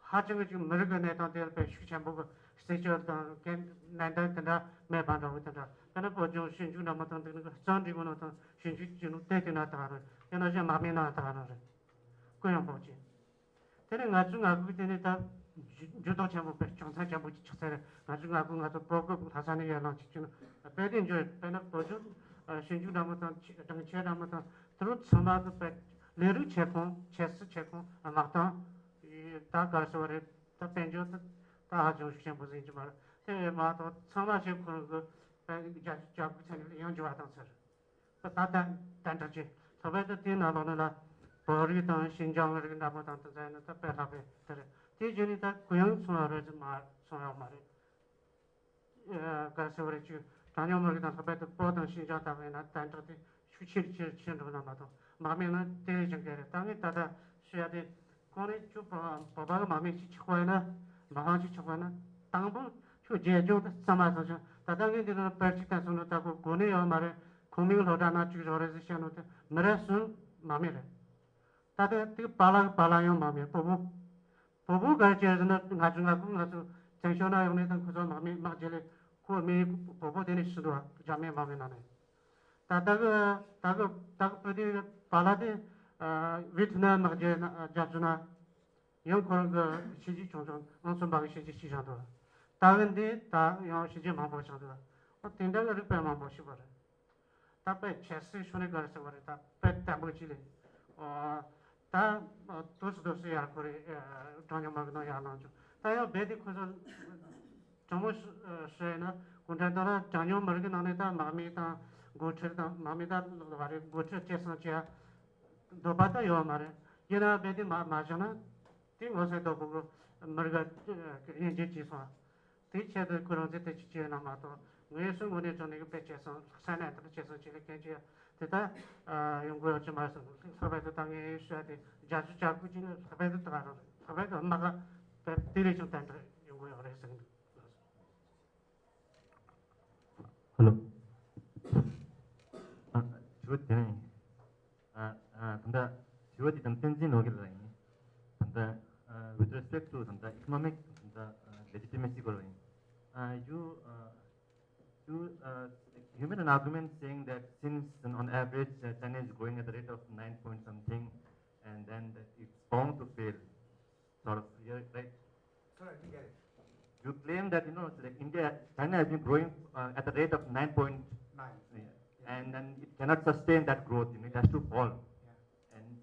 ཧ་ཅང་གི་ཅིག་མི་རིགས་ཀྱི་གནས་སྟངས་དེ་ལ་དཔེ་ཤུགས་ཆེན་པོ་གི་རྩད་གཅོད་དང་གན་ནན་ཏན་དེ་འདྲ་མེད་པ་འདྲ་བོ་དེ་འདྲ། དཔེར་ན་བོད་ལྗོངས་ཞིབ་འཇུག་འདྲ་མོ་དང་འདི་ནི་གི་རྩོམ་འབྲི་གི་ནང་དང་ཞིབ་འཇུག་བྱེད་ནོ་དེ་དེ་ན་དག་རེད། དེ་ན་གཞན་དམག་མི་ན་དག་རེད། གུ་ཡངས་པོ་ཅིག་དེ་ནས་ང་ཚོའི་ང་ཁུག་དེ་ནས་ད་འགྱུར་ལྡོག་ཆེན་པོ་དཔེ་བྱུང་ཚན་ཆེན་པོ་ཅིག་ཆགས་ཚར་རེད། ང་ཚོའི་ང་ཁུག་ང་ཚོ་བོད་ཁུལ་ལྷ་ས་ནས་ཡར་ལངས་ཅིག་བྱུང་ན་དཔེ་དེ་འགྱུར་དཔེར་ན་བོད་ལྗོངས་ཞིབ་འཇུག་འདྲ་མོ་དང་སྦྲང་ཆས་འདྲ་མོ་དང་དེ་རུ་ཚང་མ་དུ་དཔེ་ལས་རིགས་ཆེ་ཁུངས་ཆེ་སྲིད་ཆེ་ཁུངས་དམག་དང་ད་ག་རེ་ཟེར་བ་རེད། ད་དཔལ་འབྱོར་ད་ད་ཧ་ཅང་ཤུགས་ཆེན་པོ་ཟིན་གྱི་མ་རེད། དེ་མ་གཏོགས་ཚང་མ་ཞིག་ཁོ་རང་གི་དཔེ་རྒྱ་རྒྱ་ཁུག་ཚན་ནས་ཡང་འགྱུར་བ་བཏང་ཚར་རེད། ད་ད་ད་འདྲ་ཅིག་ལྷག་པར་དུ་དེའི་ནང་ལོགས་ནས་ལ་བོད་རིགས་དང་ཤིན་ཅང་རིགས་འདྲ་པོ་དང་དེ་ཚོ་ཡིན་ན་ད་དཔེ་ལྷག་པའི་དེ་རེད། དེའི་རྗེས་ནས་ད་གུ་ཡངས་སོང་ཡོད་རེད་མ་སོང་ཡོད་མ་རེད། ཨ་ག་རེ་ཟེར་བ་རེད། ཅིག་གྲངས་ཉུང་མི་རིགས་དང་ལྷག་པར་དུ་བོད་དང་ཤིན་ཅང་ལྟ་བུ་ཡིན་ན་དན་རྟགས་དེ་ཤུགས་ཆེ་རུ་ཆེ་རུ་ཆེ་འགྲོ་ན་མ་གཏོགས་མ་མེད་ན་དེ་ལས་ཀྱང་གལ་རེད། ད་ངས་ད་ལྟ་ཞུ་ཡ་དེ་གོང་ནས་ཁྱོད་བོད་པ་གི་མ་མེད་ཅིག་ཆགས་པ་ཡིན་ན་མ་ཧང་ཅིག་ཆགས་པ་ཡིན་ན་དང་པོ་ཁྱོད་རྒྱལ་ལྗོངས་དེ་གཙང་མ་བཟོ་ཞིང་། ད་ལྟ་ངས་འདི་ནང་པར་གཅིག་བསྟན་སོང་ན་ད་གོ་གོ་གནས་ཡོད་མ་རེད། ཁུངས་མིང་སློབ་གྲྭ་ནང་བཅུག་ཡོད་རེད་ཟེར་བཤད་ནོ་དེ་མི་རབས་གསུམ་མ་མེད་རེད། ད་ལྟ་དེ་པཱ་ལགས་པཱ་ལགས་ཡང་མ་མེད། བོད་པོ་བོད་པོ་ག་རེ་བྱས་ཟེར་ན་ང་ཚོ་ང་ཁོ་ང་ཚོ་བཙན་བྱོལ་ནང་ཡོང་ནས་དང་ཁོ་ཚོ་དམག་མི་དམག་རྒྱལ་ལས་ཁོ་མི་བོད་པོ་དེ་ནས་ཤི་འདུག་རྒྱ་མི་དམག་མི་ནང་ནས། ད་ལྟ་གི་ད་གི་ད་གི་བོད་དེ་པཱ་ལགས་དེ་ཝི་ཏི་ནམ་དམག་རྒྱལ་ན་རྒྱ་མཚོ་ན་ཡང་ཁོ་རང་གི་ཤི་རྗེས་ཆུང་ཆུང་ཨང་གསུམ་པ་གི་ཤི་རྗེས་ཤི་བཞག་འདུག་ད་གི་འདི་ད་ཡང་ཤི་རྗེས་མང་པོ་བཞག་འདུག་འོ་དེ་འདྲ་གི་རིགས་དཔེ་མང་པོ་ཤི་བ་རེད། ད་དཔེ་ཆེ་སྲིད་ཤོ་ནི་ག་རེ་ཟེར་བ་རེད། ད་དཔེ་བརྟན་པོ་ཅིག་རེད། ཨོ། ད་དུས་སུ་དུས་སུ་ཡར་ཁོ་རེ་གྲངས་ཉུང་མ་གི་ནང་ཡར་ལངས་བྱུང་། ད་ཡང་རྦད་དེ་ཁོ་ཚོ་དྲང་མོ་ཞུ་ན་གུང་ཁྲན་ཏང་ལ་གྲངས་ཉུང་མི་རིགས་ནང་ནས་ད་དམག་མི་དང་འགོ་ཁྲིད་དང་དམག་མི་ད་ལོག་བ་རེད། འགོ་ཁྲིད་སྐྱེད་སྲིང་བྱེད་ཡ་འདོད་པ་ད་ཡོད་མ་རེད། ཡིན་ན་རྦད་དེ་མ་མ་བཞག་ན་དེ་ངོ་སེ་དོ་པོ་གི་མི་རིགས་དབྱེ་འབྱེད་བྱས་སོང་། དེའི་ཆེད་དུ་ཁོ་རང་ཚོས་དེ་ཅི་བྱས་ན་མ་གཏོགས་ངོས་སུ་དངོས་གནས་དྲང་གནས་ཀྱི་དཔེ་བྱས་སོང་ས་གནས་དང་བྱས་སོང་ཅི་ལ་སྐད་ཆ་དེ་ལྟ་ཡོང་གི་ཡོད་ཀྱི་མ་རེད་བསམ། ལྷག་པར་དུ་ད་ངས་ཞུ་ཡ་དེ་རྒྱ་ཆུ་བྱ་དགུ་ཅིག་ནི་ལྷག་པར་དུ་དགའ་རོགས་ལྷག་པར་དུ་དམག་ག་དེ་ལས་ཀྱང་ཏན་ཏན་ཡོང་གི་ཡོད་རེད་བསམ་གི། ཧེ་ལོ། ཨ། དྲི་བ་དེ་ནི། ཨ། ཨ། ད་ལྟ་དྲི་བ་དེ་དང་བསྟན་འཛིན་ནོར་གྱི་ལགས་ཡིན། ད་ལྟ། ཨ། with respect to ད་ལྟ་economic ད་ལྟ། ཨ། legitimacy སྐོར་ལ་ཡིན། ཨ། you, uh, you, uh, you made an argument saying that since on average, uh, China is growing at the rate of nine point something, and then that it's bound to fail. Sort of, yeah, right? Sorry, I didn't get it. You claim that, you know, like, India, China has been growing, uh, at the rate of nine point, nine. Yeah. Yeah. And then it cannot sustain that growth, you know, it has to fall. Yeah. And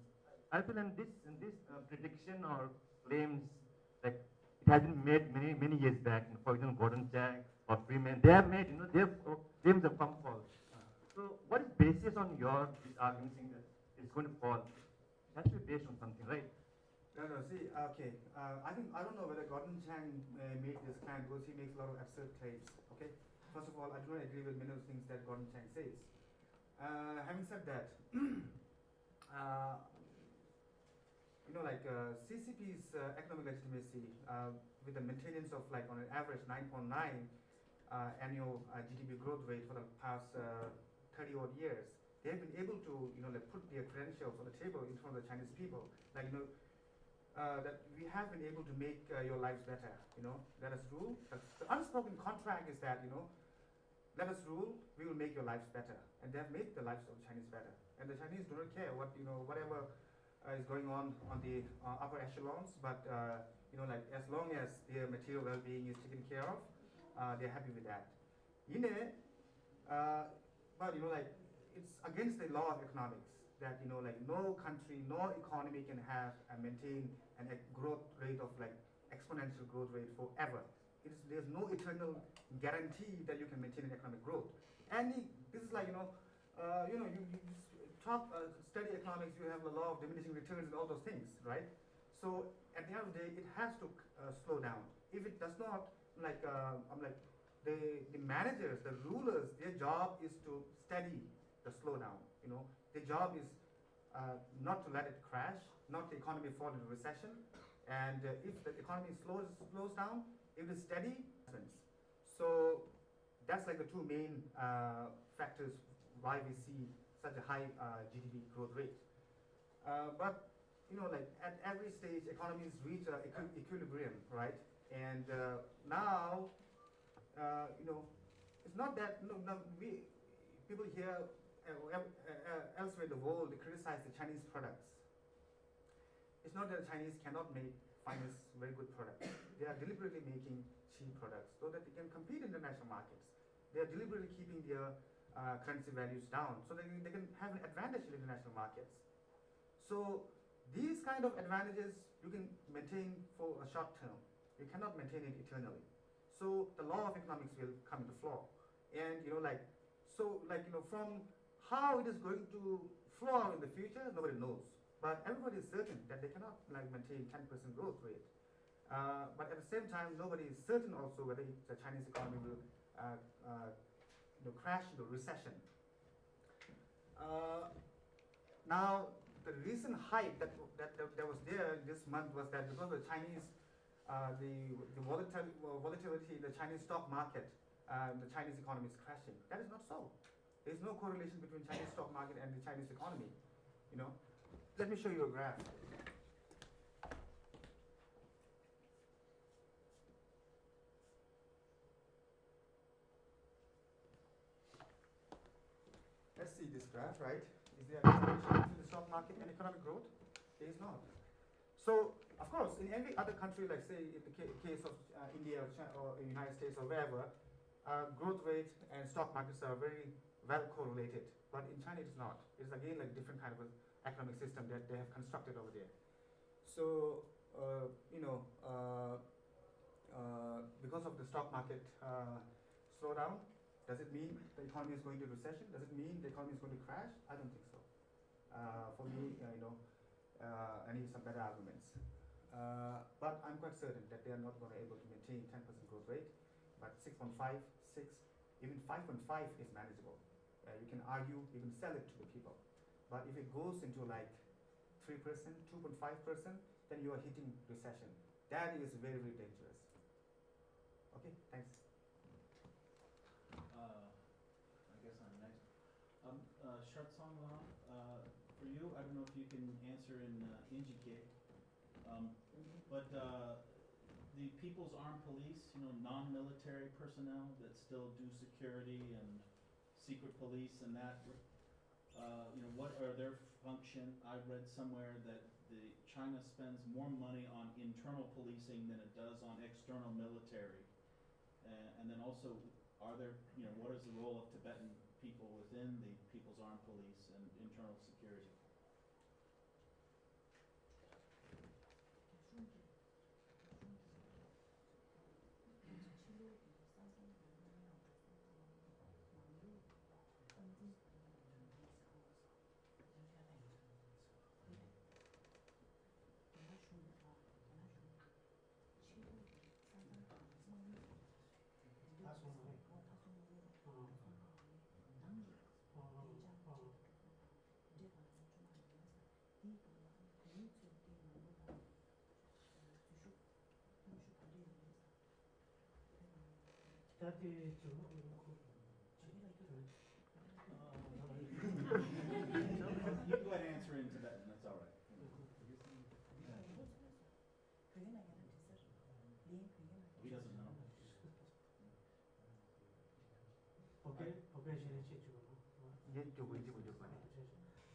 I feel in this, in this, uh, prediction or claims, like, it has been made many, many years back. For example, Gordon Chang or Freeman, they have made, you know, they have, uh, claims have come false. Uh-huh. So, what is basis on your this argument saying that it's going to fall? It has to be based on something, right? No, no, see, okay, uh, I think, I don't know whether Gordon Chang, uh, made this claim because he makes a lot of absurd claims, okay? First of all, I do not agree with many of the things that Gordon Chang says. Uh, having said that, uh, you know, like, uh, C C P's, uh, economic legitimacy, uh, with the maintenance of, like, on an average nine point nine, uh, annual, uh, G D P growth rate for the past, uh, thirty odd years, They've been able to, you know, like, put their credentials on the table in front of the Chinese people. Like, you know, uh, that we have been able to make uh, your lives better. You know, let us rule. That's the unspoken contract is that, you know, let us rule. We will make your lives better, and they have made the lives of the Chinese better. And the Chinese do not care what, you know, whatever uh, is going on on the uh, upper echelons, but uh, you know, like, as long as their material well-being is taken care of, uh, they're happy with that. You know, uh, but you know, like, it's against the law of economics that, you know, like, no country, no economy can have and maintain an e- growth rate of, like, exponential growth rate forever. It's, there's no eternal guarantee that you can maintain an economic growth. Any, this is like, you know, uh, you know, you, you just talk, uh, study economics, you have the law of diminishing returns and all those things, right? So at the end of the day, it has to uh, slow down. If it does not, like, uh, I'm like, the, the managers, the rulers, their job is to steady the slowdown. You know, the job is uh, not to let it crash, not the economy fall into recession. And uh, if the economy slows, slows down, it will steady. So that's like the two main uh, factors why we see such a high uh, G D P growth rate. Uh, but you know, like, at every stage, economies reach a equi- equilibrium, right? And uh, now, uh, you know, it's not that, no, no, we people here uh, uh, uh, elsewhere in the world, they criticize the Chinese products. It's not that the Chinese cannot make finest, very good products. They are deliberately making cheap products so that they can compete in international markets. They are deliberately keeping their uh, currency values down so that they can have an advantage in international markets. So these kind of advantages you can maintain for a short term. You cannot maintain it eternally. So the law of economics will come into flow. And you know, like, so, like, you know, from how it is going to flow out in the future, nobody knows. But everybody is certain that they cannot, like, maintain ten percent growth rate. Uh, but at the same time, nobody is certain also whether the Chinese economy will uh, uh, you know, crash into recession. Uh, now, the recent hype that, that, that, that was there this month was that because of the Chinese, uh, the, the volatil- uh, volatility in the Chinese stock market, uh, the Chinese economy is crashing. That is not so. There's no correlation between Chinese stock market and the Chinese economy. You know, let me show you a graph. Let's see this graph, right? Is there a correlation between the stock market and economic growth? There is not. So, of course, in every other country, like, say, in the ca- case of uh, India or, China or United States or wherever, uh, growth rate and stock markets are very well correlated. But in China, it is not. It is again like different kind of a economic system that they have constructed over there. So, uh, you know, uh, uh, because of the stock market uh, slowdown, does it mean the economy is going to recession? Does it mean the economy is going to crash? I don't think so. Uh, for me, uh, you know, uh, I need some better arguments. Uh, but I'm quite certain that they are not going to able to maintain ten percent growth rate. But six point five, six, even five point five is manageable. Uh, you can argue, you can sell it to the people. But if it goes into like three percent, two point five percent, then you are hitting recession. That is very, very dangerous. Okay, thanks. Uh, I guess I'm next. Um, uh, Shartsong, uh, for you, I don't know if you can answer in uh, Injike, um, but uh, the People's Armed Police, you know, non-military personnel that still do security and secret police and that. Uh, you know, what are their function? I read somewhere that the China spends more money on internal policing than it does on external military. And, and then also, are there, you know, what is the role of Tibetan people within the People's Armed Police and internal security? ད་དེ་ཚོ། བོད་པའི་གཞི་ནས་བྱེད་བཅུག་གི་རེད། ཡིན་བཅུག་གི་ཡིན་བཅུག་གི་འདུག་པ་རེད།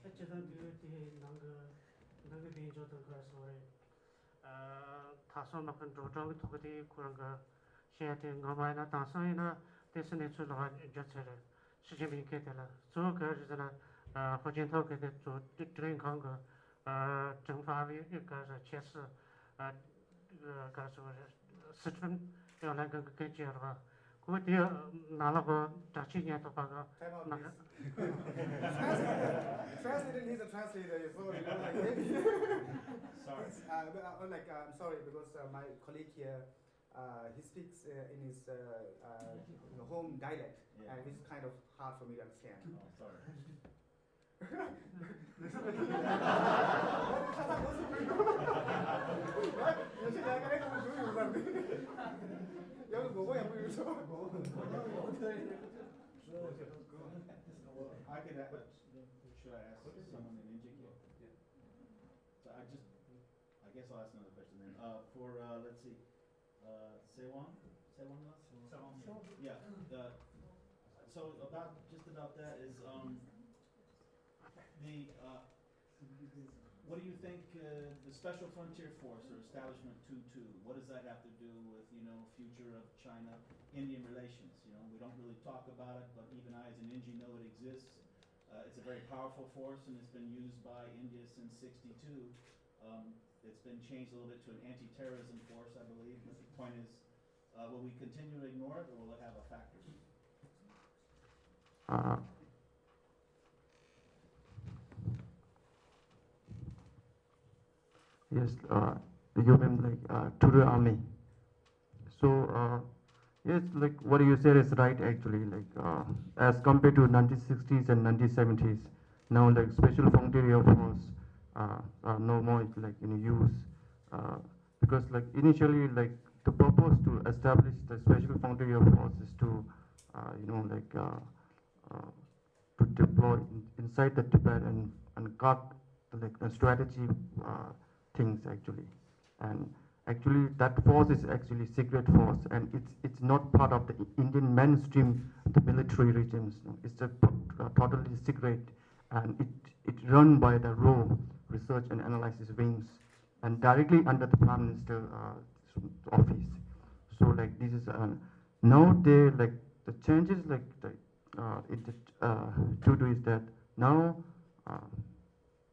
ཨ་ཅི་ད་དུས་དེ་ནང་གི་ནང་གི་དེ་འཇོག་དང་ག་སོང་རེད། ད་སོང་ནང་གི་འགྲོ་གྲོན་གྱི་ཐོག་གི་དེ་ཁོ་རང་གི་བཤད་དེ་ངོ་མ་ཡིན་ན་དེང་སང་ཡིན་ན་དེ་སུ་གནས་ཚུལ་ལ་བརྗོད་ཚར་རེད། ཞི་ཅིན་ཕིང་སྐད་དེ་ལ་གཙོ་བོ་ག་རེ་ཟེར་ན་ཧུའུ་ཅིན་ཐའོ་སྐད་དེ་གཙོ་བོ་ཀྲུང་ཀྲུང་ཧྭ་མི་རིགས་ག་རེ་ཟེར་ཆབ་སྲིད་ག་རེ་ཟེར་སི་ཁྲོན་ཡང་ལྷན་ཁང་གི་སྐད་ཆ་ཡོད་རེད་པ། ཁོ་དེ་ནང་ལ་ཁོ་དྲག་ཆས་ཉན་ཐུབ་པ་གི་Time out, ནང་གི please. Translator needs a translator, so, you know, like, maybe. Sorry. It's, uh, uh, like, uh, I'm sorry, because, uh, my colleague here, uh, he speaks, uh, in his, uh, uh, you know, home dialect, yeah, and it's kind of hard for me to understand. Oh, sorry. I could, uh, should I ask someone in India? So I just, I guess I'll ask another question then. Uh, for, uh, let's see, uh, Sewang? Sewang? Sewang. Yeah. The, so about, just about that is, um, the, uh, what do you think, uh, the Special Frontier Force or Establishment two two, what does that have to do with, you know, future of China-Indian relations? You know, we don't really talk about it, but even I as an N G know it exists. Uh, it's a very powerful force, and it's been used by India since sixty-two. Um, it's been changed a little bit to an anti-terrorism force, I believe. But the point is, uh, will we continue to ignore it, or will it have a factor? Uh, yes, uh, you mean like uh, Turu Army. So, uh, yes, like what you said is right actually. Like, uh, as compared to nineteen sixties and nineteen seventies, now like special frontier force uh, are no more like in use uh, because like initially like the purpose to establish the special frontier force is to uh, you know like uh, uh, to deploy in, inside the Tibet and, and guard the, like, the strategy uh, things actually. And actually, that force is actually secret force, and it's it's not part of the Indian mainstream the military regimes. No? It's a, uh, totally secret, and it it run by the RAW, Research and Analysis Wings, and directly under the Prime Minister uh, office. So like this is uh, now they like the changes like the uh, it uh, to do is that now uh,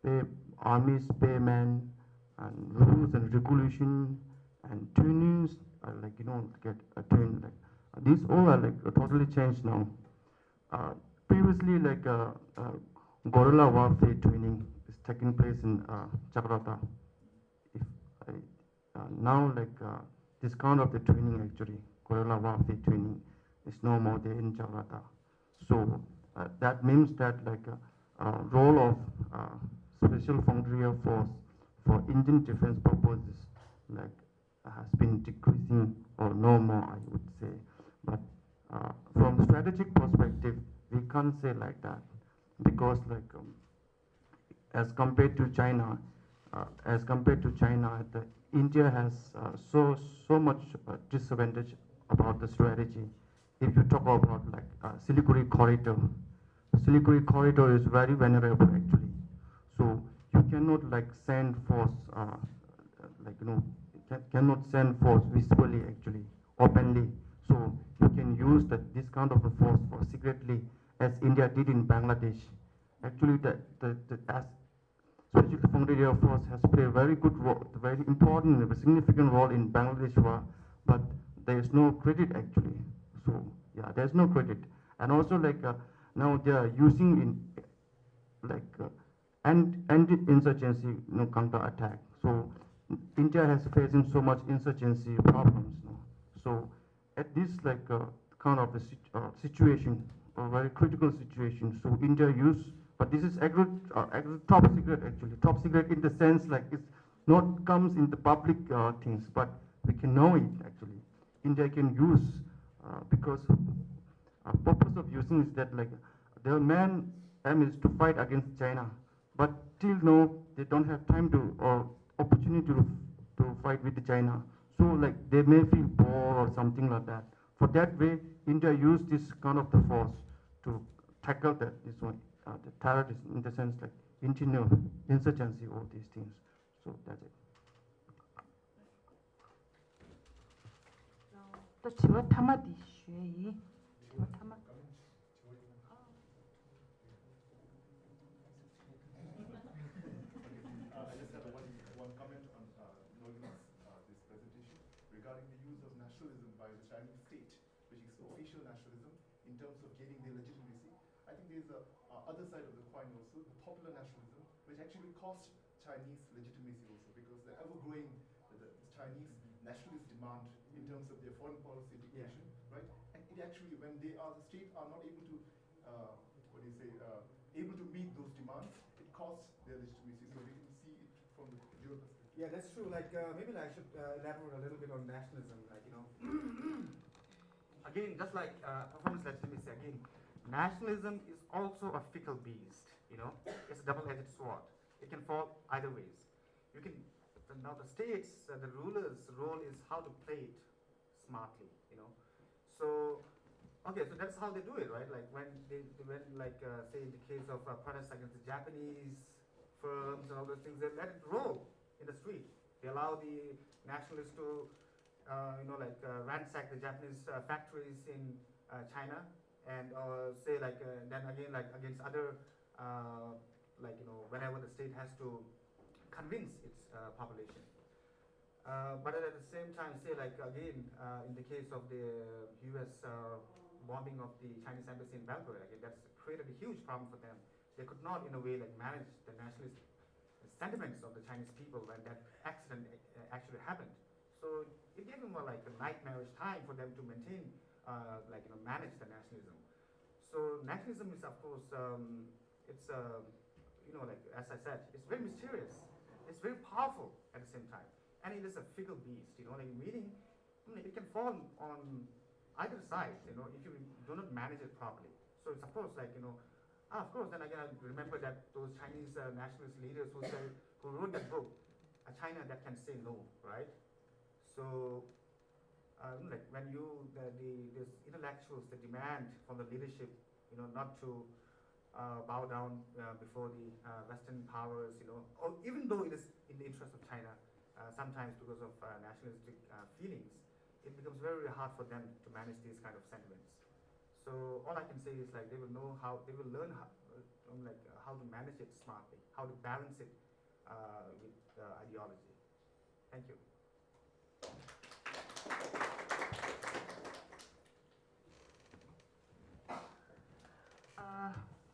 pay armies payment and rules and regulation and trainings are like you know get a train like uh, these all are like uh, totally changed now. Uh, previously like uh, uh, guerrilla warfare training is taking place in uh, Jakarta. If I, uh, now like uh, this kind of the training actually guerrilla warfare training is no more there in Jakarta. So uh, that means that like uh, uh, role of uh, special frontier force for Indian defense purposes like has been decreasing or no more, I would say. But uh, from strategic perspective, we can't say like that because like um, as compared to China, uh, as compared to China, the India has uh, so so much uh, disadvantage about the strategy. If you talk about like uh, Siliguri corridor, Siliguri corridor is very vulnerable actually. So you cannot like send force, uh, like you know, can, cannot send force visibly actually, openly. So you can use that this kind of a force for secretly, as India did in Bangladesh. Actually, the, the, the as Special Frontier Force has played a very good role, a very important, a significant role in Bangladesh war, but there is no credit actually. So yeah, there is no credit, and also like uh, now they are using in like uh, and and insurgency, you know, counter attack. So India has facing so much insurgency problems. You know? So at this like uh, kind of a situ- uh, situation, a very critical situation. So India use, but this is agri- uh, agri- top secret actually. Top secret in the sense like it's not comes in the public uh, things, but we can know it actually. India can use uh, because uh, purpose of using is that like their main aim is to fight against China. But till now, they don't have time to or opportunity to, to fight with China. So like they may feel bored or something like that. For that way, India used this kind of the force to tackle that, this one, uh, the terrorists, in the sense, like, internal insurgency, all these things. So that's it. ད་དྲི་བ་མཐའ་མ་འདི་ཞུ་ཡ་ཡིན། དྲི་བ་མཐའ་མ། Uh, I just have one, one comment on uh, Noel's, uh, this presentation regarding the use of nationalism by the Chinese state, which is official nationalism, in terms of gaining their legitimacy. I think there's a uh, other side of the coin also, the popular nationalism, which actually cost Chinese legitimacy also, because the ever-growing the Chinese nationalist demand in terms of their foreign policy dictation, right? And it actually, when they are the state are not able to, uh, what do you say, uh, able to meet those demands, it costs their legitimacy. So we can see it from the dual perspective. Yeah, that's true. Like uh, maybe I should uh, elaborate a little bit on nationalism. Like you know, again, just like uh, performance legitimacy, again, nationalism is also a fickle beast. You know, it's a double-edged sword. It can fall either ways. You can now the states, uh, the rulers' role is how to play it smartly. You know, so okay, so that's how they do it, right? Like when they when like uh, say in the case of uh, protests against the Japanese firms and all those things, they let it roll in the street. They allow the nationalists to, uh, you know, like uh, ransack the Japanese uh, factories in uh, China, and uh, say like uh, then again like against other, uh, like you know, whenever the state has to convince its uh, population. Uh, but at the same time, say like again, uh, in the case of the U S uh, bombing of the Chinese embassy in Belgrade, again that's created a huge problem for them. They could not, in a way, like manage the nationalist sentiments of the Chinese people when that accident uh, actually happened. So it gave them a, like a nightmarish time for them to maintain, uh, like you know, manage the nationalism. So nationalism is, of course, um, it's uh, you know, like as I said, it's very mysterious. It's very powerful at the same time, and it is a fickle beast. You know, like meaning, I mean, it can fall on either side. You know, if you do not manage it properly. So it's of course like you know, ah, of course. Then again, I remember that those Chinese uh, nationalist leaders who said, who wrote that book, a China that can say no, right? So, uh, like when you the, the these intellectuals they demand from the leadership, you know, not to uh, bow down uh, before the uh, Western powers, you know, or even though it is in the interest of China, uh, sometimes because of uh, nationalistic uh, feelings, it becomes very, very hard for them to manage these kind of sentiments. So all I can say is like they will know how they will learn how, um, like uh, how to manage it smartly, how to balance it uh, with uh, ideology. Thank you.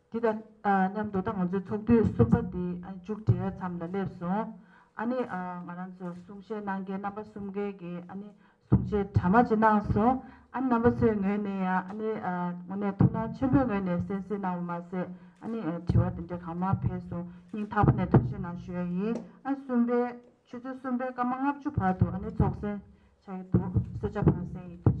འདི་དང་མཉམ་དུ་ད་ང་ཚོའི་ཚོགས་དུས་གསུམ་པ་འདི་མཇུག་སྒྲིལ་མཚམས་ལ་སླེབས་སོང་། ཨ་ནི་ང་རང་ཚོ་གསུང་བཤད་གནང་མཁན་རྣམ་པ་གསུམ་ཀའི་གི་ཨ་ནི་གསུང་བཤད་གྲ་མ་ཅིག་གནང་སོང་། ཨ་ནི་རྣམ་པ་ཚོའི་ངོས་ནས་ཡང་ཨ་ནི་དངོས་གནས་ཐུགས་སྣང་ཆེན་པོའི་ངོས་ནས་གསན་གཟིགས་གནང་བ་མ་ཟད་ཨ་ནི་དྲི་བ་དེ་འདྲ་གང་མང་ཕེབས་སོང་། སྙིང་ཐག་པ་ནས་ཐུགས་རྗེ་གནང་ཞུ་ཡ་ཡིན། ཨ་གསུམ་པའི་ཆུ་ཚོད་གསུམ་པའི་སྐར་མ་ལྔ་བཅུ་བར་དུ་ཨ་ནི་ཚོགས་གསན་ཆགས་ཀྱི་འདུག་གསོལ་ཇ་ཕངས་སེང་ཡིན། ཐུགས་